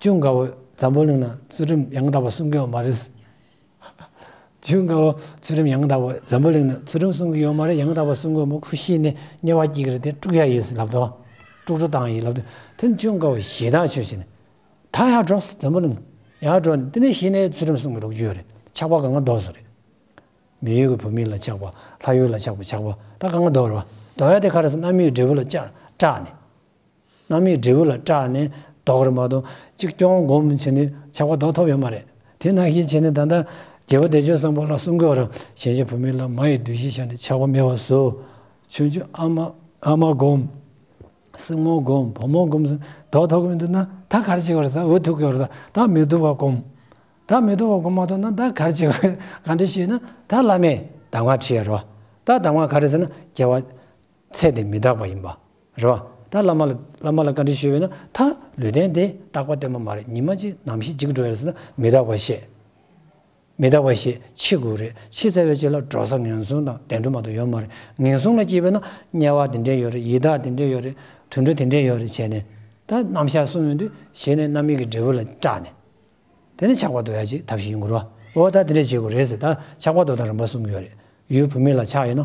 ཅུང་དགའ་བོ་འཛམ་བུ་གླིང་ན་ཚུལ་ཁྲིམས་ཡང་དག་པ་སྲུང་གི་ཡོད་མ་རེད། ཅུང་དགའ་བོ་ཚུལ་ཁྲིམས་ཡང་དག་པ་འཛམ་བུ་གླིང་ན་ཚུལ་ཁྲིམས་སྲུང་གི་ཡོད་མ་རེད། ཡང་དག་པ་སྲུང་གི་ཡོད་མ་ཁུ་ཤི་ནས་དམྱལ་བ་སྐྱེ་གི་རེད་དེ་དཀྲུག་ཡ་ཡིན་ཟེར་ལབ་དོ། དཀྲུག་དཀྲུག་བཏང་ཡིན་ལབ་དུས་དེ་ཅུང་དགའ་བོ་ཞེ་དྲག་ཆོས་བྱས་ནས། ད་ཡར་འགྲོ་འཛམ་བུ་གླིང་། ཡར་འགྲོ་ནས་དེ་ནས་གཞི་ནས་ཚུལ་ཁྲིམས་སྲུང་གི་ལོག་རྒྱུ་ཡོད་རེད། ཆགས་པ་གང་ག་ལྡོག་སོང་རེད། མི་ཡུལ་གྱི་བུད་མེད་ལ་ཆགས་པ། ལྷ་ཡུལ་ལ་ཆགས་པ་ཆགས་པ་ད་གང་ག་ལྡོག་རེད་བ། ལྡོག་ཡ་དེ་ག་རེ་ཟེར་རྣམ་སྨིན་འབྲས་བུ་ལ་སྐྲག་སྐྲག་ནས། རྣམ་སྨིན་འབྲས་བུ་ལ་སྐྲག་ནས་ལྡོག་རེད་མ་གཏོགས་གཅིག་སྐྱོང་སྒོམ་བྱས་ནས་ཆགས་པ་ལྡོག་ཐུབ་ཡོད་མ་རེད། དེ་ནང་བཞིན་བྱས་ནས་ད་ལྟ་རྒྱལ་པོ་བདེ་སྤྱོད་བཟང་པོ་ལ་གསུང་གི་ཡོད་རེད། གཞན་གྱི་བུད་མེད་ལ་མ་ཡི་འདུ་ཤེས་བཞག་ནས་ཆགས་པ་མེད་པར་བཟོ། ཆུང་ཆུང་ཨ་མ་ཨ་མ་སྒོམ། སྲིང་མོ་སྒོམ་བུ་མོ་སྒོམ་ཟེར་ལྡོག་ཐུབ་ཀྱི་མི་འདུག་ན་ད་ག་རེ་བྱེད་དགོས་རེད་ཟེར། འུ་ཐུག་གི་ཡོད་རེད། ད་མི་སྡུག་པ་སྒོམ། ད་མི་སྡུག་པ་སྒོམ་མ་ཐུབ་ན་ད་ག་རེ་བྱེད་དགོས། ག་འདྲ་ཞུས་ན་ད་བླ་མས་གདམས་ངག་ཁྲིད་ཡ་རེད་བ། ད་གདམས་ངག་ག་རེ་ཟེར་ན་དགེ་བ་ཚེ་འདི་མི་རྟག་པ་ཡིན་པ་རེད་བ། ད་བླ་མ་ལ་བླ་མ་ལ་བཀའ་འདྲི་ཞུས་པས་ན་ད་ལུས་རྟེན་འདི་རྟག་པ་གཏན་པ་མ་རེད། ཉི་མ་གཅིག་ནམ་ཞིག་འཇིག་འགྲོ་ཡ་རེད་ཟེར་ན་མི་རྟག་པ་ཤེས། མི་རྟག་པ་ཞེས་འཆི་དགོས་རེད། འཆི་ཚར་བའི་རྗེས་ལ་འགྲོ་ས་ངན་སོང་དང་བདེ་འགྲོ་མ་གཏོགས་ཡོད་མ་རེད། ངན་སོང་ལ་སྐྱེས་པས་ན་དམྱལ་བ་དེ་འདྲས་ཡོད་རེད། ཡི་དྭགས་དེ་འདྲས་ཡོད་རེད། དུད་འགྲོ་དེ་འདྲས་ཡོད་རེད་བྱས་ནས། ད་རྣམ་གཞག་གསུངས་ཡོང་དུས་གཞི་ནས་རྣམ་སྨིན་གྱི་འབྲས་བུ་ལ་སྐྲག་ནས། དེ་ནས་ཆགས་པ་ཟློག་ཡ་ཅིག་ཐབས་ཤེས་ཡོང་གི་རེད་བ། འོ་ད་དེ་འདྲས་བྱེད་དགོས་རེད་ཟེར། ད་ཆགས་པ་ཟློག་སྟངས་རིམ་པ་གསུང་གི་ཡོད་རེད། ཡུལ་བུད་མེད་ལ་ཆགས་ཡོད་ན།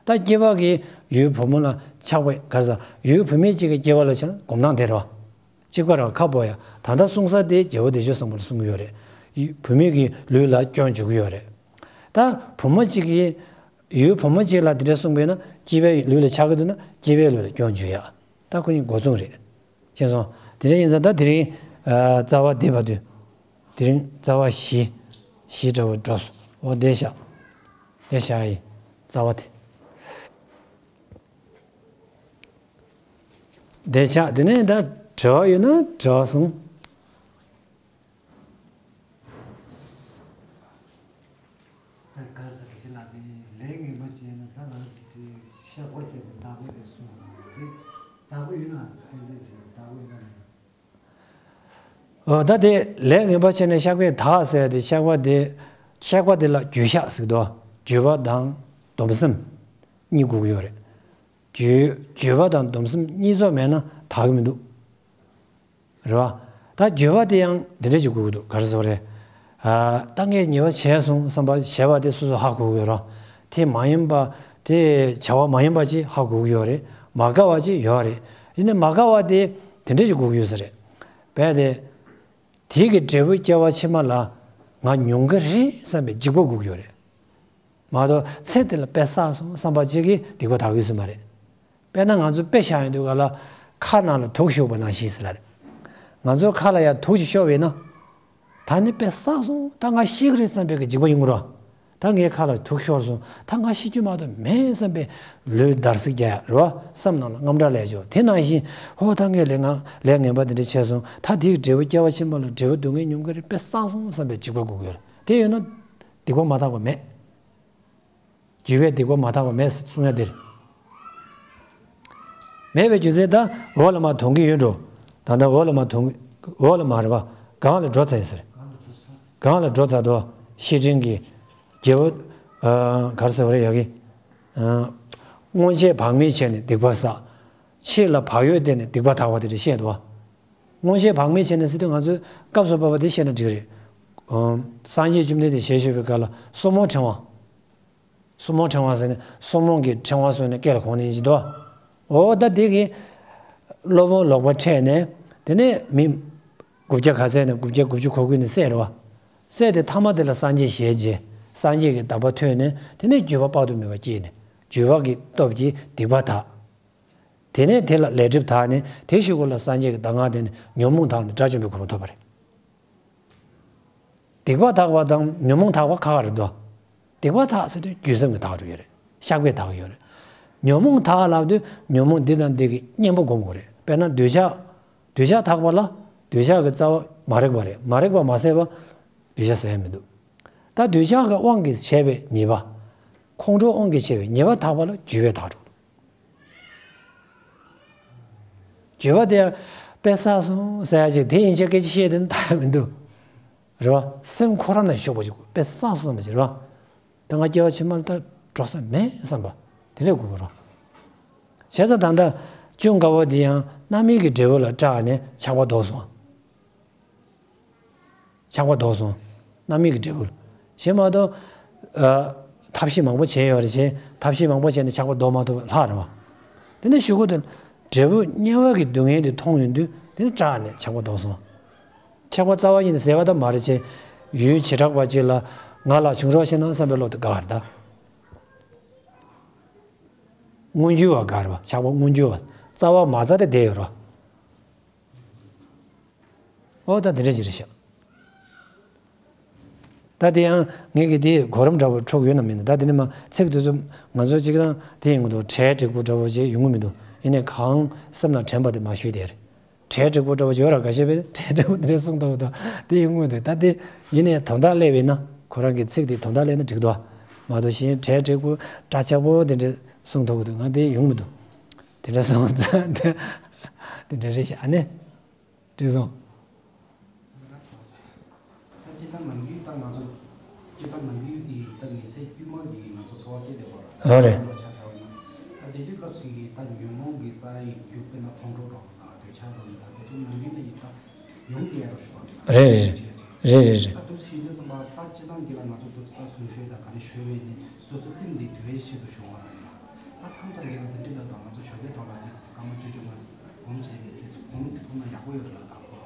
ད་སྐྱེས་པ་གིས་ཡུལ་བུ་མོ་ལ་ཆགས་པ་ག་རེ་ཟེར། ཡུལ་བུད་མེད་ཅིག་གིས་སྐྱེས་པ་ལ་ཆགས་ན་སྒོམ་སྟངས་དེ་རེད་བ། གཅིག་པ་རང་ཁ་སྤོ་ཡ། ད་ལྟ་གསུང་ས་དེ་རྒྱལ་པོ་བདེ་སྤྱོད་བཟང་པོ་ལ་གསུང་གི་ཡོད་རེད། ཡུ་བུད་མེད་ཀྱི་ལུས་ལ་སྐྱོན་འཇུག་གི་ཡོད་རེད། ད་བུ་མོ་གཅིག་གིས་ཡུལ་བུ་མོ་གཅིག་ལ་དེ་འདྲ་གསུངས་པས་ན་སྐྱེས་པའི་ལུས་ལ་ཆགས་ཀྱི་འདུག་ན་སྐྱེས་པའི་ལུས་ལ་སྐྱོན་འཇུག་ཡ། ད་ཁོ་གཉིས་འགོ་མཚུངས་རེད། མཁྱེན་སོང་། དེ་འདྲ་ཡིན་ཙང་ད་དེ་རིང་ཨ་རྩ་བ་འདི་བར་དུ། དེ་རིང་རྩ་བ་བཞི། བཞི་འདྲ་བོ་འགྲོ་སོང་། འོ་དེ་བཞག་དེ་བཞག་ཡིན། རྩ་བ་དེ། དེ་བཞག་དེ་ནས་ད་དྲི་བ་ཡོད་ན་དྲི་བ་གསུངས། ད་ག་རེ་ཟེར་གི་ཞིག་ལ་དེ་ལས་ངན་པ་བྱས་ན་ད་ང་ཚོ་དེ་བཤགས་པ་བྱས་ཏེ་བདག་པོ་རེད་གསུངས་པ་རེད། བདག་པོ་ཡིན་ན་ཏན་ཏན་བྱས་བདག་པོ་ཡིན་ན་མིན། འོ་ད་དེ་ལས་ངན་པ་བྱས་ནས་བཤགས་པས་དག་ཟེར་ཏེ་བཤགས་པ་དེ། བཤགས་པ་དེ་ལ་འགྱོད་བཤགས་ཟེར་གི་འདུག་འགྱོད་པ་དང་སྡོམ་སེམས་གཉིས་དགོས་ཀྱི་ཡོད་རེད། འགྱོད་འགྱོད་པ་དང་སྡོམ་སེམས་གཉིས་ཚོགས་མེད་ན་དག་གི་མི་འདུག་རེད་བ། ད་འགྱོད་པ་དེ་ཡང་འདི་འདྲ་ཞིག་དགོས་ཀྱི་འདུག་ག་རེ་ཟེར་བ་རེད། ཨ། ད་ངས་ཉེས་པ་བྱས་སོང་བསམ་པ་བྱས་པ་དེ་སོ་སོ་ཧ་གོ་གི་ཡོད་རེད། དེ་མ་ཡིན་པ་དེ་བྱ་བ་མ་ཡིན་པ་ཅིག་ཧ་གོ་གི་ཡོད་རེད། མ་དགའ་བ་ཅིག་ཡོད་རེད། ཡིན་ནའི་མ་དགའ་བ་དེ་དེ་འདྲ་ཞིག་དགོས་ཀྱི་ཡོད་ས་རེད། བས་ཏེ། དེ་གི་འབྲས་བུ་སྐྱེ་བ་ཕྱི་མ་ལ་ང་མྱོང་གི་རེད་བསམ་པའི་འཇིགས་པ་སྒུག་ཡོད་རེད། མ་གཏོགས་ཚེ་འདི་ལ་དཔེ་བསགས་སོང་བསམ་པ་གཅིག་གིས་སྡིག་པ་དག་ཡོད་ས་མ་རེད། དཔེར་ན་ང་ཚོ་དཔེ་བཞག་ཡོང་དུས་ག་ལ་ཁ་ནང་ལ་དུག་ཤོར་བ་ནང་བཞིན་ཟེར་ལ་རེད། ང་ཚོ་ཁ་ལ་ཡང་དུག་ཅིག་ཤོར་བས་ན། ད་ནི་དཔེ་བསགས་སོང་ད་ང་ཤི་གི་རེད་བསམ་པའི་གི་འཇིགས་པ་ཡོང་གི་རེད། ད་ངའི་ཁ་ལ་དུག་ཤོར་སོང་ད་ང་ཤི་རྒྱུ་མ་གཏོགས་མེད་བསམ་པའི་ལུས་འདར་སིག་རྒྱག་ཡ་རེད་བ། བསམ་ནང་ལ་དངངས་སྐྲག་ལས་ཆོག་དེ་ནང་བཞིན་ཧོ་ད་ངས་ལས་ངན་ལས་ངན་པ་འདི་འདྲ་བྱས་སོང་ད་དེའི་འབྲས་བུ་སྐྱེ་བ་ཕྱི་མ་ལ་འབྲས་བུ་སྡུག་བསྔལ་མྱོང་གི་རེད་དཔེ་བསགས་སོང་བསམ་པའི་འཇིགས་པ་སྒུག་ཡོད་རེད། དེ་ཡོད་ན་སྡིག་པ་མ་དག་པ་མེད། རྒྱུ་བས་སྡིག་པ་མ་དག་པ་མེད་གསུང་ཡ་འདིར། མེད་པའི་རྒྱུ་མཚན་ད་འོག་ལ་མར་དོང་གི་ཡོད་འགྲོ། ད་ལྟ་འོག་ལ་མར་དོང་འོག་ལ་མར་རེད་བ། གང་ལ་འགྲོ་ཚར་ཡིན་ཟེར། གང་ལ་འགྲོ་ཚར་དོ། ཤེས་སྒྲིབ་ཀྱི་རྒྱལ་པོ། ག་རེ་ཟེར་བ་རེད་ཡ་གི། སྔོན་ཆད་བག་མེད་བྱས་ནས་སྡིག་པ་བསགས། ཆེད་ལ་བག་ཡོད་བསྟེན་ནས་སྡིག་པ་དག་པ་དེ་འདྲ་བཤད་འདུག་བ། སྔོན་ཆད་བག་མེད་བྱས་ནས་ཟེར་དུས་ང་ཚོས་སྐབས་སུ་བབས་པ་དེ་བཤད་ན་འགྲིག་རེད། སངས་རྒྱས་བཅོམ་ལྡན་འདས་ཞལ་བཞུགས་པའི་སྐབས་ལ་སོར་མོའི་ཕྲེང་བ། སོར་མོའི་ཕྲེང་བ་ཟེར་ནས་སོར་མོ་གི་ཕྲེང་བ་བཟོས་ནས་སྐེ་ལ་གོན་ནས་ཡིན་གྱི་འདུག་འོ་ད་དེ་གི་སློབ་དཔོན་ལོག་པ་འཕྲད་ནས་དེ་ནས་མི་དགུ་བརྒྱ་ག་ཚད་ནས་དགུ་བརྒྱ་དགུ་བཅུ་གོ་དགུ་ནས་བསད་རེད་བ། བསད་དེ་མཐའ་མ་དེ་ལ་སངས་རྒྱས་ཞལ་མཇལ། སངས་རྒྱས་ཀྱི་བསྟན་པ་ཐོས་ནས་དེ་ནས་འགྱོད་པ་དཔག་ཏུ་མེད་པ་སྐྱེས་ནས་འགྱོད་པ་གི་སྟོབས་ཀྱིས་སྡིག་པ་དག་དེ་ནས་དེ་ལ་ལས་སྒྲིབ་དག་ནས་དེ་གཞུག་གུ་ལ་སངས་རྒྱས་ཀྱི་གདམས་ངག་དེ་ནས་ཉོན་མོངས་དག་ནས་དགྲ་བཅོམ་པའི་གོ་འཕང་ཐོབ་པ་རེད། སྡིག་པ་དག་པ་དང་ཉོན་མོངས་དག་པ་ཁ་ཁ་རེད་དོ། སྡིག་པ་དག་ཟེར་དུས་རྒྱུ་མཚན་གྱི་དག་རུ་ཡོད་རེད། བཤགས་པའི་དག་ཡོད་རེད། ཉོན་མོངས་དག་ལབ་དུས་ཉོན་མོངས་འདི་དང་འདི་གི་གཉེན་པོ་སྒོམ་དགོས་རེད། དཔེར་ན་འདོད་ཆགས། འདོད་ཆགས་དག་པ་ལ་འདོད་ཆགས་ཀྱི་རྩ་བ་མ་རིག་པ་རེད། མ་རིག་པ་མ་ཟད་པ་འདོད་ཆགས་ཟེར་ཡ་མི་འདུག་ད་འདོད་ཆགས་ཀྱི་དབང་གིས་བྱས་པའི་ཉེས་པ། ཁོང་ཁྲོའི་དབང་གིས་བྱས་པའི་ཉེས་པ་དག་པ་ལ་འགྱོད་པའི་དག་འགྲོ། འགྱོད་པ་དེ་ཡང་དཔེ་བསགས་སོང་ཟེར་ཡ་ཅིག་དེ་ཡན་ཆད་སྐད་ཆ་བཤད་དེ་ནི་ད་ཡང་མི་འདུག་རེད་བ། སེམས་ཁོ་རང་ན་ཞོག་པ་ཅིག་དཔེ་བསགས་སོང་བསམ་པ་ཅིག་རེད་བ། ད་ང་སྐྱེ་བ་ཕྱི་མ་ལ་ད་འགྲོ་ས་མེད་བསམ་པ་དེ་འདྲས་དགོས་ཀྱི་རེད། བྱས་ཙང་ད་ལྟ་ཅུང་དགའ་བོ་དེ་ཡང་རྣམ་སྨིན་གྱི་འབྲས་བུ་ལ་སྐྲག་ནས་ཆགས་པ་ལྡོག་སོང་། ཆགས་པ་ལྡོག་སོང་། རྣམ་སྨིན་གྱི་འབྲས་བུ། ཞེས་མ་གཏོགས། ཨ། ཐབས་ཤེས་མང་པོ་བྱས་ཡོད་རེད་བྱས་ཐབས་ཤེས་མང་པོ་བྱས་ནས་ཆགས་པ་ལྡོག་མ་ཐུབ་པ་ལྷག་རེད་བ། དེ་ནས་གཞུག་གུ་དེ། འབྲས་བུ་དམྱལ་བ་གི་སྡུག་བསྔལ་དེ་མཐོང་ཡོང་དུས་དེ་ནས་སྐྲག་ནས་ཆགས་པ་ལྡོག་སོང་། ཆགས་པ་རྩ་བ་ཉིད་ནས་ཟད་པ་ད་མ་རེད་བྱས། ཡུལ་བྱེ་བྲག་པ་ཅིག་ལ་ང་ལ་བྱུང་རོགས་བྱས་ན་བསམ་པའི་བློ་དེ་དགའ་བ་རེད་ད། མངོན་གྱུར་བ་དགའ་བ་རེད་བ། ཆགས་པ་མངོན་གྱུར་བ། རྩ་བ་མ་རྩ་དེ་བསྡད་ཡོད་རེད་བ། ཨོ་ད་དེ་འདྲ་ཞིག་རེད་ཤག་ད་དེ་ཡང་ངེད་ཀྱི་དེ་གོ་རིམ་འདྲ་པོ་འཁྲུག་ཡོད་ན་མིན་ན། ད་དེ་ནི་མ་ཚིག་དེ་ཚོ་ང་ཚོ་གཅིག་དང་དེ་ཡིན་གྱི་འདུག་གྲལ་འགྲིག་པོ་འདྲ་པོ་ཞིག་ཡོང་གི་མི་འདུག་ཡིན་ནའི་གང་སེམས་ལ་དྲན་པ་དེ་མ་ཞུས་དེ་རེད། གྲལ་འགྲིག་པོ་འདྲ་པོ་ཞིག་ཡོད་ར་འགའ་ཤས་པས་གྲལ་འགྲིག་པོ་དེ་འདྲ་གསུང་ཐུབ་ཀྱི་འདུག་དེ་ཡོང་གི་མི་འདུག་ད་དེ་ཡིན་ནའི་དོན་དག་སླེབས་པས་ན་ཁོ་རང་གི་ཚིག་དེ་དོན་དག་སླེབས་ན་འགྲིག་འདུག་མ་གཏོགས་གཞན་གྲལ་འགྲིག་པོ་སྐྲག་ཆག་པོ་དེ་འདྲ་གསུང་ཐུབ་ཀྱི་འདུག་ང་དེ་ཡོང་མི་འདུག་དེ་འདྲ་གསུང་ད་དེ་འདྲ་རེད་ཤག་ཨ་ནི། བཀྲ་ཤིས་བདེ་ལེགས། ད་སྤྱིར་བཏང་ནམ་རྒྱུན་ད་ང་ཚོ་སྤྱིར་བཏང་ནམ་རྒྱུན་གྱི་ད་ཉི་ཚེ་དཀྱུས་མ་གི་ང་ཚོ་འཚོ་བ་སྐྱེལ་བསྡད་པ་རེད། ཨ་རེད། འགྲོ་ཆ་ཚ་བ་ཡིན་ན་ད་དེ་དུས་སྐབས་ཤིག་གི་ད་ཉོན་མོངས་ཀྱི་ས་ཡི་རྒྱུ་དཔེར་ན་ཁོང་ཁྲོ་རོ་དང་འདོད་ཆགས་རོ་ཡིན་ད་དེ་ཚོ་ནམ་རྒྱུན་ད་ཡིན་ད་ཡོང་གི་ཡ་རོ་ཞུ་བ་རེད། རེད་རེད་རེད་རེད་རེད། ད་དུས་ཤིག་ནས་ཚང་མ་ད་སྤྱིར་བཏང་གི་ལ་ང་ཚོ་དུས་ད་གསུང་ཆོས་ད་ག་རེ་ཞུ་བའི་ནི་སོ་སོ་སེམས་འདི་དུལ་བའི་ཆེད་དུ་ཞུ་བ་རེད། ད་མཚམས་མཚམས་ཡིན་ན་དེ་འདྲ་ལ་དང་ང་ཚོ་ཞོགས་ཀའི་ཐོག་ལ་དེ་སྐར་མ་བཅུ་བཅོ་ལྔ་སྒོམ་བྱས་ཡོད་དེ་སྒོམ་དེ་ཐོག་ན་ཡག་པོ་ཡོད་རེད་ལ་དང་པོ་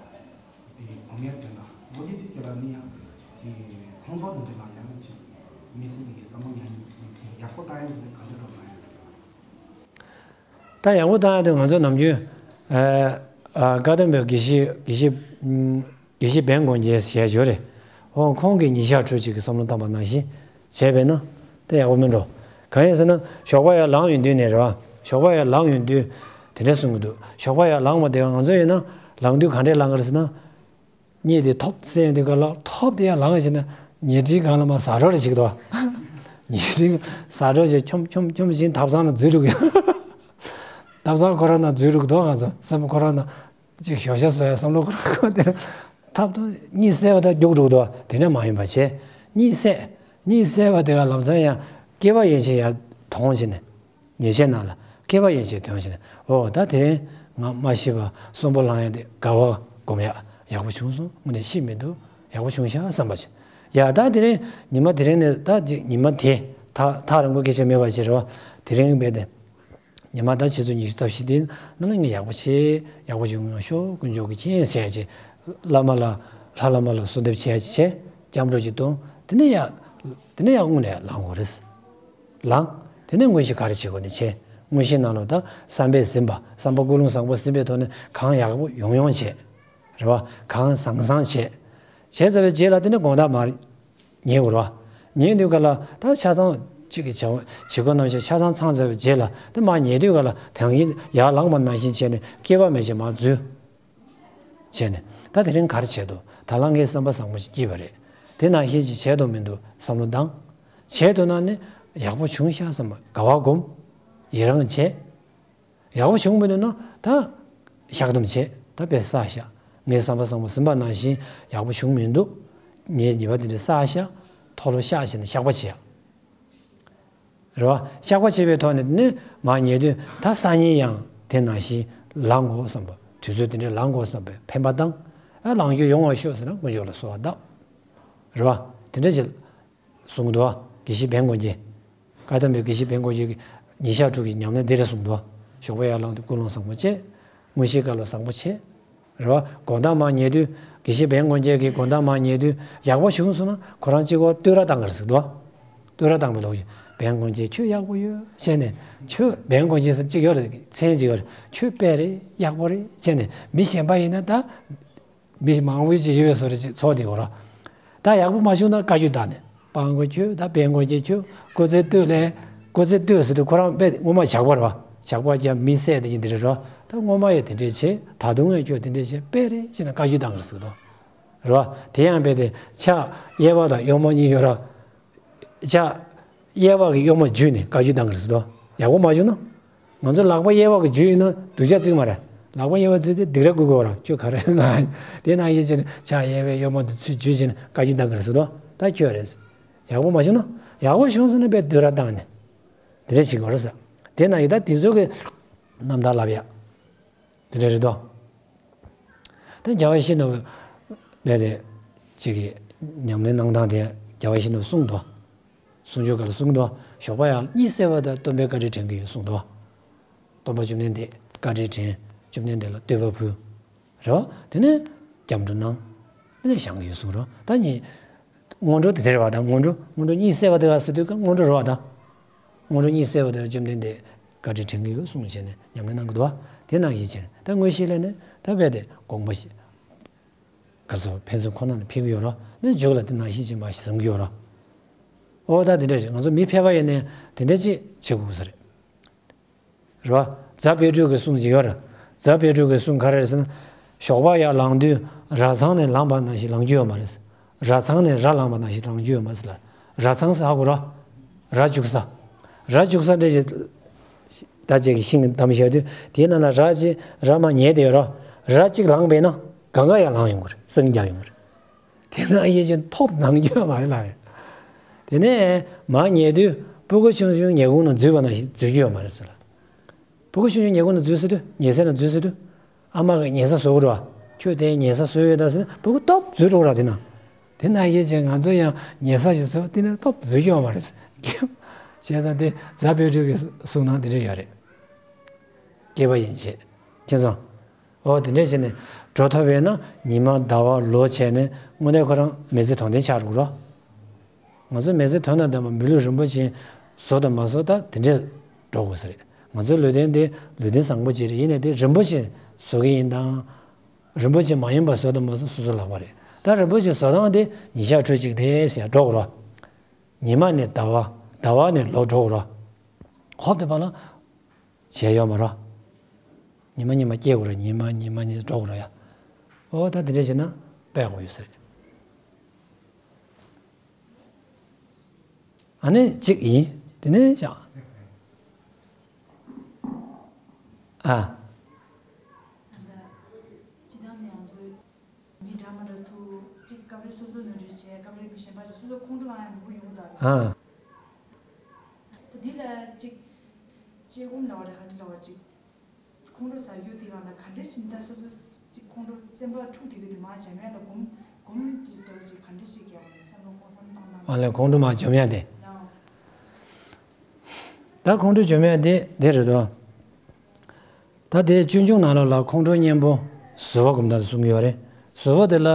དེ་སྒོམ་ཡག་དྲན་དང་འོ་དེ་དུས་ཀྱི་ལ་ནི་ཡང་ཅིག་ཁོང་ཁྲོ་དེ་འདྲ་ལ་ཡང་ཅིག་དམིགས་བསལ་གྱི་བསམ་བློ་ཉན་ཡག་པོ་བཏང་ཡག་དེ་ག་འདྲ་འགྲོ་གནང་ཡོད་རེད། ད་ཡག་པོ་བཏང་ཡག་དེ་ང་ཚོ་ནམ་རྒྱུན་ཨ་ཨ་བཀའ་གདམས་པའི་དགེ་བཤེས་དགེ་བཤེས་ཨུམ། དགེ་བཤེས་བན་དགོན་རྒྱལ་ཞེས་བརྗོད་རེད། འོ་ཁོང་གིས་ཉིན་ཞག་ཕྲུགས་གཅིག་གི་བསམ་བློ་བཏང་པ་ནང་བཞིན་བྱས་པས་ན་དེ་ཡག་པོ་མིན་འགྲོ། གང་ཡིན་ཟེར་ན་ཞོགས་པ་ཡར་ལངས་ཡོང་དུས་ནས་རེད་བ། ཞོགས་པ་ཡར་ལངས་ཡོང་དུས་དེ་འདྲ་གསུང་གི་འདུག་ཞོགས་པ་ཡར་ལངས་པ་དེ་ང་ཚོ་ཡིན་ན་ལངས་དུས་ག་འདྲས་ལངས་གི་རེད་ཟེར་ན། གཉིད་དེ་ཐོབ་ཟེར་ཡོང་དུས་ག་ལ་ཐོབ་དེ་ཡར་ལངས་བྱས་ན་ཉལ་ཁྲིའི་སྒང་ལ་མར་ཟ་འཕྲོ་རེ་བྱེད་ཀྱི་འདུག་ཉལ་ཁྲིའི་ཟ་འཕྲོ་བྱས་འཁྱོམ་འཁྱོམ་འཁྱོམ་བཞིན་ཐབ་ཚང་ལ་འཛུལ་འགྲོ་གི་ཐབ་ཚང་ཁོ་རང་ན་འཛུལ་འགྲོ་གི་འདུག་ང་ཚོ་སེམས་ཁོ་རང་ན། ཅིག་ཞོགས་ཇ་བཟོ་ཡ་བསམ་བློ་ཁོ་རང་ཁོ་དེར་ཐབ་ཏུ་གཉིད་སད་པ་དང་རྒྱུགས་འགྲོ་འདུག་དེ་འདྲ་མ་ཡིན་པ་བྱས། གཉིད་སད། གཉིད་སད་པ་དེ་ག་ལམ་སང་ཡང་སྐྱེ་བ་ཡན་ཆད་ཡར་དོང་བྱས་ནས། ཉལ་ཆས་ནང་ལ་སྐྱེ་བ་ཡན་ཆད་དོང་བྱས་ནས་འོ་ད་དེ་རིང་ང་མ་ཤི་བ་གསོན་པོ་ལངས་ཡ་དེ་དགའ་བ་སྒོམ་ཡ་ཡག་པོ་བྱུང་སོང་དངོས་གནས་ཤི་མི་འདུག་ཡག་པོ་བྱུང་ཤག་བསམ་པ་བྱས། ཡ་ད་དེ་རིང་ཉི་མ་དེ་རིང་ནས་ད་ཅིག་ཉི་མ་དེ་ཐག་ཐག་རིང་པོ་སྐད་ཆ་མེད་པ་བྱས་རེད་བ། དེ་རིང་བས་ཏེ། ཉི་མ་ད་ཆུ་ཚོད་ཉི་ཤུ་རྩ་བཞི་དེ་ནང་ལ་ངས་ཡག་པོ་བྱས། ཡག་པོ་བྱུང་ཡོང་ཤོག་དཀོན་མཆོག་གིས་མཁྱེན་ཟེར་ཡ་ཅིག་བླ་མ་ལ་ལྷ་བླ་མ་ལ་གསོལ་འདེབས་བྱས་ཡ་ཅིག་བྱས། སྐྱབས་འགྲོ་ཅིག་གཏོང་། དེ་ནས་ཡ་དེ་ནས་ཡ་དངོས་གནས་ལངས་དགོས་རེད། ལངས། དེ་ནས་དངོས་གཞི་ག་རེ་བྱེད་དགོས་ནས་བྱས། དངོས་གཞིའི་ནང་ལ་ད་བསམ་པས་ཟིན་པ། བསམ་པ་ཀུན་སློང་བཟང་པོ་ཟིན་པའི་ཐོག་ནས་གང་ཡག་པོ་ཡོང་ཡོང་བྱས། རེད་བ། གང་བཟང་བཟང་བྱས། བྱས་ཚར་བའི་རྗེས་ལ་དེ་ནས་དགོང་དག་མར་ཉལ་དགོས་རེད་བ། ཉལ་དུས་ག་ལ་ད་ཆ་ཚང་གཅིག་གི་བྱ་བ་བྱེད་སྒོ་རྣམས་ཤིག་ཆ་ཚང་ཚང་ཚར་བའི་རྗེས་ལ་དེ་མར་ཉལ་དུས་ག་ལ་ད་གིན་ཡར་ལངས་པ་ནང་བཞིན་བྱས་ནས་སྐེད་པ་མེད་ཅིག་མར་འཛུལ། བྱས་ནས་ད་དེ་རིང་ག་རེ་བྱས་འདུག་ད་ལ་ངས་བསམ་པ་བཟང་པོ་ཞིག་སྐྱིད་པ་རེད། དེ་ནང་བཞིན་ཅིག་བྱས་འདུག་མི་འདུག་བསམ་བློ་བཏང་། བྱས་འདུག་ན་ནི་ཡག་པོ་བྱུང་ཤག་བསམ་པ་དགའ་བ་སྒོམ། ཡི་རང་བྱས། ཡག་པོ་བྱུང་མི་འདུག་ན་ད་བཤགས་སྡོམ་བྱས། ད་དཔེ་བསགས་ཤག་ངས་བསམ་པ་བཟང་པོ་ཟིན་པ་ནང་བཞིན་ཡག་པོ་བྱུང་མི་འདུག་ངས་ཉེས་པ་དེ་འདྲ་བསགས་ཤག་མཐོལ་ལོ་བཤགས་བྱས་ནས་བཤགས་པ་བྱས། རེད་བ། བཤགས་པ་བྱས་པའི་ཐོག་ནས་ནི་མར་ཉལ་དུས་ད་སང་ཉིན་ཡང་དེ་ནང་བཞིན་ལངས་དགོས་བསམ་པ། དུས་ཚོད་དེ་འདྲའི་ལངས་དགོས་བསམ་པའི་འཕེན་པ་བཏང་། ཨ་ལངས་རྒྱུ་ཡོང་བ་ཤོག་ཟེར་ན་དཀོན་མཆོག་ལ་གསོལ་བ་བཏབ། རེད་བ། དེ་འདྲ་ཞིག་གསུངས་འདུག་དགེ་བཤེས་བན་དཀོན་རྒྱལ། བཀའ་གདམས་པའི་དགེ་བཤེས་བན་དཀོན་རྒྱལ་གྱིས་ཉིན་ཞག་དྲུག་གི་ཉམས་ལེན་འདི་རེད་གསུངས་འདུག་ཞོགས་པ་ཡར་ལངས་དུས་ཀུན་སློང་བཟང་པོ་བྱས། དངོས་གཞིའི་སྐབས་ལ་བཟང་པོ་བྱས། རེད་བ། དགོང་དག་མར་ཉལ་དུས། དགེ་བཤེས་བན་དཀོན་རྒྱལ་གྱིས་དགོང་དག་མར་ཉལ་དུས་ཡག་པོ་བྱུང་སོང་ན་ཁོ་རང་གཅིག་པོ་བསྟོད་ར་བཏང་གི་རེད་ཟེར་འདུག་བསྟོད་ར་བཏང་པའི་ལོག་གི་བན་དཀོན་རྒྱལ་ཁྱོད་ཡག་པོ་ཡོད་བྱས་ནས་ཁྱོད་བན་དཀོན་རྒྱལ་ཟེར་གཅིག་ཡོད་རེད། མཚན་གཅིག་ཡོད་རེད། ཁྱོད་དཔེ་རེད། ཡག་པོ་རེད་བྱས་ནས་མི་གཞན་པ་ཡིན་ན་ད། མི་མང་པོ་ཅིག་ཡོད་པའི་བཟོ་འདྲ་ཅིག་ཚོར་བསྡད་ཡོད་རེད། ད་ཡག་པོ་མ་བྱུང་ན་བཀའ་བཀྱོན་བཏང་ནས་སྤྲང་པོ་ཁྱོད། ད་བན་དཀོན་རྒྱལ་ཁྱོད། སྐུ་ཚེ་སྟོད་ལས། སྐུ་ཚེ་སྟོད་ཟེར་དུས་ཁོ་རང་དཔེ་སྔོན་མ་ཇག་པ་རེད་བ། ཇག་པ་རྒྱབ་མི་བསད་དེ་ཡིན་དེ་རེད་རོ། ད་སྔོན་མ་ཡང་དེ་འདྲས་བྱས། ད་དུང་ཡང་ཁྱོད་དེ་འདྲས་བྱས་དཔེ་རེད་ཅེས་ནས་བཀའ་བཀྱོན་བཏང་གི་རེད་ཟེར་གི་འདུག་རེད་བ། དེ་ཡང་རྦད་དེ་ཕྱག་གཡས་པ་དང་གཡོན་མ་གཉིས་ཡོད་ར། ཕྱག་གཡས་པ་གི་གཡོན་མ་འཇུས་ནས་བཀའ་བཀྱོན་བཏང་གི་རེད་ཟེར་གི་འདུག་ཡག་པོ་མ་བྱུང་ན། ང་ཚོ་ལག་པ་གཡས་པ་གི་འཇུས་ཡིན་ན་སྡུག་ཅག་བརྩི་གི་མ་རེད། ལག་པ་གཡས་པ་བརྩིས་ཏེ་སྡིགས་ར་བསྐུལ་དགོས་ར། ཁྱོད་ག་རེ་ན། དེ་ན་ཡིན་ཕྱིན་ཕྱག་གཡས་པའི་གཡོན་མ་དེ་ཚུར་འཇུས་ཕྱིན་བཀའ་བཀྱོན་བཏང་གི་རེད་ཟེར་གི་འདུག་ད་ཁྱོད་རེད། ཡག་པོ་མ་བྱུང་ན། ཡག་པོ་བྱུང་སོང་ན་དཔེ་སྡུག་ར་བཏང་ནས། དེ་འདྲ་བྱེད་དགོས་རེད་ཟེར། དེ་ན་ཡིན་ད་དེ་ཚོ་གི་རྣམ་ཐར་ལབ་ཡ། དེ་འདྲ་རེད་དོ། ད་རྒྱལ་བ་ཡིད་བཞིན་ནོར་བུ་ལས་དེ་གཅིག་གི་ཉམས་ལེན་གནང་སྟངས་དེ་རྒྱལ་བ་ཡིད་བཞིན་ནོར་བུ་གསུངས་འདུག་གསུང་ཆོས་སྐབས་ལ་གསུངས་འདུག་ཞོགས་པ་ཡར་གཉིད་སད་པ་དང་སྟོན་པའི་བཀའ་དྲིན་དྲན་གྱི་ཡོད་གསུངས་འདུག་སྟོན་པ་བཅོམ་ལྡན་འདས་བཀའ་དྲིན་དྲན། བཅོམ་ལྡན་འདས་ལ་བསྟོད་པ་ཕུལ། རེད་བ། དེ་ནས་སྐྱབས་འགྲོ་གནང་། དེ་ནས་བཞེངས་ཀྱི་ཡོད་གསུངས་རོ། ད་ནི་སྔོན་འགྲོ་དེ་དེ་རེད་བ། ད་སྔོན་འགྲོ་སྔོན་འགྲོ་གཉིད་སད་པ་དེ་ག་ཟེར་དུས་ཀ་སྔོན་འགྲོ་རེད་བ། ད་སྔོན་འགྲོ་གཉིད་སད་པ་དེ་ལ་བཅོམ་ལྡན་འདས་བཀའ་དྲིན་དྲན་གྱི་ཡོད་གསུངས་བྱས་ནས་ཉམས་ལེན་གནང་གི་འདུག་བ། དེ་ནང་བཞིན་བྱས་ནས་ད་དངོས་གཞི་ལས་ནས་ད་རྦད་དེ་དགོངས་པ་བཞེས། ག་ཚོད་ཕན་ཚུན་ཁོ་ན་ལ་ཕན་གྱི་ཡོད་རོ། ནས་མཇུག་ལ་དེ་ནང་བཞིན་བྱེད་མ་ཞིག་བཟང་གི་ཡོད་རོ། ཨོ་ད་དེ་འདྲ་རེད། ང་ཚོ་མི་ཕལ་པ་ཡིན་ནའི་དེ་འདྲ་ཅིག་བྱེད་དགོས་ས་རེད། རེད་བ། རྫ་དཔལ་སྤྲུལ་གྱི་གསུང་ཅིག་ཡོད་རེད། རྫ་དཔལ་སྤྲུལ་གྱི་གསུང་ག་རེ་རེད་ཟེར་ན། ཞོགས་པ་ཡར་ལངས་དུས་ར་ཚང་ནས་ལངས་པ་ནང་བཞིན་ལངས་རྒྱུ་ཡོད་མ་རེད། ར་ཚང་ནས་ར་ལངས་པ་ནང་བཞིན་ལངས་རྒྱུ་ཡོད་མ་རེད་ཟེར་ལ། ར་ཚང་ཟེར་ཧ་གོ་ར། ར་བཅུག་ས། ར་བཅུག་ས་འདྲ་ཞིག་ད་ཅིག་གི་ཤིང་གི་འདམ་བཞག་དུས་དེའི་ནང་ལ་ར་ཅིག་ར་མ་ཉལ་བསྡད་ཡོད་ར། ར་གཅིག་ལངས་པས་ན་གང་ག་ཡར་ལངས་ཡོང་གི་རེད། སེང་རྒྱག་ཡོང་གི་རེད། དེ་ན་ཡིད་ཆེས་ཐོབ་ནང་རྒྱུ་མ་རེད་ལ་རེད། དེ་ནས་མར་ཉལ་དུས་ཕྲུ་གུ་ཆུང་ཆུང་ཉལ་ཁུང་ནང་འཛུལ་བ་ནང་བཞིན་འཛུལ་རྒྱུ་ཡོད་མ་རེད་ཟེར་ལ། ཕྲུ་གུ་ཆུང་ཆུང་ཉལ་ཁུང་ནང་འཛུལ་ཟེར་དུས་ཉལ་ས་ནང་འཛུལ་ཟེར་དུས་ཨ་མ་གིས་ཉལ་ས་བཟོ་གི་རེད་བ། ཁྱོད་དེ་ཉལ་ས་བཟོས་ཡོད་ད་ཟེར་ན་ཕྲུ་གུ་སྟོབས་འཛུལ་འགྲོ་གི་ར་དེ་ན། དེ་ན་ཡིད་ཆེས་ང་ཚོ་ཡང་ཉལ་ས་ཞིག་བཟོ་དེ་ནས་སྟོབས་འཛུལ་རྒྱུ་ཡོད་མ་རེད། བྱས་ཙང་དེ་རྫ་དཔལ་སྤྲུལ་གྱི་གསུང་ནང་དེ་འདྲ་ཡོད་རེད། སྐྱེས་པ་ཡན་ཆད། མཁྱེན་སོང་། ཨོ་དེ་འདྲ་བྱས་ནས་འགྲོ་ཐུབ་པས་ན་ཉི་མ་ཟླ་བ་ལོ་བྱས་ནས་དངོས་གནས་ཁོ་རང་མི་ཚེ་དོན་ལྡན་ཆགས་འགྲོ་གི་རོ། ང་ཚོ་མི་ཚེ་དོན་དང་ལྡན་པ་མི་ལུས་རིན་པོ་ཆེ་བཟོ་དང་མ་བཟོ་ད་དེ་འདྲས་འགྲོ་དགོས་ས་རེད། ང་ཚོའི་ལུས་རྟེན་དེ་ལུས་རྟེན་བཟང་པོ་ཅིག་རེད། ཡིན་ནའི་དེ་རིན་པོ་ཆེ་བཟོ་གི་ཡིན་དང་། རིན་པོ་ཆེ་མ་ཡིན་པ་བཟོ་དང་མ་བཟོ་སོ་སོ་ལག་པ་རེད། ད་རིན་པོ་ཆེ་བཟོ་སྟངས་དེ་ཉིན་ཞག་ཕྲུག་གཅིག་དེ་ཟེར་འགྲོ་གི་རོ། ཉི་མ་ནས་ཟླ་བ། ཟླ་བ་ནས་ལོ་འགྲོ་གི་རོ། ཧོབ་དེ་བ་ལ། བྱས་ཡོད་མ་རོ། ཉི་མ་ཉི་མ་སྐྱེ་དགོས་རེད། ཉི་མ་ཉི་མ་ཉི་འགྲོ་དགོས་རེད་ཡ། ཨོ་ད་དེ་འདྲ་བྱས་ན་དཔེ་དགོས་ཡོད་ས་རེད། ཨ་ནི་གཅིག་ཡིན། དེ་ནས་བཞག་ཨ། སྤྱི་བཏང་ནས་ང་ཚོའི་མི་འདྲ་མ་འདྲ་ཐུག་ཅིག་སྐབས་རེ་སོ་སོ་ནོར་འཁྲུལ་བྱས། སྐབས་རེ་མི་གཞན་པ་ཅིག་སོ་སོ་ཁོང་ཁྲོ་ལངས་ཡ་མང་པོ་ཡོང་གི་འདུག་ཨ། ད་འདི་ལ་ཅིག་དཔྱད་སྒོམ་ལབ་པ་རེད། ག་འདྲ་ལབ་པ་ཅིག་ཁོང་ཁྲོ་ཟ་རྒྱུ་དེ་གང་ལ་ག་འདྲ་ཞིག་ད་སོ་སོ་ཅིག་ཁོང་ཁྲོ་སེམས་པ་འཁྲུག་བསྡད་ཀྱི་དུས་མར་འཇམ་ཡག་ལ་སྒོམ་སྒོམ་ཅིག་འདྲ་བོ་ཅིག་ག་འདྲ་ཞིག་རྒྱག་དགོས་རེད། བསམ་བློ་ཁོང་བསམ་བློ་བཏང་སྟངས། ཨ་ལས་ཁོང་ཁྲོ་མར་འཇོམས་ཡག་དེ། ཡང་། ད་ཁོང་ཁྲོ་འཇོམས་ཡག་དེ་དེ་རེད་དོ། ད་དེའི་སྤྱོད་འཇུག་ནང་ལོགས་ལ་ཁོང་ཁྲོ་གཉེན་པོ་བཟོད་པ་སྒོམ་སྟངས་གསུང་གི་ཡོད་རེད། བཟོད་པ་དེ་ལ་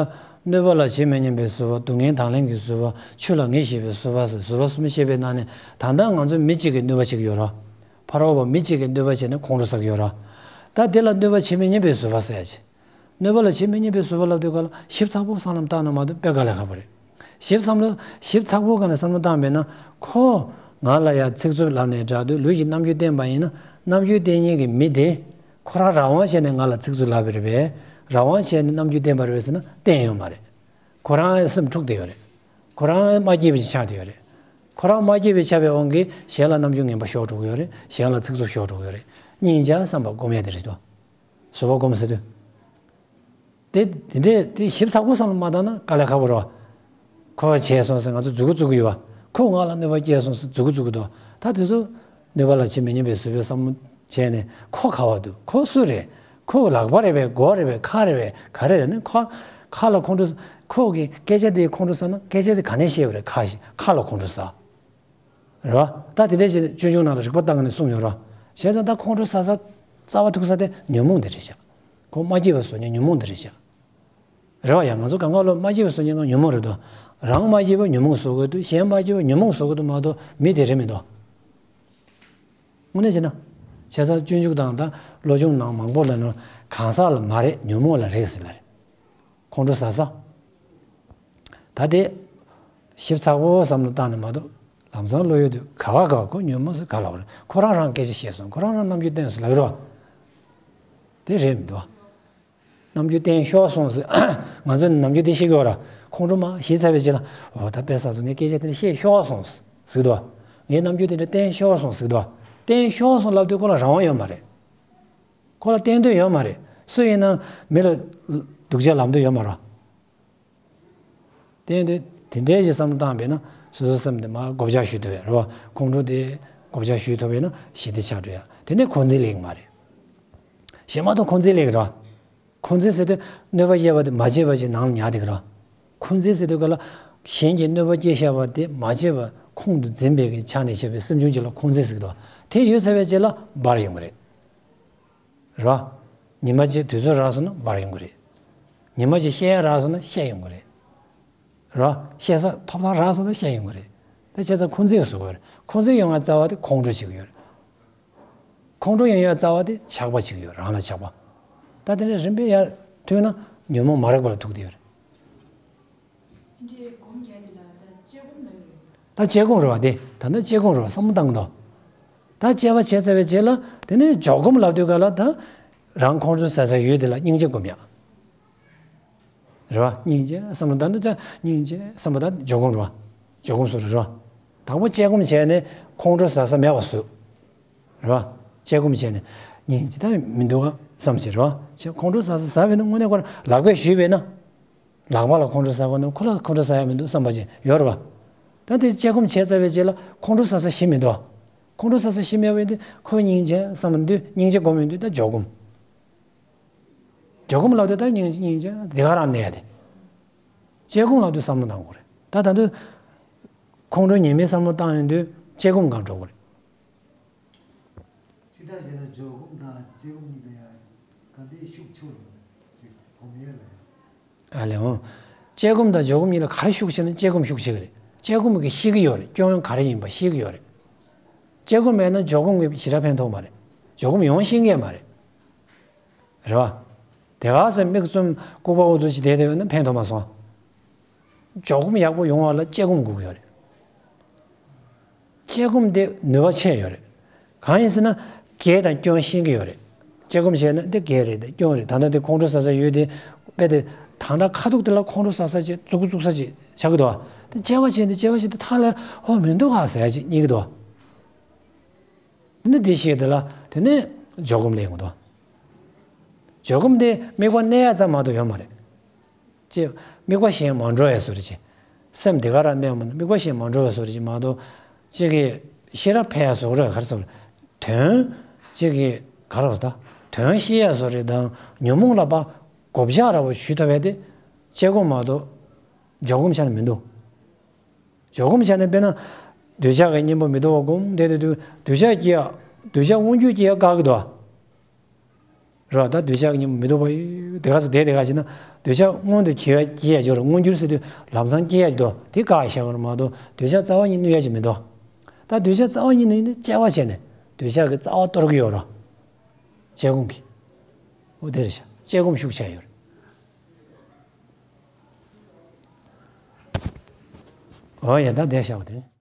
གནོད་པ་ལ་ཇི་མི་སྙམ་པའི་བཟོད་པ། སྡུག་བསྔལ་དང་ལེན་གྱི་བཟོད་པ། ཆོས་ལ་ངེས་ཤེས་པའི་བཟོད་པ་ཟེར། བཟོད་པ་གསུམ་བཤད་པའི་ནང་ནས་ད་ལྟ་ང་ཚོ་མི་གཅིག་གིས་གནོད་པ་བྱེད་ཀྱི་ཡོད་ར། ཕ་རོལ་པོ་མི་གཅིག་གིས་གནོད་པ་བྱས་ནས་ཁོང་ཁྲོ་ཟ་གི་ཡོད་ར། ད་དེ་ལ་གནོད་པ་ཇི་མི་སྙམ་པའི་བཟོད་པ་ཟེར་ཡ་ཅིག་གནོད་པ་ལ་ཇི་མི་སྙམ་པའི་བཟོད་པ་ལབ་དུས་སྐབས་ལ་ཞིབ་ཚགས་པོ་བསམ་བློ་བཏང་ན་མ་གཏོགས་དཔེ་དཀའ་ལས་ཁག་པོ་རེད། ཞིབ་བསམ་བློ་ཞིབ་ཚགས་པོ་ག་ནས་བསམ་བློ་བཏང་བས་ན། ཁོ་ང་ལ་ཡ་ཚིག་རྩུབ་ལབ་ནས་འདྲ་དུས་ལུས་ཀྱི་རྣམ་འགྱུར་བསྟན་པ་ཡིན་ན། རྣམ་འགྱུར་བསྟན་མཁན་གྱི་མི་དེ་ཁོ་རང་རང་དབང་བྱས་ནས་ང་ལ་ཚིག་རྩུབ་ལབ་པ་རེད་པས། རང་དབང་བྱས་ནས་རྣམ་འགྱུར་བསྟན་པ་རེད་པས་ཟེར་ན་བསྟན་ཡོད་མ་རེད། ཁོ་རང་སེམས་འཁྲུག་བསྡད་ཡོད་རེད། ཁོ་རང་མ་སྐྱིད་པ་ཅིག་ཆགས་བསྡད་ཡོད་རེད། ཁོ་རང་མ་སྐྱིད་པ་ཆགས་པའི་དབང་གིས་གཞན་ལ་རྣམ་འགྱུར་ངན་པ་ཤོར་འགྲོ་གི་ཡོད་རེད། གཞན་ལ་ཚིག་རྩུབ་ཤོར་འགྲོ་གི་ཡོད་རེད། སྙིང་རྗེ་བསམ་པ་སྒོམ་ཡ་དེ་རེད་དོ། བཟོད་པ་སྒོམ་ཟེར་དུས། དེ་དེ་འདྲས་དེ་ཞིབ་ཚགས་པོ་བསམ་བློ་མ་བཏང་ན་དཀའ་ལས་ཁག་པོ་རེད་བ། ཁོ་བྱས་སོང་ཟེར་ང་ཚོ་མཛུབ་གུ་བཙུགས་ཀྱི་ཡོད་བ། ཁོ་ང་ལ་གནོད་པ་བསྐྱལ་སོང་ཟེར་མཛུབ་གུ་བཙུགས་ཀྱི་འདུག་ད་དེ་ཚོ་གནོད་པ་ལ་ཇི་མི་སྙམ་པའི་བཟོད་པའི་བསམ་བློ་བྱས་ནས་ཁོ་ག་བ་འདུག་ཁོ་སུ་རེད། ཁོ་ལག་པ་རེད་པས། མགོ་རེད་པས། ཁ་རེད་པས། ག་རེ་རེད་ན། ཁོ་ཁ་ལ་ཁོང་ཁྲོ། ཁོ་གི་སྐད་ཆ་དེ་ཁོང་ཁྲོ་ཟ་ན་སྐད་ཆ་དེ་ག་ནས་བཤད་པ་རེད། ཁ་ཞིག་ཁ་ལ་ཁོང་ཁྲོ་ཟ། རེད་བ། ད་དེ་འདྲའི་ཞིག་སྤྱོད་འཇུག་ནང་ལ་རིགས་པ་བཏང་ནས་གསུངས་ཡོད་ར། བྱས་ཙང་ད་ཁོང་ཁྲོ་ཟ་ས་རྩ་བ་ཐུག་ས་དེ་ཉོན་མོངས་དེ་རེད་ཤག་ཁོ་མ་སྐྱིད་པ་བཟོ་མཁན་ཉོན་མོངས་དེ་རེད་ཤག་རེད་བ། ཡང་ང་ཚོ་གང་ག་ལོ་མ་སྐྱིད་པ་བཟོ་མཁན་གང་ཉོན་མོངས་རེད་དོ། རང་མ་སྐྱིད་པ་ཉོན་མོངས་བཟོ་དགོས་དུས། གཞན་མ་སྐྱིད་པ་ཉོན་མོངས་བཟོ་དགོས་དུས་མ་གཏོགས་མི་དེ་རེད་མི་འདུག་དངོས་གནས་བྱས་ན། བྱས་ཙང་སྤྱོད་འཇུག་དང་ད་བློ་སྦྱོང་ནང་མང་པོ་ལ་ནི་གང་ཟག་ལ་མ་རེད། ཉོན་མོངས་ལ་རེད་ཟེར་ལ་རེད། ཁོང་ཁྲོ་ཟ་ས། ད་དེ་ཞིབ་ཚགས་པོ་བསམ་བློ་བཏང་ནས་མ་གཏོགས་ལམ་སང་བློ་ཡོད་དུས་ག་བ་ག་བ་ཁོ་ཉོན་མོངས་ཟེར་ག་ལབ་རེད། ཁོ་རང་རང་སྐད་ཆ་བཤད་སོང་། ཁོ་རང་རང་རྣམ་འགྱུར་བསྟན་སོང་ལབ་རོ། དེ་རེད་མི་འདུག་རྣམ་འགྱུར་བསྟན་ཤོར་སོང་ཟེར། ང་ཚོ་ནི་རྣམ་འགྱུར་དེ་ཤེས་ཀྱི་ཡོད་ར། ཁོང་ཁྲོ་མ་ཞི་ཚར་བའི་རྗེས་ལ། འོ་ད་དཔེ་བསགས་སོང་། ངའི་སྐད་ཆ་དེ་འདྲ་བཤད་ཤོར་སོང་ཟེར་གྱི་འདུག་ངའི་རྣམ་འགྱུར་དེ་འདྲ་བསྟན་ཤོར་སོང་ཟེར་གྱི་འདུག་བསྟན་ཤོར་སོང་ལབ་དུས་ཁོ་ལ་རང་དབང་ཡོད་མ་རེད། ཁོ་ལ་བསྟན་འདོད་ཡོད་མ་རེད། སུ་ཡིན་ན་མི་ལ་སྡུག་ཅག་ལབ་འདོད་ཡོད་མ་རེད། བསྟན་འདོད་དེ་འདྲའི་ཞིག་བསམ་བློ་བཏང་བས་ན་སོ་སོའི་སེམས་དེ་མར་བགོ་བཤའ་ཞུ་ཐུབ་ཡ་རེད་བ། ཁོང་ཁྲོ་དེ་བགོ་བཤའ་ཞུ་ཐུབ་པས་ན་ཞི་བདེ་ཆགས་འགྲོ་ཡ། དེ་ནས་འཁོན་འཛིན་སླེབས་ཀྱི་མ་རེད། གཞན་མ་གཏོགས་འཁོན་འཛིན་སླེབས་ཀྱི་རེད་བ། འཁོན་འཛིན་ཟེར་དུས་གནོད་པ་བསྐྱལ་བ་དེ་མ་བྱས་པ་ཞིག་ནང་ལ་ཉར་བསྡད་ཀྱི་རེད་བ། འཁོན་འཛིན་ཟེར་དུས་ག་ལ་གཞན་གྱིས་གནོད་པ་བསྐྱལ་བཞག་པ་དེ་མ་བྱས་པ་ཁོང་དུ་འཛིན་པའི་གི་ཆ་ནས་བཤད་པའི་སེམས་བྱུང་ཅིག་ལ་འཁོན་འཛིན་ཟེར་གྱི་འདུག་དེ་ཡོད་ཚར་བའི་རྗེས་ལ་འབར་ཡོང་གི་རེད། རེད་བ། ཉི་མ་གཅིག་དུས་ཚོད་རག་སོང་ན་འབར་ཡོང་གི་རེད། ཉི་མ་གཅིག་བཤད་ཡ་རག་སོང་ན་བཤད་ཡོང་གི་རེད། རེད་བ། བཤད་ས་ཐོབ་ཐང་རག་སོང་ན་བཤད་ཡོང་གི་རེད། དེ་བྱས་ཙང་འཁོན་འཛིན་བཟོ་གི་རེད། འཁོན་འཛིན་ཡོང་བའི་རྩ་བ་དེ་ཁོང་ཁྲོ་བྱེད་ཀྱི་ཡོད་རེད། ཁོང་ཁྲོ་ཡོང་བའི་རྩ་བ་དེ་ཆགས་པ་བྱེད་ཀྱི་ཡོད་རེད། རང་ལ་ཆགས་པ། ད་དེ་འདྲ་རིམ་པས་ཡར་མཐུད་ན་ཉོན་མོངས་མ་རིག་པ་ལ་ཐུག་བསྡད་ཡོད་རེད། འདྲའི་སྒོམ་རྒྱག་དེ་ལ་ད་དཔྱད་སྒོམ་ལབ་ཀྱི་རེད། ད་དཔྱད་སྒོམ་རེད་བ། དེ་ད་ནི་དཔྱད་སྒོམ་རེད་བ། བསམ་བློ་བཏང་གི་འདུག་ད་དཔྱད་པ་བྱས་ཚར་བའི་རྗེས་ལ་དེ་ནས་འཇོག་སྒོམ་ལབ་དུས་ག་ལ་ད་རང་ཁོང་ཁྲོ་ཟ་ས་ཡུལ་དེ་ལ་སྙིང་རྗེ་སྒོམ་ཡ། རེད་བ། སྙིང་རྗེ་བསམ་བློ་བཏང་དུས་ད་སྙིང་རྗེ་བསམ་པ་ད་འཇོག་སྒོམ་རེད་བ། འཇོག་སྒོམ་སོགས་རེད་བ། དང་པོ་དཔྱད་སྒོམ་བྱས་ནས་ཁོང་ཁྲོ་ཟ་ས་མེད་པ་བཟོས། རེད་བ། དཔྱད་སྒོམ་བྱས་ནས་སྙིང་རྗེ་ད་མི་འདུག་ག་བསམ་བྱས་རེད་བ། ཁོང་ཁྲོ་ཟ་ས་ཟ་བས་ན་དངོས་གནས་ཁོ་རང་ལག་པས་གཞུས་པས་ན། ལག་པ་ལ་ཁོང་ཁྲོ་ཟ་དགོས་ན་ཁོ་ལ་ཁོང་ཁྲོ་ཟ་ཡ་མི་འདུག་བསམ་པ་ཅིག་ཡོད་རེད་བ། ད་དེ་དཔྱད་སྒོམ་བྱས་ཚར་བའི་རྗེས་ལ་ཁོང་ཁྲོ་ཟ་ས་གཞི་མི་འདུག་ཁོང་ཁྲོ་ཟ་ས་གཞི་མེད་པ་ཡིན་དུས་ཁོ་སྙིང་རྗེ་བསམ་དུས་སྙིང་རྗེ་སྒོམ་ཡོང་དུས་ད་འཇོག་སྒོམ། འཇོག་སྒོམ་ལབ་དུས་ད་སྙིང་སྙིང་རྗེ་དེ་ག་རང་གནས་ཡ་དེ། དཔྱད་སྒོམ་ལབ་དུས་བསམ་བློ་བཏང་དགོས་རེད། ད་ད་དུས་ཁོང་ཁྲོ་ཉེས་མེད་བསམ་བློ་བཏང་ཡོང་དུས་དཔྱད་སྒོམ་སྒང་འགྲོ་དགོས་རེད། ཇི་ལྟར་བྱས་ན་འཇོག་སྒོམ་དང་དཔྱད་སྒོམ་གཉིས་ལ་ཡང་ག་འདྲའི་ཤུགས་ཆེ་བ་ཅིག་སྒོམ་ཡས་ལ་ཡང་། ཨ་ལས་འོང་། དཔྱད་སྒོམ་དང་འཇོག་སྒོམ་གཉིས་ལ་ག་རེ་ཤུགས་ཆེ་ན་དཔྱད་སྒོམ་ཤུགས་ཆེ་གི་རེད། དཔྱད་སྒོམ་གྱིས་ཤེས་ཀྱི་ཡོད་རེད། སྐྱོན་ག་རེ་ཡིན་པ་ཤེས་ཀྱི་ཡོད་རེད། དཔྱད་སྒོམ་མེད་ན་འཇོག་སྒོམ་གྱིས་ཞེ་དྲག་ཕན་ཐོགས་མ་རེད། འཇོག་སྒོམ་ཡོང་ཤེས་ཀྱི་མ་རེད། རེད་བ། དེ་ག་ཚོད་མིག་བཙུམ་ལྐུགས་པ་འུ་ཚུགས་ཅིག་བསྡད་བསྡད་པ་ན་ཕན་ཐོགས་མ་སོང་། འཇོག་སྒོམ་ཡག་པོ་ཡོང་བ་ལ་དཔྱད་སྒོམ་དགོས་ཀྱི་ཡོད་རེད། དཔྱད་སྒོམ་དེ་ནུས་པ་ཆེ་ཡོད་རེད། གང་ཡིན་ཟེར་ན་གེགས་དང་སྐྱོན་ཤེས་ཀྱི་ཡོད་རེད། དཔྱད་སྒོམ་བྱས་ན་འདི་གེགས་རེད། འདི་སྐྱོན་རེད། ད་ལྟ་འདི་ཁོང་ཁྲོ་ཟ་ས་ཡོད་དེ། དཔེ་དེ་ད་ལྟ་ཁ་ཐུག་དེ་ལ་ཁོང་ཁྲོ་ཟ་ས་ཅིག་བཙུགས་བཙུགས་ས་ཅིག་ཆགས་ཀྱི་འདུག་བ། དེ་དཔྱད་པ་བྱས་ནས་དཔྱད་པ་བྱས་ཏེ་མཐའ་ལ་ཨོ་མི་འདུག་ག་ཟེར་ཡ་ཅིག་རྙེད་ཀྱི་འདུག་བ། ནི་འདི་ཤེས་དེ་ལ་དེ་ནས་འཇོག་སྒོམ་ལེན་དགོས་འདུག་འཇོག་སྒོམ་དེ་དམིགས་པ་གནས་ཡ་ཙམ་མ་གཏོགས་ཡོད་མ་རེད། ཅེས་དམིགས་པ་གཞན་མ་འགྲོ་བའི་བཟོ་འདྲ་ཅིག་སེམས་དེ་ག་རང་གནས་མ་ན་དམིགས་པ་གཞན་མ་འགྲོ་བའི་བཟོ་འདྲ་ཅིག་མ་གཏོགས། ཅིག་གི་ཤེས་རབ་འཕེལ་ཡ་བཟོ་འདྲ་ག་རེ་བཟོ་འདྲ། དོན། ཅིག་གི་ག་རེ་བཟོ་ད། དོན་ཤེས་ཡ་བཟོ་འདྲ་དང་ཉོན་མོངས་ལ་ཕར་བགོ་བཤའ་འདྲ་བོ་ཞུ་ཐུབ་པ་དེ་དཔྱད་སྒོམ་མ་གཏོགས་འཇོག་སྒོམ་ཆ་ནས་མི་འདུག་འཇོག་སྒོམ་བྱས་ནས་དཔེར་ན། འདོད་ཆགས་ཀྱི་གཉེན་པོ་མི་རྟོག་པ་སྒོམ་བསྡད་དེ་དུས་འདོད་ཆགས་སྐྱེ་ཡ། འདོད་ཆགས་མངོན་གྱུར་སྐྱེ་ཡ་དཀའ་གི་འདུག་རེད་བ། ད་འདོད་ཆགས་ཀྱི་གཉེན་པོ་མི་ཐོགས་པ་ཡོད། དེ་ག་ཚོད་དེ་དེ་ག་ཅིག་ན་འདོད་ཆགས་མངོན་དུ་གྱུར་ཡ་སྐྱེ་ཡ་ཅིག་ཡོད་རེད། མངོན་གྱུར་ཟེར་དུས་ལམ་སང་སྐྱེ་ཡ་ཅིག་འདུག་དེ་བཀག་བཞག་པ་རེད་མ་གཏོགས་འདོད་ཆགས་རྩ་བ་ཉིད་གནོད་ཡ་ཅིག་མི་འདུག་ད་འདོད་ཆགས་རྩ་བ་ཉིད་གནོད་ནི་དཔྱད་པ་བྱས་ནས་འདོད་ཆགས་ཀྱི་རྩ་བ་གཏོར་གྱི་ཡོད་རེད། དཔྱད་སྒོམ་གྱིས། འོ་དེ་རེད་ཤག་དཔྱད་སྒོམ་ཤུགས་ཆེ་ཡོད་རེད། འོ་ཡ། ད་བསྡད་བཞག་པ་དེ།